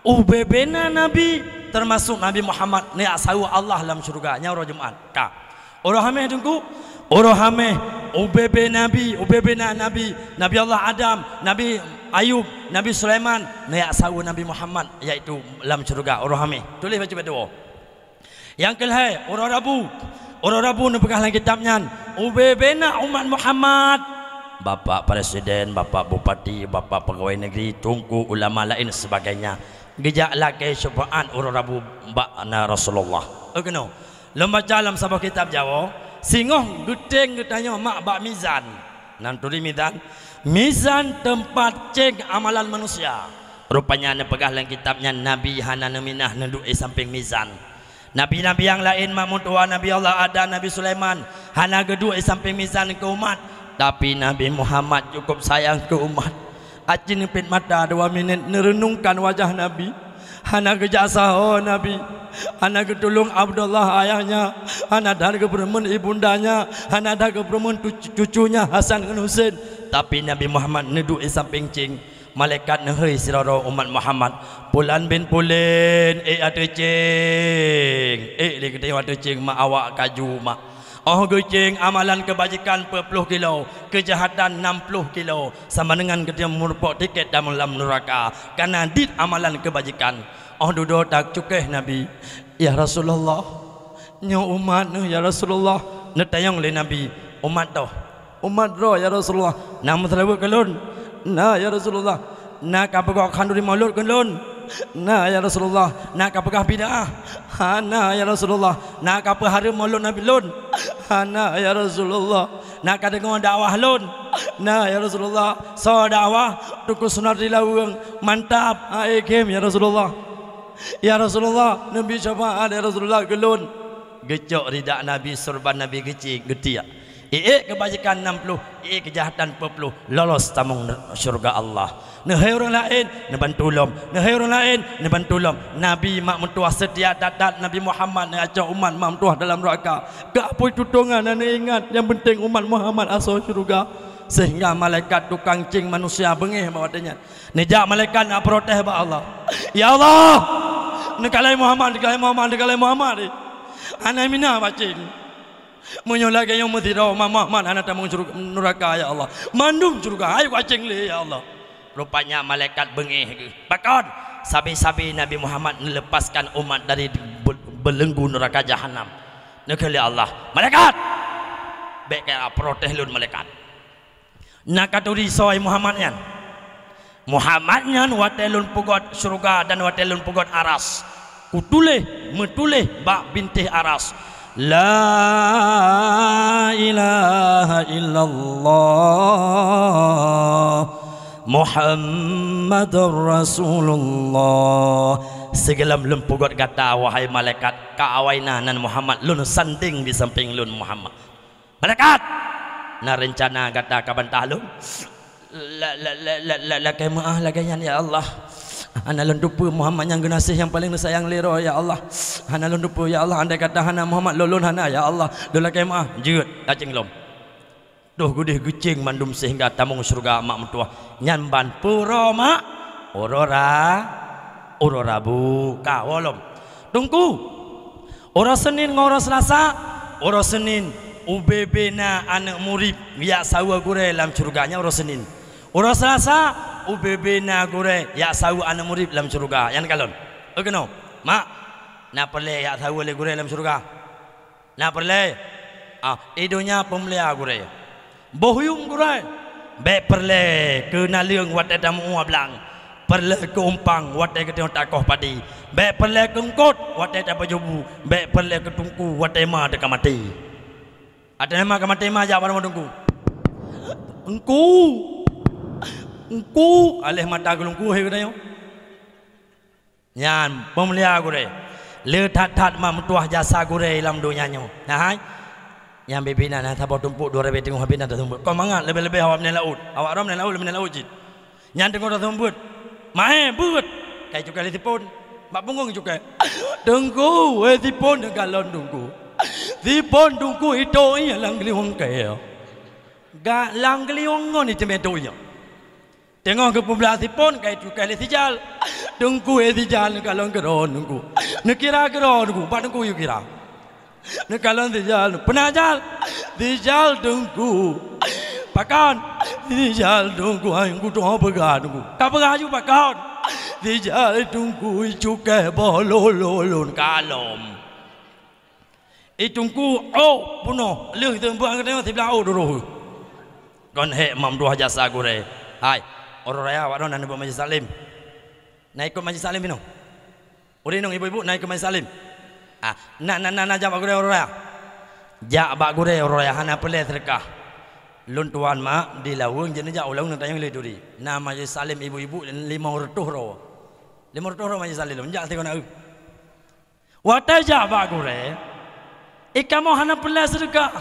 ubé-bé na nabi, teumasok Nabi Muhammad, neujak saweue Allah lam syeuruga. Nyan uroe Jumat. Ka. Uroe Hamèh, Teungku, uroe Hamèh, ubé-bé nabi, ubé-bé na nabi, Nabi Allah Adam, Nabi Ayub, Nabi Sulaiman, neujak saweue Nabi Muhammad, yaitu lam syeuruga, uroe Hamèh. Tuléh bacut-bacut. Nyang keulhèe, uroe Rabu. Uroe Rabu neupeugah lam kitab nyan, ubé-bé na umat Muhammad. Bapak Presiden, Bapak Bupati, Bapak Pegawai Negeri, Teungku, ulama laén sebagainya, geujak lakèe syafaat uroe Rabu bak na Rasulullah. Oh, keunoe. Lôn baca lam saboh kitab Jawoe, singoh geuténg geutanyoe mak bak mizan. Nan turi mizan? Mizan teumpat céng amalan manusia. Rupanya neupeugah lam kitab nyan, Nabi hana neuminah neuduek di sampéng mizan. Nabi-nabi nyang laén mak meutuwah, Nabi Allah Adam, Nabi Sulaiman, hana geuduek di sampéng mizan keu umat, tapi Nabi Muhammad cukup sayang keu umat. Aci neupét mata dua minét neureunungkan wajah Nabi. Hana geujak saho Nabi, hana geutulông Abdullah ayahnya, hana that geupeureumeun ibundanya, hana that geupeureumeun tu-, cucunya Hasan ngon Husein. Tapi Nabi Muhammad neuduek di sampéng céng. Malaikat neuhôi sidroe-droe umat Muhammad, "Pulan bin Pulen, ék ateueh céng, ék lé geutanyoe ateueh céng mak, awak kaju mak. Óh geucéng amalan keubajikan peuet ploh kilo, keujahatan nam ploh kilo, sama deungon geutanyoe meurumpok tiket dalam neuraka, kana dit amalan keubajikan." Óh dudoe tacukéh Nabi, "Ya Rasulullah, nyoe umat neuh, ya Rasulullah." Neutanyong lé Nabi, "Umat toh?" "Umat droe, ya Rasulullah." "Na meuseulaweuet keu lôn?" "Na, ya Rasulullah." "Na ka peugöt khanduri maulud keu lôn?" "Na, ya Rasulullah." "Na ka peugah bid'ah?" "Hana, ya Rasulullah." "Na ka peuhareuem maulud Nabi lôn?" "Hana, ya Rasulullah." "Na kadeungoe dakwah lôn?" "Na, ya Rasulullah." "Soe dakwah?" "Teungku Sunardi Laweueng." "Mantap, ae gem, ya Rasulullah." "Ya Rasulullah, neubi syafaat, ya Rasulullah, keu lôn." Geucok ridak Nabi, surban Nabi geuci-, geutiek. Iék keubajikan nam ploh, iék keujahatan peuet ploh, lolos tamong syeuruga Allah. Neuhei ureuëng laén, neubantu lom. Neuhei ureuëng laén, neubantu lom. Nabi mak meutuah seutia that-that, Nabi Muhammad neuacoe umat mak meutuah dalam neuraka. Keu apui tutongan hana ingat, nyang penting umat Muhammad asoe syeuruga. Sehingga malaikat tukang ceng manusia beungéh bak watée nyan. Neujak malaikat na protes bak Allah. "Ya Allah, neukalai Muhammad, neukalai Muhammad, neukalai Muhammad. Hana mina bak ceng. Meunyoe lagée nyoe meusidroe, ma-, Muhammad hana tamong syuru-, neuraka, ya Allah. Mandum syeuruga, hai kaceng lé, ya Allah." Rupanya malaikat beungéh geuh. Pakon? Sabe-sabe Nabi Muhammad neuleupaskan umat dari be-, beulenggu neuraka jahanam. Neukalai Allah, "Malaikat! Bék kaya protes lôn, malaikat." "Na katuri soe Muhammad nyan?" "Muhammad nyan watée lôn peugét syeuruga dan watée lôn peugét aras. Kutuléh, meutuléh bak bintéh aras, 'La ilaha illallah Muhammadur Rasulullah.'" Sigohlom lôn peugét gata, wahai malaikat, ka awai na nan Muhammad, lôn sandeng di sampéng lôn Muhammad. "Malaikat, na reuncana gata ka bantah lôn?" "La-, la-, la-, la-, la-, lakée meuáh lagée nyan, ya Allah. Hana lôn teupeue Muhammad nyang geunaséh nyang paleng neusayang lé droe, ya Allah. Hana lôn teupeue, ya Allah. Andai kata hana Muhammad, lôn, lôn hana, ya Allah. Lôn lakée meuáh." Jeuet, taceng lom. Toh geudeh geuceng mandum sehingga tamong syeuruga mak meutuah. Nyan ban peue uroe mak? Uroe ra-, uroe Rabu. Ka, woe lom. Teungku, uroe Senin ngon uroe Selasa, uroe Senin ubé-bé na aneuëk murit jak saweue gurée lam syeuruga, nyan uroe Senin. Uroe Selasa ubé-bé na gurée jak saweue aneuëk murit lam syeuruga, nyan kalon. Keunoe, mak, na peureulée jak saweue lé gurée lam syeuruga? Na peureulée? Ah, i donya peumulia gurée. Boh yuem gurée, bék peureulée keu naleueng watée tameu'ue blang, peureulée keu umpang watée geutanyoe takoh padi, bék peureulée keu eungkot watée tapajôh bu, bék peureulée keu teungku watée ma teuka maté. Ateueh ma ka maté ma jak bak rumoh teungku. "Teungku! Teungku!" Aléh mata geulungku, hé geutanyoe. Nyan peumulia gurée. Le that-that mak meutuah jasa gurée lam donya nyoe. Nah hai. Nyang bibi na, na saboh tumpuk dua ribée teungoh habéh na taseumeubeuet. Kon mangat leubeh-leubeh awak meunan laôt. Awak droe meunan laôt, leubeh meunan laôt cit. Nyan teungoh taseumeubeuet. Mahé beuet. Kai cukai lé sipon. Bak punggong cukai. "Teungku, wéh sipon neukalon teungku. Sipon teungku itôk ié lam geuliwong kée." Ga lam geuliwong ngon iteumé tôk ié. Teungoh geupeublah sipon, kai cukai lé sijal. "Teungku, eh, sijal neukalon keudroe teungku. Neukira keudroe teungku, bak teungku yue kira. Neukalon sijal, peuna jal? Sijal teungku." "Pakon?" "Sijal teungku, hai kutoe peugah teungku." "Ka peugah aju pakon?" "Sijal teungku, cukai boh lôn lôn lôn kalon." I teungku, oh, peunoh, lheueh teumbang geutanyoe siblah oh duroh. Kon hék mam dua jasa gurée. Hai, uroe raya awak droe na neubuet majlis taklim. Na ikot majlis taklim inoe? Ureueng inong ibu-ibu na ikot majlis taklim? Ah, na, na, na, na jak bak gurée uroe raya? Jak bak gurée uroe raya hana peureulée seudeukah. Lôn tuan mak di Laweueng jeuet neujak ulôn neutanyong lé turi. Na majlis taklim ibu-ibu limong reutôh droe. Limong reutôh droe majlis taklim lôn jak sigoe na eu. Watée jak bak gurée, i kamoe hana peureulée seudeukah.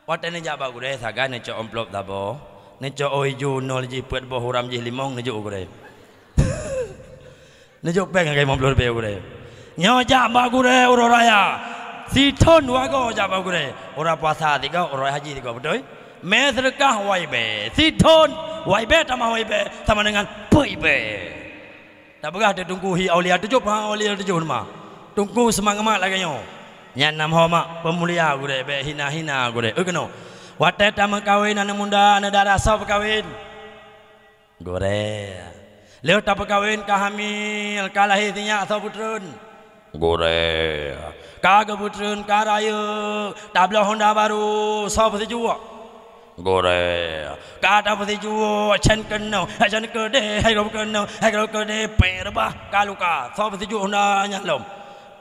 Watée neujak bak gurée, sagai neucok amplop saboh, neucok ôi ju nol jih peuet boh uram jih limong neujok u gurée. Neujok péng lagée limong ploh ribée u gurée. Nyoe jak bak gurée uroe raya, sithon dua goe jak bak gurée. Uroe puasa tiga, uroe haji tiga, beutôi? Mé seudeukah wai bée, sithon wai bée tamah wai bée sama dengan peuet bée. Tapeugah teuh teungku hi aulia tujoh, ha aulia tujoh teuma. Teungku seumangat lagée nyoe. Nyan nam ho mak peumulia gurée, bék hina-hina gurée. Eu keunoe. Watée tameukawen aneuk muda, aneuk dara soe peukawen? Gurée. Lheueh tapeukawen ka hamil, ka lahé sinyak soe peutreun? Gurée. Ka geupeutreun ka rayeuk, tabloe honda barô soe peusijok? Gurée. Ka tapeusijok, cen keunoe, cen keudeh, hai gob keunoe, hai gob keudeh, péng reubah ka luka. Soe peusijok honda nyan lom?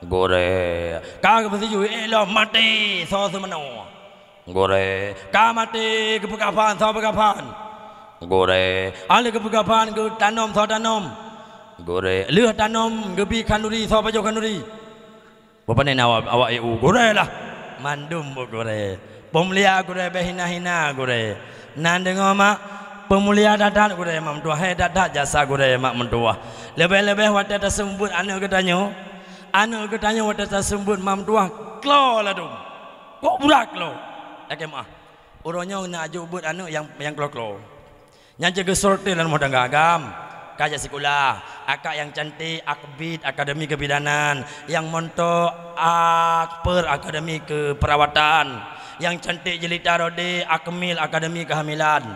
Gurèe. Ka geupeusiju, ék lom maté, soe seumanoe. Gurèe. Ka maté, geupeukafan, soe peukafan. Gurèe. Alèh geupeukafan, geutanom, soe tanom. Gurèe. Lheueh tanom, geubi khanduri, soe pajoh khanduri. Bak panè na awak, awak ék u gurèe lah. Mandum buet gurèe. Peumulia gurèe, bèk hina-hina gurèe. Na deungö mak, peumulia that-that gurèe mak meutuah, hé that-that jasa gurèe mak meutuah. Leubeh-leubeh watèe taseumeubeuet aneuk geutanyoe, aneuk geutanyoe watèe taseumeubeuet mak meutuah, klo ladôm. Kok brat klo? Lakèe meu'ah. Uroe nyoe na jok beuet aneuk nyang, nyang klo-klo. Nyan cit geusortir lam rumoh tangga agam. Ka jak sikula, akak nyang cantik Akbid Akademi Kebidanan, nyang montok Akper Akademi Keperawatan, nyang cantik jelita Rode Akmil Akademi Kehamilan.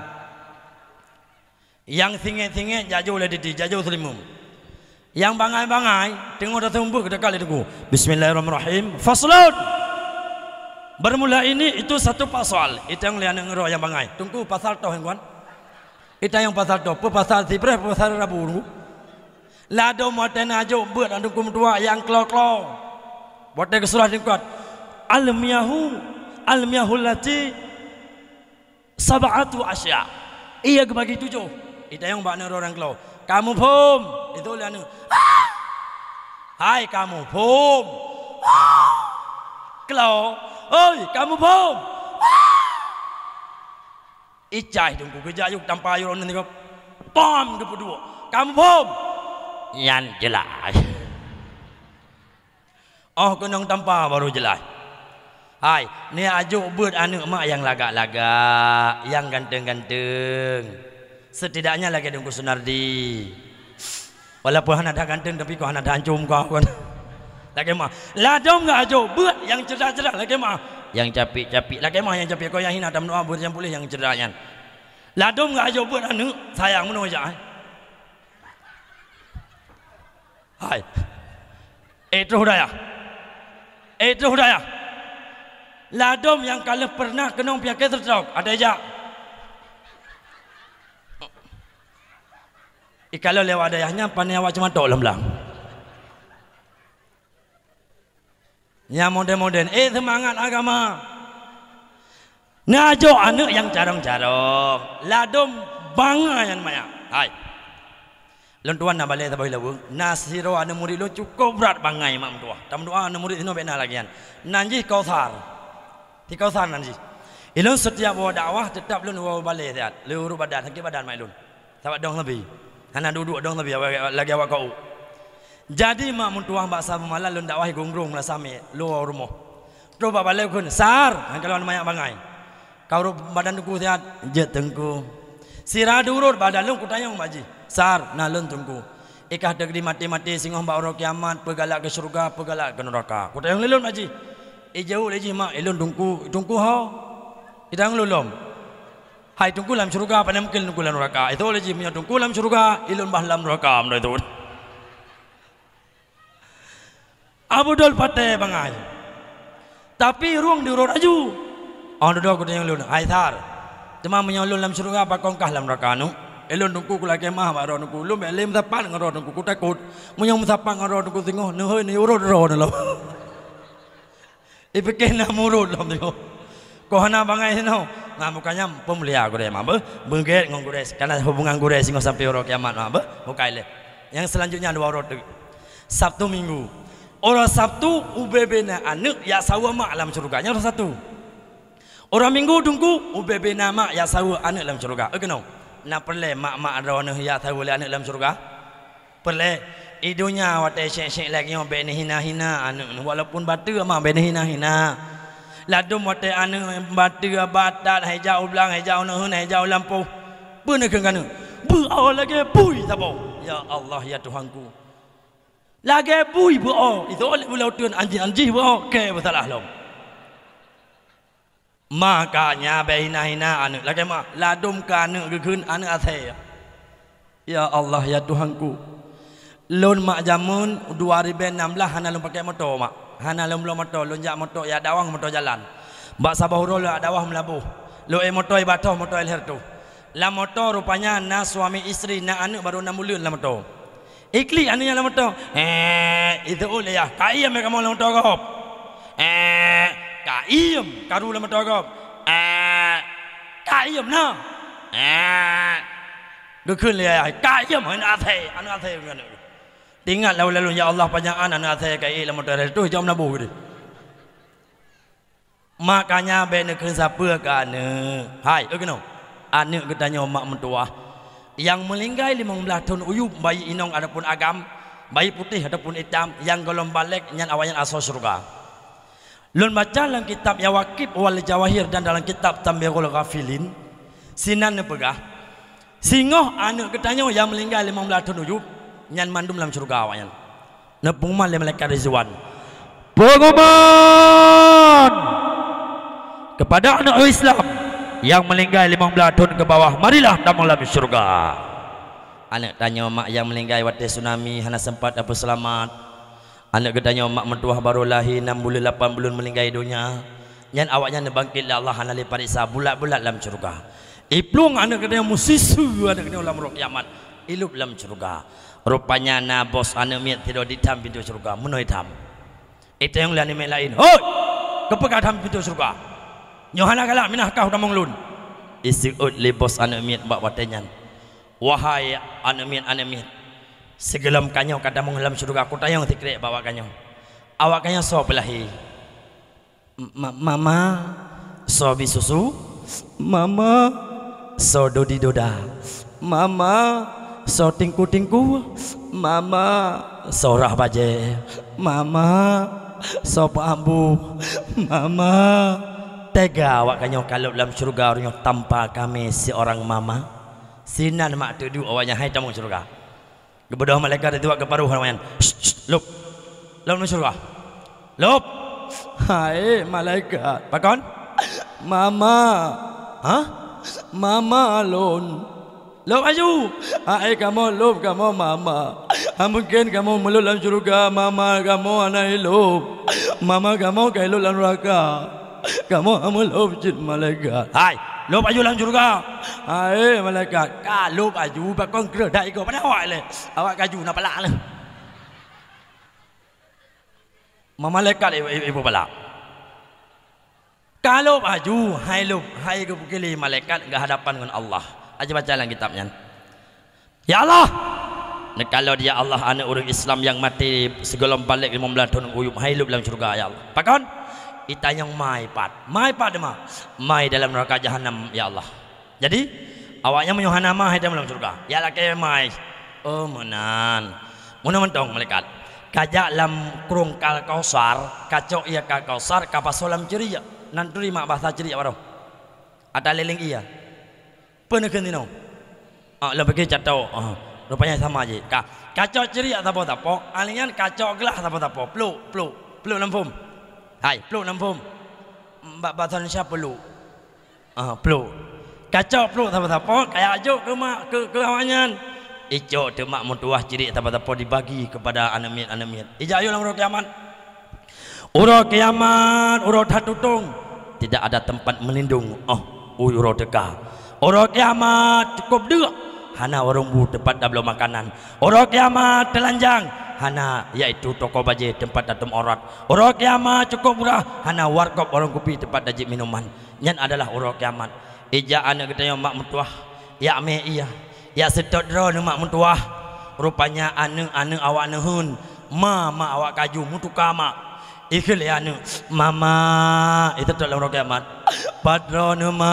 Nyang singét-singét jak jok lé Diti, jak jok Seulimeum. Nyang bangai-bangai teungoh taseumeubeuet geudekat lé Teungku. Bismillahirrahmanirrahim. Faslun. Bermula ini itu satu pasal. Itang lé aneuk ngeuro nyang bangai. Teungku, pasal toh, Tuan. Itayong pasal toh. Peue pasal sipreh, peue pasal rabu, Teungku. Ladôm watèe na jok beuet aneuk Teungku meutuah nyang klo-klo. Watèe geusurah tingkat. Al-miyahu, al-miyahul lati sab'atu asya. Ié geubagi tujoh. Itayong bak aneuk ureueng klo. Kamu phom. Itu lé aneuk. Ah! Hai kamu phom. Ah! Klo. Oi, kamu phom. Ah! Icai Teungku geujak yuk tampa yuk ngon tiga. Pom geupeuduek. Kamu phom. Nyan jeulaih. Oh keunong tampa baru jeulaih. Hai, neujak jok beuet aneuk mak nyang lagak-lagak, nyang ganteng-ganteng. Setidaknya lagèe Teungku Sunardi. Walaupun hana that ganteng tapi kok hana that ancôm kah kon. Lagèe meu'ah. Ladôm jak jok beuet nyang ceudah-ceudah lagèe meu'ah. Nyang capek-capek lagèe meu'ah, nyang capek kok nyang hina tameudoa beuet nyang puléh nyang ceudah nyan. Ladôm jak jok beuet aneuk sayang meunoe jak, eh. Hai. Eh, troh dayah. Eh, troh dayah. Ladôm nyang ka lheueh peureunah keunong pinyakét stroke, adak jak. Ikalon lewat dayah nyan, pane awak ceumatok lam blang. Nyang modern-modern, eh, seumangat agama. Neujok aneuk nyang carông-carông, ladôm bangai nyan maya. Hai. Lôn tuan na balè saboh laweueng, na sidroe aneuk murit lôn cukôp brat bangai mak meutuah. Tameudoa aneuk murit sinoe bèk na lagèe nyan. Nan jih Kausar. Si Kausar nan jih. Ilôn setiap woe dakwah teutap lôn woe balè siat. Lôn urôt badan, sakét badan mak ilôn. Sabab dong sabe. Hana duek-duek dong sabe lagèe awak kau. Jadi mak meutuah bak saboh malam lôn dakwah grong-grong lam samé lôn rumoh. Troh bak balè kheun, "Sar, han kalon manyak bangai. Ka urôt badan Teungku siat?" "Jeuet Teungku." Sira diurôt badan lôn kutanyong bak jih, "Sar, na lôn Teungku. Ikah teuk di maté-maté singoh bak uroe kiamat, peue galak keu syeuruga, peue galak keu neuraka?" Kutanyong lé lôn bak jih. Ijaweueb lé jih mak, "Ilôn Teungku, Teungku ho?" Itanyong lôn lom. Hai Teungku lam syeuruga, pane mungken Teungku lam neuraka. Itu lé jih meunyoe Teungku lam syeuruga, ilôn bah lam neuraka, meunyoe itu. Abu Dol patéh bangai. Tapi rueng diurôt aju. Oh dudoe kutanyong lôn, "Hai Sar, teuma meunyoe lôn lam syeuruga, pakon kah lam neuraka nyoe?" "Ilôn Teungku kulakèe meu'ah bak droe Teungku, lôn bèk lé meusapat ngon droe Teungku, kutakot. Meunyoe meusapat ngon droe Teungku singoh, neuhôi neuurôt droe neuh lom." Ipike na murot lom nyoe. Kok hana bangai sinoe. Nah, bukannya peumulia gurèe mah beuh. Beugèt ngon gurèe. Karena hubungan gurèe singoh sampai uroe kiamat mah beuh. Bukai lé. Yang selanjutnya dua uroe teuk. Sabtu Minggu. Uroe Sabtu ubé-bé na aneuk jak saweue mak lam syeuruga. Nyan uroe Sabtu. Uroe Minggu Teungku ubé-bé na mak jak saweue aneuk lam syeuruga. Eh keunoe. Na peureulèe mak-mak droeneuh jak saweue lé aneuk lam syeuruga? Peureulèe, i donya watèe syèk-syèk lagèe nyoe bèk neuhina-hina aneuk neuh, walaupun bateue mak bèk neuhina-hina. Ladôm watèe aneuk bateue batat, hai jak u blang, hai jak u neuheun, hai jak u lampôh. Peue neukheun keu aneuk? Beu-o lagèe bui saboh. Ya Allah, ya Tuhanku. Lagèe bui beu-o. Itu oleh ulau teun anjih-anjih beu-o, kèe beusalah lom. Makanya bèk hina-hina aneuk. Lagèe meu'ah, ladôm keu aneuk geukheun aneuk asèe. Ya Allah, ya Tuhanku. Lôn mak jameun dua ribèe nam blah hana lôn pakèk moto, mak. Hana lôn bloe moto, lôn jak moto, jak dakwah ngon moto jalan. Bak saboh uroe lôn jak dakwah Meulaboh. Lôn ék moto i Bathoh, moto i lhèe reutôh. Lam moto rupanya na suami istri, na aneuk barô nam buleuen lam moto. Iklik aneuk nyan lam moto. Eh, itu uleh ya. Ka iem ya kamoe lam moto gob. Eh, ka iem karu lam moto gob. Eh, ka iem na. Eh, geukheun lé ya. Ka iem aneuk asèe, aneuk asèe. Teuingat lalu-lalu, "Ya Allah, panyang an aneuk asèe ka ék lam moto, tu jom naboh geude." Makanya bék neukheun sapeue keu aneuk. Hai, eu keunoe. Aneuk geutanyoe mak meutuwah nyang meuninggai limong blaih thon u yup, baik inong ataupun agam, baik putéh ataupun itam, nyang gohlom balek nyan awaknyan asoe syeuruga. Lôn baca lam kitab Yawaqit wal Jawahir dan dalam kitab Tanbihul Ghafilin, sinan neupeugah, singoh aneuk geutanyoe nyang meuninggai limong blaih thon u yup, nyan mandum lam syeuruga awaknyan. Neupeuruman lé malaikat Ridwan, "Pengumuman kepada aneuk Islam nyang meuninggai limong blaih thon keu bawah, marilah tamong lam syeuruga." Aneuk tanyoe mak nyang meuninggai watée tsunami hana sempat tapeuseulamat. Aneuk geutanyoe mak meutuwah barô lahé nam buleuen lapan buleuen meuninggai donya. Nyan awaknyan neubangkét lé Allah hana lé pareksa, bulat-bulat lam syeuruga. Iplueng aneuk geutanyoe, meusiseue aneuk geutanyoe lam uroe kiamat, ilop lam syeuruga. Rupanya na bos aneuk miet sidroe di tham pintoe syeuruga, meunoe tham. Itanyong lé aneuk miet laén, "Hoi! Keupeue ka tham pintoe syeuruga? Nyoe hana galak, minah kah u tamong lôn." Iseuôt lé bos aneuk miet bak watée nyan, "Wahai aneuk miet, aneuk miet, sigohlom ka nyoe ka tamong lam syeuruga, kutanyong sikrék bak awak ka nyoe. Awak ka nyoe soe peulahé?" "Ma-, mama." "Soe bi susu?" "Mama." "Soe dodi doda?" "Mama." "Soe tingku-tingku?" "Mama." "Soe rhah bajée?" "Mama." "Soe peuambu?" "Mama." Teuga awak ka nyoe ka lop lam syeuruga uroe nyoe tanpa kami seorang mama? Sinan mak teuduek awaknyan hai tamong syeuruga. Geubeudôh malaikat itu geupeuruh awaknyan, "Shh, shh, lop! Lop lam syeuruga! Lop!" "Hai malaikat." "Pakon?" "Mama." "Hah?" "Mama lôn." "Lop aju!" "Hai kamoe lop, kamoe mama. Hana mungken kamoe meulop lam syeuruga, mama kamoe hana ilop. Mama kamoe ka ilop lam nuraka. Kamoe hana meulop cit malaikat." "Hai, lop aju lam syeuruga!" "Hai malaikat." "Ka lop aju, pakon kreueh dak igoe, pada awak lé. Awak kaju na palak lé." Memalaikat ibu, ibu, ibu palak. Ka lop aju, hai lop, hai geupeukeulé malaikat geuhadapan ngon Allah. Aja baca lam kitab nyan. "Ya Allah, neukalon ya Allah aneuk ureuëng Islam nyang maté sigohlom balek limong blaih thon u yup, hai lop lam syeuruga ya Allah." "Pakon?" "Itanyong ma i pat." "Ma i pat teuma?" "Ma i dalam nuraka jahanam ya Allah." Jadi, awaknyan meunyoe hana ma hai tamong lam syeuruga, ya lakée ma i. Oh, meunan. Meunan mantong malaikat. Ka jak lam krueng Al-Kausar, ka cok ié Al-Kausar, ka pasoe lam ceurik. Nan turi mak basa ceurik baroe. Ata leleng ié. Peue neukheun inoe? Ah, lam pike cato. Ah, rupanya sama je. Ka, ka cok ceurik sapo-sapo, alinyan ka cok glah sapo-sapo. Pluk, pluk, pluk lam phom. Hai, pluk lam phom. Bak basa Indonesia peluk. Ah, pluk. Ka cok pluk sapo-sapo, ka jak jok keu mak, keu, keu awaknyan. Icok teuk mak meutuwah ceurik sapo-sapo dibagi kepada aneuk miet-aneuk miet. Ijak yue lam uroe kiamat. Uroe kiamat, uroe that tutong. Tidak ada tempat melindung. Oh, uroe teuka. Uroe kiamat cukup deuk. Hana warong bu tempat tabloe makanan. Uroe kiamat teulanjang. Hana, yaitu toko bajée tempat tatem aurat. Uroe kiamat cukup murah. Hana warkop warong kupi tempat tajép minuman. Nyan adalah uroe kiamat. Ijak aneuk geutanyoe mak meutuwah, jak mé ié, jak seutôt droeneuh mak meutuwah. Rupanya aneuk-aneuk awak neuheun, ma mak awak kaju meutuka mak. Ikheun lé aneuk, "Mama," iseutôt lam uroe kiamat. "Pat droeneuh ma?"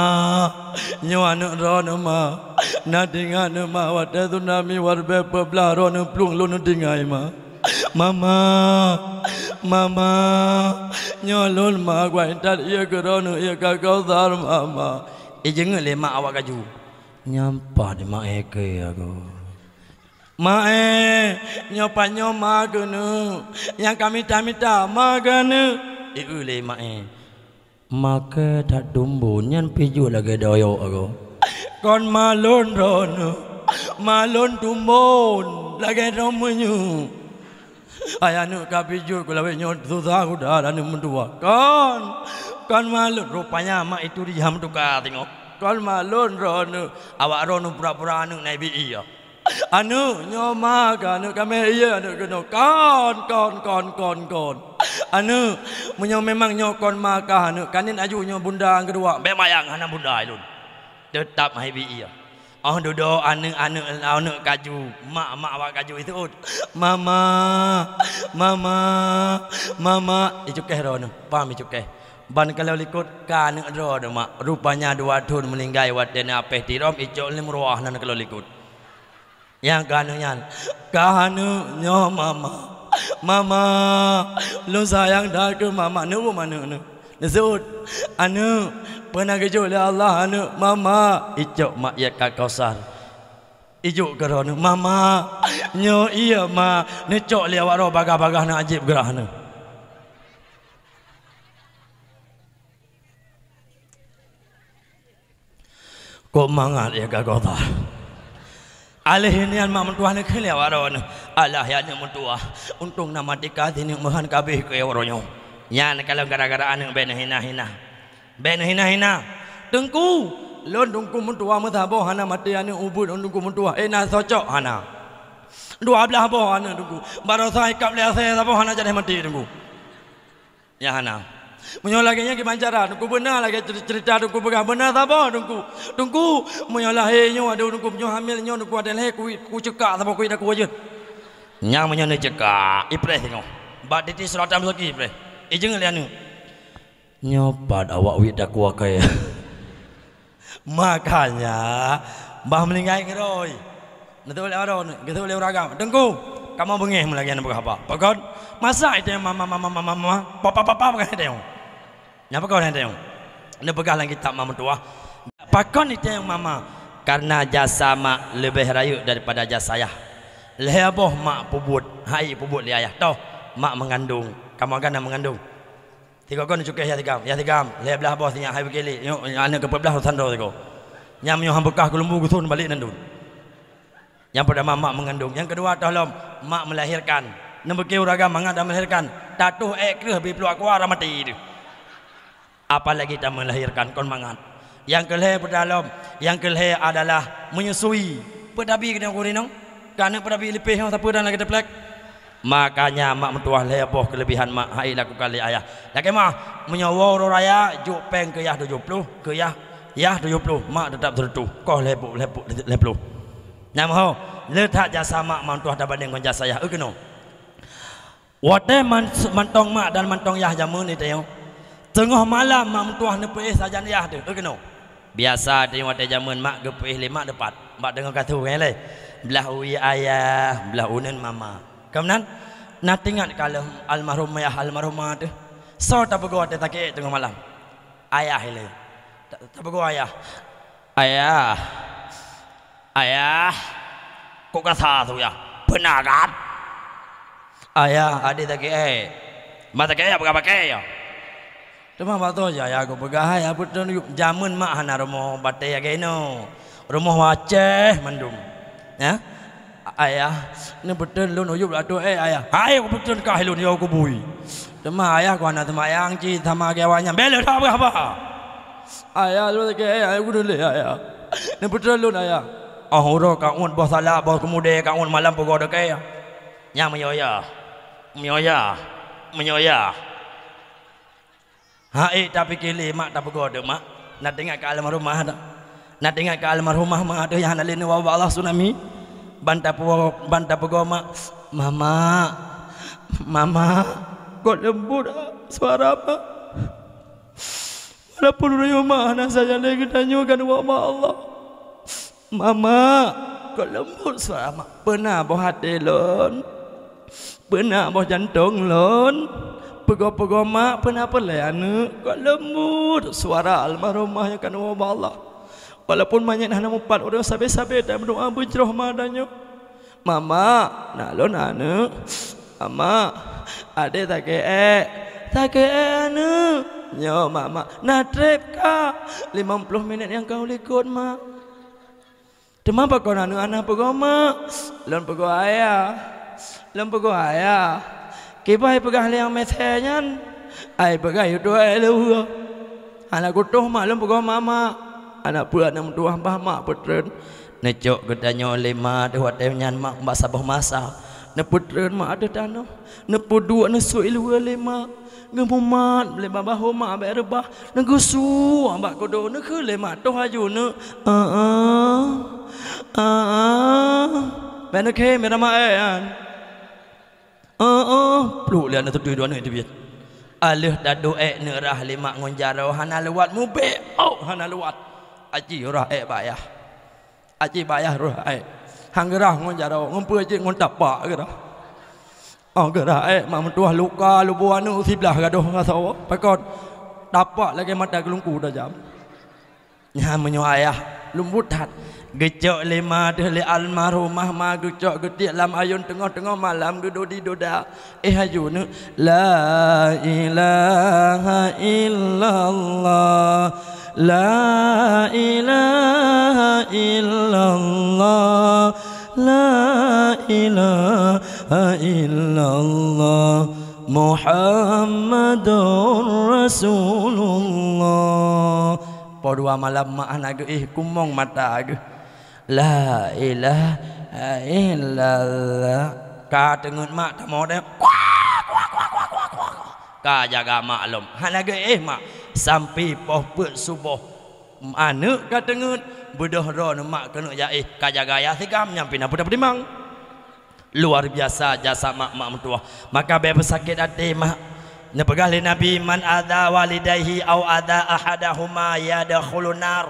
"Nyoe aneuk droeneuh ma. Na teuingat neuh ma, watée tsunami World Bank peublah droeneuh plueng lôn neutinggai ma." "Mama, mama, nyoe lôn ma, kuintat ié keu droeneuh ié Al-Kausar mama." Ijeungeut lé mak awak kaju. Nyan pat mak éh keu aku. "Mak éh, nyoe pat nyoe ma keuneuk. Nyang ka mita-mita ma keuneuk." Ieu lé mak éh. Makai that tumbon nyan pih jeuet lagée doyok aku. "Kon ma lôn droeneuh, ma lôn tumbon lagée droe meunyoe." "Hai aneuk, ka pih jeuet keu lawét nyoe susah kuda aneuk meutuwah." "Kon, kon ma lôn." Rupanya mak itu dijam tuka teungoh. "Kon ma lôn droeneuh." Awak droeneuh pura-pura aneuk na ibi ié. "Aneuk, nyoe ma kah aneuk?" "Kamé, iya aneuk keunoe." "Kon, kon, kon, kon, kon. Aneuk, meunyoe memang nyoe kon ma kah aneuk, kanén aju nyoe bunda nyang keudua." "Bék mayang, hana bunda lôn." Teutap hai bi iya. Óh dudoe aneuk-aneuk, aneuk kaju, mak-mak awak kaju iseuôt, "Mama, mama, mama." Icukéh droeneuh, pam icukéh. Ban kalon likot ka aneuk droeneuh mak. Rupanya dua thon meuninggai watée na apéh tirôm icok lé meuruah nan kalon likot. Nyang ka aneuk nyan, "Ka aneuk, nyoe mama. Mama, lôn sayang that keu mama." Neuuem aneuk nyoe. Neuseuôt, "Aneuk, peue na geujok lé Allah aneuk?" "Mama." Icok mak ié ka Kausar. Ijok keu droeneuh, "Mama, nyoe ié ma." Neucok lé awak droe bagah-bagah na ajieb geurah nyoe. Kok mangat ya ka gota. Alèh nyan mak meutuah neukheun lé awak droeneuh, "Alah ya aneuk meutuah, untông na maté ka sineuk meuhan kabeh keu uroe nyoe." Nyan kalon gara-gara aneuk bék neuhina-hina. Bék neuhina-hina. "Teungku, lôn Teungku meutuah meusaboh hana maté aneuk ubit lôn Teungku meutuah. Eh, na socok hana. Dua blaih boh aneuk Teungku. Barosa ikab lé asèe saboh hana jadeh maté Teungku." Ya hana. Meunyoe lagèe nyan kiban cara, Teungku beuna lagèe ceri-, cerita Teungku peugah, beuna saboh Teungku. "Teungku, meunyoe lahé nyoe adoe Teungku, meunyoe hamil nyoe Teungku, watèe lahé ku, ku cekak saboh kuit aku jeuet." Nyang meunyoe neucekak, ipreh singoh. Bak titi seuratan beusaki ipreh. Ijeungeut lé aneuk. Nyoe pat awak wit takue kèe. Makanya, bah meuninggai keudroe. Neuteupeue lé baroe, geuteupeue lé ureueng agam. "Teungku, kamoe beungéh meulagèe neupeugah haba." "Pakon?" "Masa itanyong mama, mama, mama, mama, papa, papa, pakon itanyong?" Nyan pakon itanyong? Neupeugah lam kitab mak meutuah. Pakon itanyong mama? Karena jasa mak leubeh rayeuk daripada jasa ayah. Lhèe boh mak peubuet, hai peubuet lé ayah. Toh, mak meungandong. Kamoe kan na meungandong. Tiga kon cukéh ya tigam, ya tigam, lhèe blaih boh sinyak hai beukilék, nyoe aneuk keu peuet blaih sandro sigoe. Nyang meunyoe han beukah keuleumbu geuthon balek nan dun. Nyang peurtama mak meungandong, nyang keudua toh lom mak melahirkan. Neubeuki ureueng agam mangat dan melahirkan, tatoh èk kreueh bi pluek keuluwa mati deuh. Apalagi ta melahirkan kon mangat. Nyang keulhèe peudalom, nyang keulhèe adalah menyusui. Peue tabi keudong kurinong? Ka aneuk peue tabi lipéh nyoe sapeue dan lagèe teuplek? Makanya mak meutuah lhèe boh keuleubihan mak hai lakukan lé ayah. Lakèe mah, meunyoe woe uroe raya, jok péng keu yah tujoh ploh, keu yah, yah tujoh ploh, mak teutap seureutôh, koh lhèe ploh, lhèe ploh, lhèe ploh. Nyan meuho, le that jasa mak meutuah tabandéng ngon jasa yah, eu keunoe. Watèe man-, mantong mak dan mantong yah jameun nyoe, teungoh malam mak meutuah neupeuéh sajan yah teuh, eu keunoe. Biasa teuh watèe jameun mak geupeuéh lé mak teupat, bak teungoh ka su nyan lé. Blah uwie ayah, blah uneuen mama. Ka meunan, na teuingat ka almarhum yah, almarhumah teuh. Soe tapeugoe watèe sakét teungoh malam? Ayah ilèe. Ta-, tapeugoe ayah. "Ayah, ayah, kok kasa su yah? Peue na kan?" "Ayah, adék sakét èk." "Ma sakét èk, peugah pakèe yah." Teuma bak toh jih ayah kupeugah, "Hai, peue teuh jameun mak hana rumoh batèe lagèe inoe. Rumoh wacéh mandum." Ya? "Ayah, neupeutrön lôn u yup ateueh èk, ayah." "Hai, kupeutreun kah lôn, yo kubui." Teuma ayah ku hana seumayang cit sama lagèe awaknyan. Bèk lé that peugah haba. "Ayah, lôn sakét èk, ayah, kudeungoe lé, ayah. Neupeutrön lôn, ayah." Óh uroe ka ngon boh salak, boh keumudèe ka ngon malam peugoe dakèe. Nyan meunyoe yah. Meunyoe yah. Meunyoe yah. Hai, tapike lé mak tapeugoe teuk mak. Na teuingat keu almarhumah dak? Na teuingat keu almarhumah mak teuh nyang hana lé neuwoe bak Allah tsunami? Ban tapeuwoe, ban tapeugoe mak, "Mama, mama." Kon leumbot suara mak. Walaupun uroe nyoe mak hana sajan lé geutanyoe kan woe bak Allah. "Mama," kon leumbot suara mak, "peue na boh até lôn? Peue na boh jantong lôn? Peugoe-peugoe mak, peue na peureulèe aneuk?" Kon leumbot suara almarhumah nyang ka neuwoe bak Allah. Walaupun manyét hana mupat, ureueng sabe-sabe tameudoa beujroh ma tanyoe. "Mama, na lôn aneuk." "Mama, adék sakét èk." "Sakét èk aneuk?" "Nyoe mama." "Na trép kah?" "Limong ploh minét nyang ka u likot mak." "Teuma pakon aneuk hana peugoe mak?" "Lôn peugoe ayah." "Lôn peugoe ayah." "Kiban peugah lé nyang meuseue nyan?" "Ai peugah yue tuwoe lé uroe." "Hana kutoh mak, lôn peugoe mama." Hana peue aneuk meutuah bah mak peutreun. Neucok geutanyoe lé ma teuh watée nyan mak bak saboh masa. Neupeutreun mak ateueh tanoh. Neupeuduek neusok iluwa lé mak. Geumumat lé babah mak bak reubah. Neugeusuak bak kudo neukheun lé mak toh aju neuk. Aa, aa. Bèk neukhém mirama ék nyan. Oh, oh, pluek lé aneuk teutui dua aneuk teubiet. Aleuh tadu ék neurah lé mak ngon jaroe hana leuwat mubék, oh, hana leuwat. Aci rah ék bak ayah. Aci bak ayah rah ék. Han geurah ngon jaroe, ngon peue cit ngon tapak geurah. Oh, geurah ék mak meutuah luka lubô aneuk siblah gadoh rasa pakon. Tapak lagée mata geulungku tajam. Nyan meunyoe ayah leumbot that, geucok lé ma teuh lé almarhumah ma geucok geutiek lam ayôn teungoh-teungoh malam geudodi doda. Eh, aju neuk, "La ilaha illallah, la ilaha illallah, la ilaha illallah, Muhammadur Rasulullah." Po dua malam mak hana geuéh kumong mata geuh. La ilaha illallah. Ka teungeut mak tamong deh. Kuak, kuak, kuak, kuak, kuak, kuak, kuak. Ka jaga mak lom. Hana geuéh mak. Sampai poh peuet suboh. Aneuk ka teungeut. Beudôh droeneuh mak keuneuk jaéh. Ka jaga yah sigam nyang pih na peue tapeutimang. Luar biasa jasa mak, mak meutuah. Maka bék beusakét até mak. Neupeugah lé Nabi, "Man adza walidaihi au adza ahadahuma yadkhulun nar."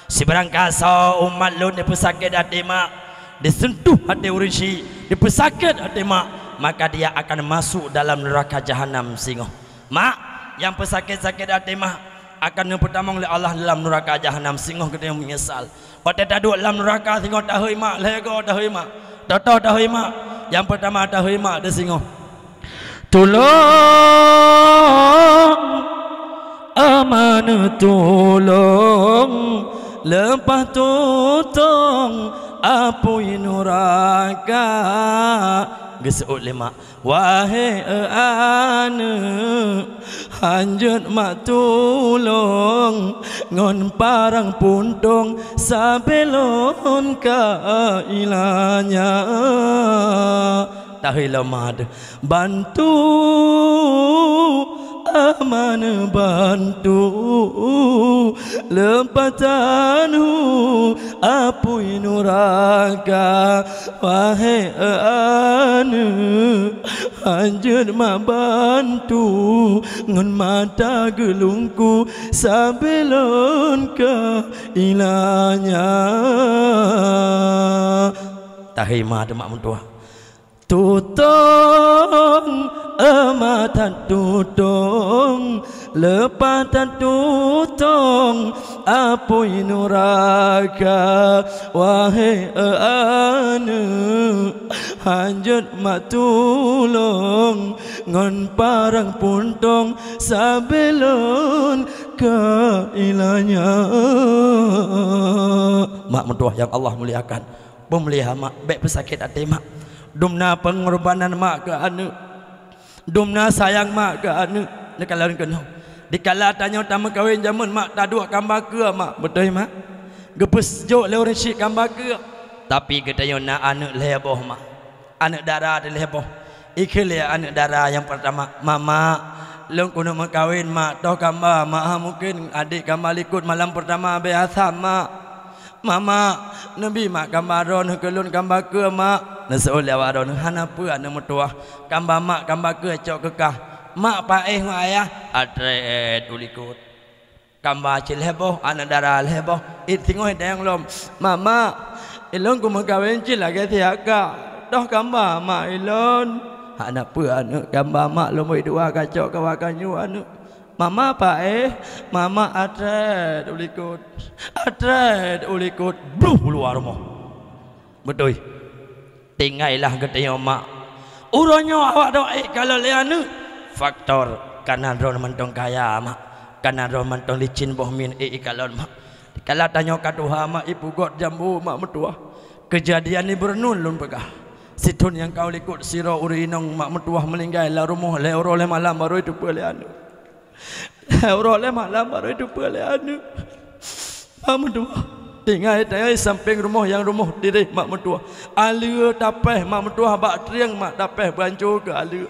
Sibarang kasoe umat lôn dipeusakét até mak, diseuntuh até ureuëng syiek, dipeusakét até mak, maka dia akan masuk dalam neraka jahanam singoh. Mak, nyang peusakét-sakét até mak akan neupeutamong lé Allah dalam nuraka jahanam singoh geutanyoe meunyeusal. Watée taduek lam nuraka singoh tahôi mak, lhée goe tahôi mak, toh-toh tahôi mak. Nyang peurtama tahôi mak teuh singoh, "Tulông, amaneuh tulông, leupah tutông apui nuraka." Geuseuôt lé mak, "Wahé aneuk, hanjeuet mak tulông ngon parang puntông sabe lôn ka ilanya." Tahôi lom mak teuh, "Bantu, amaneuh bantu, leupah tanuh apui nuraka." Wahé aneuk, hanjeuet mak bantu ngon mata geulungku sabe lôn ka ilanya. Tahôi mak teuh mak meutuah. Tutông, amat that tutông, leupah that tutông apui nuraka. Wahé aneuk, hanjeuet mak tulông ngon parang puntông sabe lôn ka ilanya. Mak meutuah nyang Allah muliakan. Peumulia mak, bék peusakét até mak. Dumna peungorbanan mak keu aneuk. Dumna sayang mak keu aneuk. Neukalon keunoe. Dikala tanyoe tameukawen jameun mak, taduek kamba keue mak. Beutôi mak? Geupeujok lé ureuëng syiek kamba keue. Tapi geutanyoe na aneuk lhée boh mak. Aneuk dara teuh lhée boh. Ikheun lé aneuk dara nyang peurtama, "Mama, lôn keuneuk meukawen mak, toh kamba mak, ha mungken adék kamba likot malam peurtama bék asam mak." "Mama, neubi mak kamba droeneuh keu lôn kamba keue mak." Neuseuôt lé awak droeneuh, "Hana peue aneuk meutuah, kamba mak kamba keue cok keu kah." "Mak paéh ngon ayah?" "Atrét u likot." Kamba cit lhée boh, aneuk dara lhée boh, it singoh itanyong lom, "Mama, ilôn keuneuk meukawen cit lagée si kak, toh kamba mak ilôn?" "Hana peue aneuk, kamba mak lôn bri dua kacok kawa kanyuek aneuk." "Mama paéh?" "Mama atrét u likot." "Atrét u likot." Bluh, u luwa rumoh. Beutôi. Tinggai lah geutanyoe mak. Uroe nyoe awak droe ék kalon lé aneuk. Faktor kanan droe mantong kaya mak. Kanan droe mantong licin boh min ék ikalon mak. Kala tanyoe ka tuha mak, ipeugot jambu mak meutuah. Keujadian nibeureunun lôn peugah. Sithon nyang ka u likot sidroe ureuëng inong mak meutuah meuninggai lam rumoh lhée uroe lhée malam barô iteupeue lé aneuk. Lhée uroe lhée malam barô iteupeue lé aneuk. Mak meutuah. Tinggai tanyoe sampéng rumoh nyang rumoh tiréh mak meutuwah. Aleue tapéh mak meutuwah, bak trieng mak tapéh beuanco keu aleue.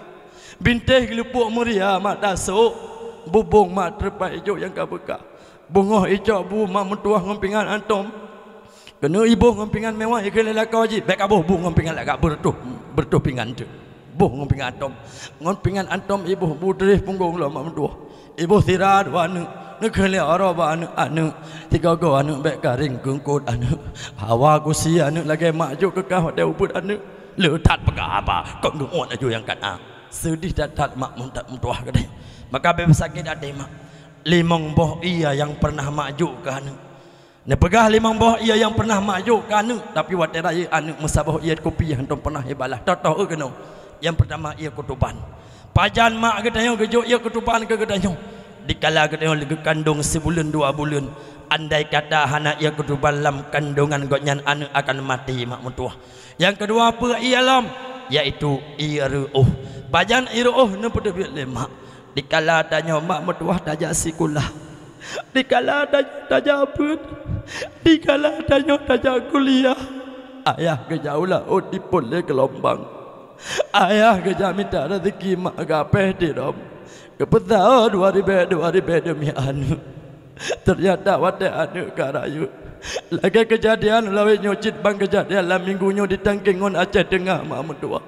Bintéh geuleupok meuria mak tasok, bubông mak teurepai jok nyang ka beuka. Beungoh icok bu mak meutuwah ngon pingan antom. Keuneuk iboh ngon pingan mewah, ikheun lé lakoe jih, "Bék kaboh bu ngon pingan lagak beureutôh, beureutôh pingan teuk. Boh ngon pingan antom." Ngon pingan antom iboh bu tiréh punggong lom mak meutuwah. Iboh sira dua aneuk, neukheun lé uroe bak aneuk-aneuk, "Sigoe-goe aneuk bék karéng keungkot aneuk. Hawa gusi aneuk lagée mak jok keu kah watée ubeuet aneuk." Le that peugah haba, kon geuuet laju nyang kana. Seudeh that-that mak meutuwah keudeh. Maka bék sakét até mak. Limong boh ié nyang peureunah mak jok keu aneuk. Neupeugah limong boh ié nyang peureunah mak jok keu aneuk, tapi watée rayeuk aneuk meusaboh ié kupi hantom peureunah ibalah. Toh-toh eu keunoe. Nyang peurtama ié keutuban. Pajan mak geutanyoe geujok ié keutuban keu geutanyoe? Dikala geutanyoe leugeukandong sibuleuen dua buleuen, andai kata hana ié keutuban lam kandongan gobnyan, aneuk akan maté mak meutuwah. Nyang keudua peue ié lom, yaitu ié reuôh. Pajan ié reuôh neupeuteubiet lé mak? Dikala tanyoe mak meutuwah tajak sikula, dikala tanyoe tajak beuet, dikala tanyoe tajak kuliah, ayah geujak u laôt dipot lé geulombang. Ayah geujak mita raseuki mak gapéh di rhom, geupeusaho dua ribée dua ribée deumi aneuk. Teunyata watée aneuk ka rayeuk, lagée keujadian lawét nyoe cit ban keujadian lam minggu nyoe di Tangkeng ngon Aceh Teungah mak meutuwah.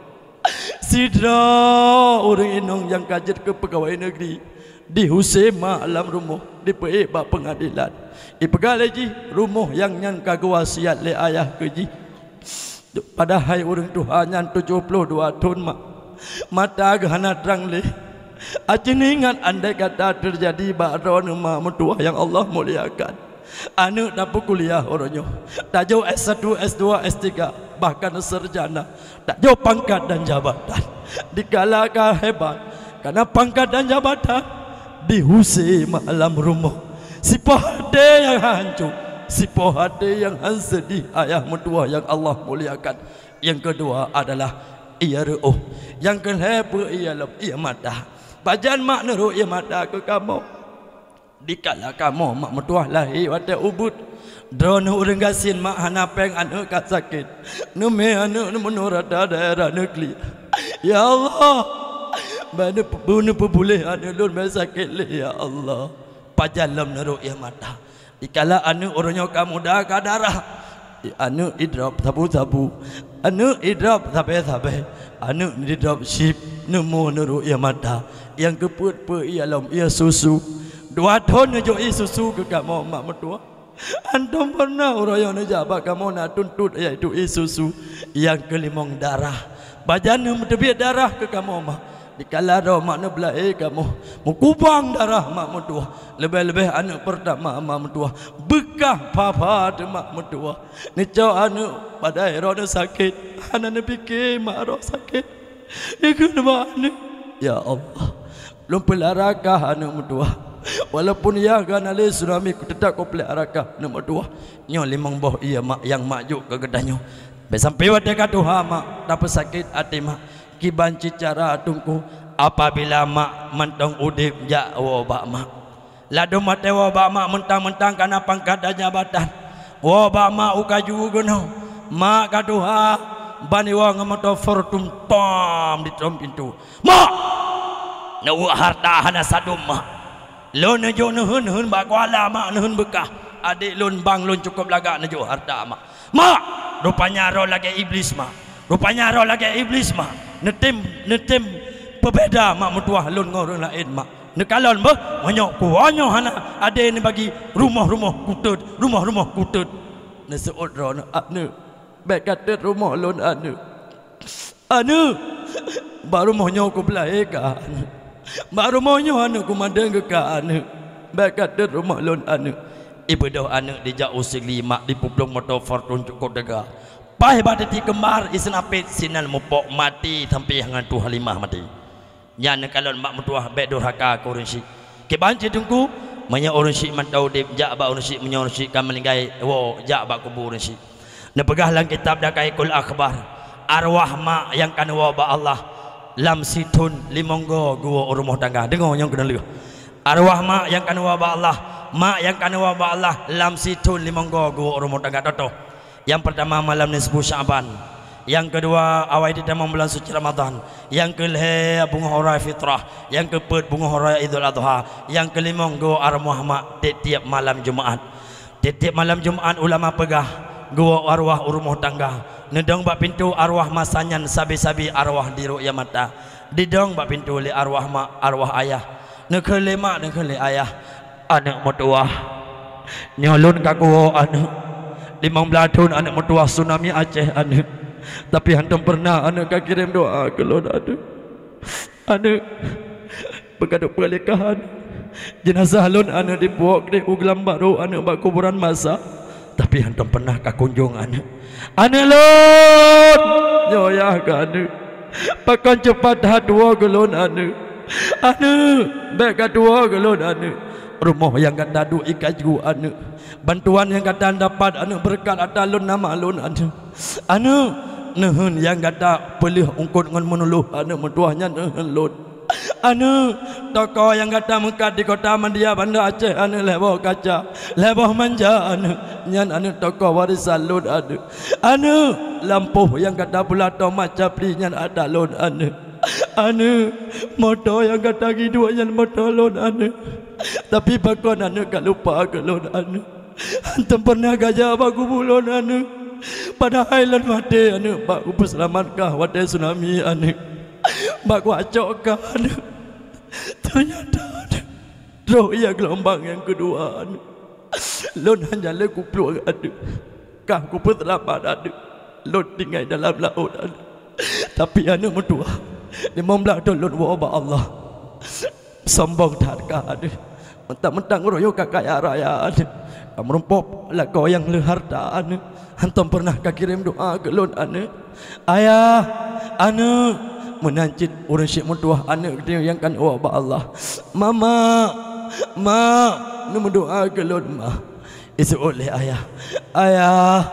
Sidroe ureuëng inong nyang ka jeuet keu peugawée neugri dihuse mak lam rumoh, dipeuék bak peungadilan. Ipeugah lé jih rumoh nyang nyan ka geuwasiat lé ayah keu jih. Padahai ureuëng tuha nyan tujoh ploh dua thon mak, mata geuh hana trang lé. Aci neuingat andai kata teujadi bak droeneuh mak meutuwah nyang Allah muliakan. Aneuk tapeukuliah uroe nyoe, tajok S satu, S dua, S tiga, bahkan sarjana, tajok pangkat dan jabatan. Dikala ka hebat, kana pangkat dan jabatan, dihuse mak lam rumoh. Sipoh até nyang hanco, sipoh até nyang han seudeh ayah meutuwah nyang Allah muliakan. Nyang keudua adalah ié reuôh. Nyang keulhée peue ié lom, ié mata. Pajan mak neurôk ié mata keu kamoe? Dikala kamoe mak meutuwah lahé watée ubeuet, droeneuh ureuëng gasien mak hana péng aneuk ka sakét, neumé aneuk neumeunoe rata daerah neukli. Ya Allah, bak neupeubuléh aneuk lôn bék sakét lé, ya Allah. Pajan lom neurôk ié mata? Dikala aneuk uroe nyoe ka muda ka darah, aneuk idrop sabu-sabu, aneuk idrop sabé-sabé, aneuk idrop sip, neumo neurôk ié mata, nyang keupeuet peue ié lom ié susu. Dua thon neujok ié susu keu kamoe mak meutuwah. Hantom peureunah uroe nyoe neujak bak kamoe na tuntot, yaitu ié susu. Nyang keulimong darah. Pajan neumeuteubiet darah keu kamoe mak? Dikala droe mak neubeulah, eh, kamoe meukubang darah mak meutuwah, leubeh-leubeh aneuk peurtama mak meutuwah, beukah papa teuh mak meutuwah. Neucok aneuk padahai droeneuh sakét, hana neupike mak droe sakét. Ikheun bak aneuk, "Ya Allah, lôn peulara kah aneuk meutuwah. Walaupun yah ka na lé tsunami, kuteutap kupeulara kah aneuk meutuwah." Nyoe limong boh ié mak nyang mak jok keu geutanyoe. Bék sampoe watée ka tuha mak, tapeusakét até mak. Kiban cit cara Teungku, apabila mak mantong udeb jak woe bak mak. Ladom watée woe bak mak meuntang-meuntang kana pangkat dan jabatan. Woe bak mak u kaju geunoe, mak ka tuha, ban iwoe ngon moto Fortuner tom di tom pintoe. "Mak! Neuweuek harta hana sadum, mak. Lôn neujok neuheun-heun bak kuala mak, neuheun beukah. Adék lôn bang lôn cukôp lagak neujok harta, mak." "Mak! Rupanya droe lagée Iblih, mak. Rupanya droe lagée Iblih, mak. Neutem, neutem peubeda mak meutuwah lôn ngon ureuëng laén, mak. Neukalon beuh, meunyoe kuwoe nyoe hana adé neubagi, rumoh-rumoh kutot, rumoh-rumoh kutot." Neuseuôt droeneuh, "Aneuk, bék katot rumoh lôn, aneuk. Aneuk, bak rumoh nyoe kupeulahé kah, aneuk. Bak rumoh nyoe aneuk kumadeueng keu kah, aneuk. Bék katot rumoh lôn, aneuk." Ibeudôh aneuk dijak u Sigli, mak, dipeuplong moto Fortuner cukôp teuga. Paih bak titik keumbar, iseunapét sinan mupok, maté sampoe ngon tuha Halimah maté. Nyan neukalon mak meutuwah bék durhaka keu ureuëng syiek. Kiban cit Teungku, meunyoe ureuëng syiek mantong udeb, jak bak ureuëng syiek, meunyoe ureuëng syiek ka meuninggai, woe jak bak kubu ureuëng syiek. Neupeugah lam kitab Daqaiqul Akhbar, arwah mak nyang ka neuwoe bak Allah lam sithon limong goe geuwoe u rumoh tangga. Deungoe nyang keuneulheueh. Arwah mak nyang ka neuwoe bak Allah Mak nyang ka neuwoe bak Allah lam sithon limong goe geuwoe rumoh tangga, toh-toh. Nyang peurtama malam nisfu Sya'ban, nyang keudua awai jitamong bulan suci Ramadhan, nyang keulhèe beungoh raya fitrah, nyang keupeuet beungoh raya Idul Adha, nyang keulimong geuwoe arwah mak tiep-tiep malam Jumaat. Tiep-tiep malam Jumaat ulama peugah geuwoe arwah u rumoh tangga. Neudong bak pintoe arwah masa nyan sabe-sabe arwah di ru'yah mata. Didong bak pintoe lé arwah mak, arwah ayah. Neukheun lé mak, neukheun lé ayah, "Aneuk meutuwah, nyoe lôn ka kuwoe aneuk. Limong blaih thon aneuk meutuwah tsunami Aceh aneuk. Tapi hantom peureunah aneuk ka kirém doa keu lôn aneuk. Aneuk, beugadôh peue lé kah aneuk. Jeunazah lôn aneuk dipuwoe keudéh u Geulam Barô aneuk bak kuburan masa. Tapi hantom peureunah ka kunjong aneuk. Aneuk lôn, nyoe yah keuh aneuk. Pakon cepat that tuwoe keu lôn aneuk. Aneuk, bèk ka tuwoe keu lôn aneuk. Rumoh nyang gata duek ikat ju aneuk. Bantuan nyang gata dapat aneuk beureukat atra lôn na mak lôn aneuk. Aneuk, neuheun nyang gata peuleueh eungkôt ngon meunuloh aneuk meutuwah nyan neuheun lôn. Aneuk, toko nyang gata meukat di kota Madia Banda Aceh aneuk, lhèe boh kaca, lhèe boh manja aneuk. Nyan aneuk toko warésan lôn aneuk. Aneuk, lampôh nyang gata pula tomat capli nyan atra lôn aneuk. Aneuk, moto nyang gata giduek nyan moto lôn aneuk. Tapi pakon aneuk ka lupa keu lôn aneuk. Hantom peureunah kajak bak kubu lôn aneuk. Padahai lôn maté aneuk bak kupeuseulamat kah watèe tsunami aneuk. Bak kuacok kah aneuk. Teunyata aneuk, troh ia geulombang nyang keudua aneuk. Lôn hana lé kuplueng aneuk. Kah kupeuseulamat aneuk. Lôn tinggai dalam laôt aneuk. Tapi aneuk meutuwah, limong blaih thon lôn woe bak Allah. Sombong that kah aneuk. Meuntang-meuntang ureueng nyoe ka kaya raya aneuk. Ka meurumpok lakoe nyang le harta aneuk. Hantom peureunah ka kirém doa keu lôn aneuk. Ayah, aneuk, meunan cit ureueng syik meutuwah aneuk geutanyoe nyang ka neuwoe bak Allah. Mama, mak, neumeudoa keu lôn ma. Iseuôt lé ayah. Ayah,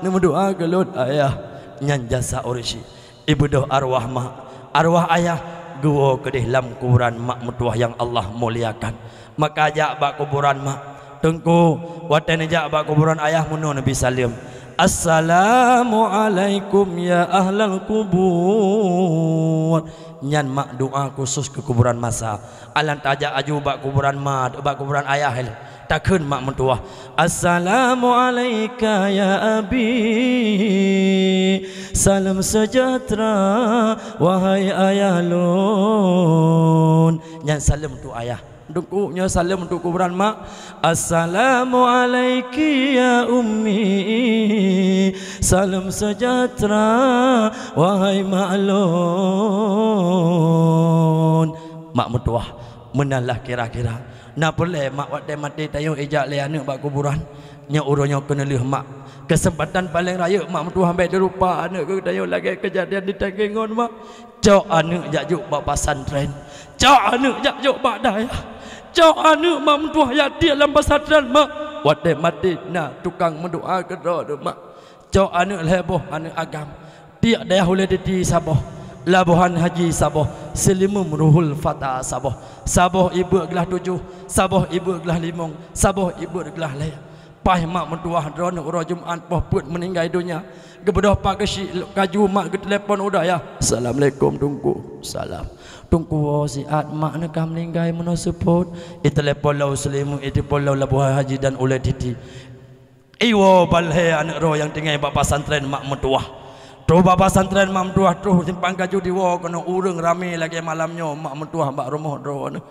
neumeudoa keu lôn ayah. Nyan jasa ureueng syik. Ibeudôh arwah mak, arwah ayah geuwoe keudéh lam kuburan mak meutuwah nyang Allah muliakan. Maka jak bak kuburan mak. Teungku, watèe neujak bak kuburan ayah meunoe neubi saleuem, "Assalamualaikum ya ahlal kubur." Nyan mak doa khusus keu kuburan masa. Alan tajak aju bak kuburan ma, bak kuburan ayah lé. Takheun mak meutuwah, "Assalamualaika ya abi. Salam sejahtera wahai ayah lôn." Nyan saleuem untuk ayah. Teungku, nyoe saleuem untuk kuburan mak. "Assalamualaiki ya ummi. Salam sejahtera wahai mak lôn." Mak meutuwah, meunan lah kira-kira. Na peureulèe mak watèe maté tayue ijak lé aneuk bak kuburan? Nyoe uroe nyoe keuneulheueh mak. Keuseumpatan paleng rayeuk mak meutuwah bèk dilupa aneuk geutanyoe lagèe keujadian di Takengon mak. Cok aneuk jak jok bak pesantren. Cok aneuk jak jok bak dayah. Cok aneuk mak meutuwah jak tiek lam pesantren mak. Watèe maté na tukang meudoa keudroe mak. Cok aneuk lhèe boh aneuk agam. Tiek dayah Ulèe Titi saboh, Labuhan Haji saboh, Seulimeum Ruhul Fata saboh, saboh ibeuk glah tujoh, saboh ibeuk glah limong, saboh ibeuk glah lhèe. Paih mak meutuwah droeneuh uroe Jumat poh peuet meuninggai donya. Geubeudôh Pak Geuchik kaju mak geutelepon u dayah. "Assalamualaikum Teungku." "Salam." "Teungku, woe siat mak neuh ka meuninggai meunoe seupôt." Itelepon lom Seulimeum, itelepon lom Labuhan Haji dan Ulèe Titi. Iwoe ban lhèe aneuk droe nyang tinggai bak pesantren mak meutuwah. Troh bak pesantren mak meutuwah, troh simpang kaju diwoe keunoe ureueng ramè lagèe malam nyoe mak meutuwah bak rumoh droeneuh.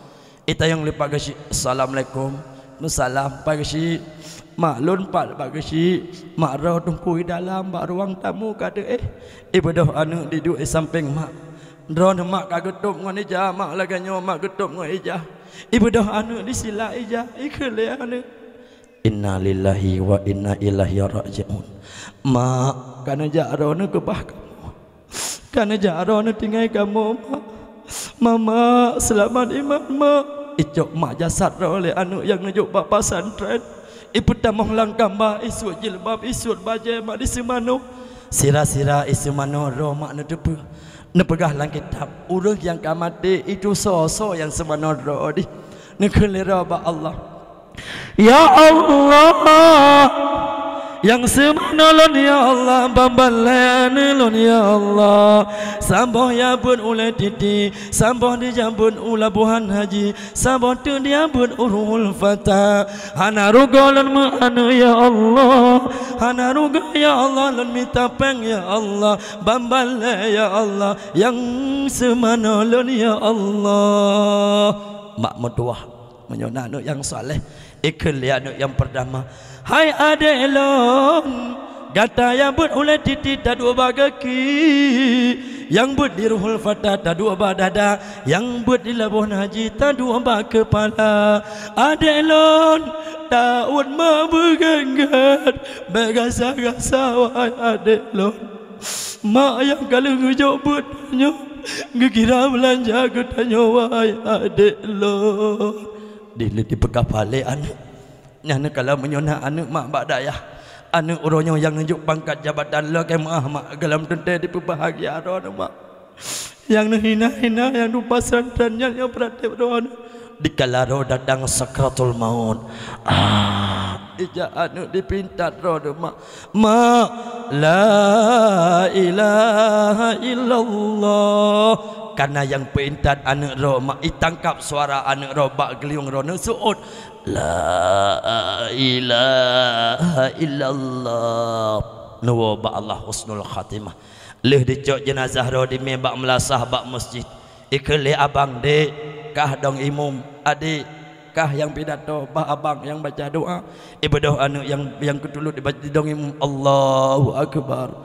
Itanyong lé Pak Geuchik, "Assalamualaikum." "Waalaikumsalam, Pak Geuchik." "Mak lôn pat, Pak Geuchik?" "Mak droe Teungku i dalam bak ruang tamu ka deuh." Ibeudôh aneuk diduek i sampéng mak. Droeneuh mak ka geutôb ngon ija, mak lagèe nyoe mak geutôb ngon ija. Ibeudôh aneuk disila ija, ikheun lé aneuk. Innalillahi wa inna ilaihi raji'un. Mak, ka neujak droeneuh keubah kamoe. Ka neujak droeneuh tinggai kamoe, Mak. Mama, seulamat iman, Mak. Icok mak jasad droe lé aneuk nyang neujok bak pesantren. Ipeutamong lam kamba, isuet jilbab, isuet bajèe mak di seumanoe. Sira-sira i seumanoe droe mak neuteupeue. Neupeugah lam kitab, ureueng nyang ka maté itu soe-soe nyang seumanoe droe dih. Neukheun lé droe bak Allah. Ya Allah, nyang seumanoe lôn ya Allah, ban balée aneuk lôn ya Allah, saboh ya beuet ulée Titi, saboh di Jambon u Labuhan Haji, saboh teuk di Ambon u Ruhul Fata. Hana rugoe lôn meu aneuk ya Allah, hana rugoe ya Allah lôn mita péng ya Allah, ban balée ya Allah, nyang seumanoe lôn ya Allah. Mak meutuwah. Meunyoe na aneuk nyang saleh, ikheun lé aneuk nyang peurtama, "Hai adék lôn, gata nyang beuet ulée Titi taduek bak gaki, nyang beuet di Ruhul Fata taduek bak dada, nyang beuet di Labuhan Haji taduek bak keupala. Adék lôn, taôt mak beuget-get, bék gasa-gasa wahai adék lôn. Mak nyang ka lheueh geujok beuet tanyoe, geukira beulanja geutanyoe wahai adék lôn." Di, di, dipeugah lé aneuk. Nyan kala meunyoe na aneuk mak bak dayah. Aneuk uroe nyoe nyang neujok pangkat jabatan, lakée meuah mak, gohlom teuntée dipeubahgia droeneuh mak. Nyang neuhina-hina, nyang dupasantren nyan nyang peuratéb droeneuh. Dikala droe datang sakratul maut. Ah, ijak aneuk dipintat droeneuh mak. Mak, la ilaha illallah. Kana nyang peuintat aneuk droe mak, itangkab suara aneuk droe bak geuliong droeneuh seuôt. La ilaha illallah. Neuwoe bak Allah husnul khatimah. Lheueh dicok jeunazah droe dimé bak meulasah bak masjid. Ikheun lé abang, "Dék, kah dong imum, adék, kah nyang pidato, bah abang nyang baca doa." Ibeudôh aneuk nyang, nyang keutulot dibaca didong imum, Allahu Akbar.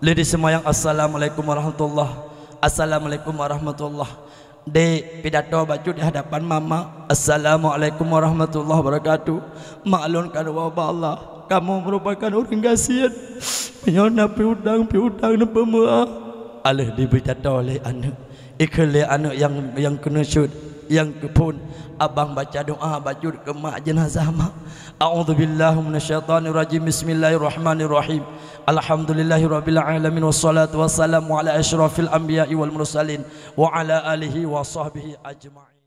Lheueh diseumayang, "Assalamualaikum warahmatullah. Assalamualaikum warahmatullah." Dék, pidato bacut di hadapan mama. "Assalamualaikum warahmatullahi wabarakatuh. Mak lôn ka neuwoe bak Allah. Kamoe meurupakan ureuëng gasien. Meunyoe na piutang, piutang neupeumeuah." Alheueh dipidato lé aneuk. Ikheun lé aneuk nyang, nyang keuneusut, nyang keuphon, abang baca doa bacut keu mak jeunazah mak. A'udzubillahi minasyaitonirrajim. Bismillahirrahmanirrahim. Alhamdulillahirabbil alamin, wassalatu wassalamu ala asyrafil anbiya'i wal mursalin wa ala alihi wa sahbihi ajma'in.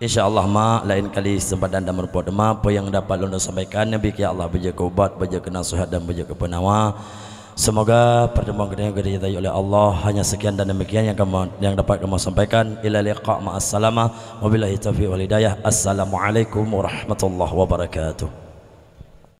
Insya Allah mak, laén kali seumpat dan meureumpok teuma, peue nyang dapat lôn sampaikan, neubi keu Allah beujeuet keu ubat, beujeuet keu naseuhat dan beujeuet keu peunawa. Semoga pertemuan kita yang diridai oleh Allah. Hanya sekian dan demikian yang kamu, yang dapat kamu sampaikan. Ila liqa, ma'assalamah. Wabillahi taufiq wal hidayah. Assalamualaikum warahmatullahi wabarakatuh.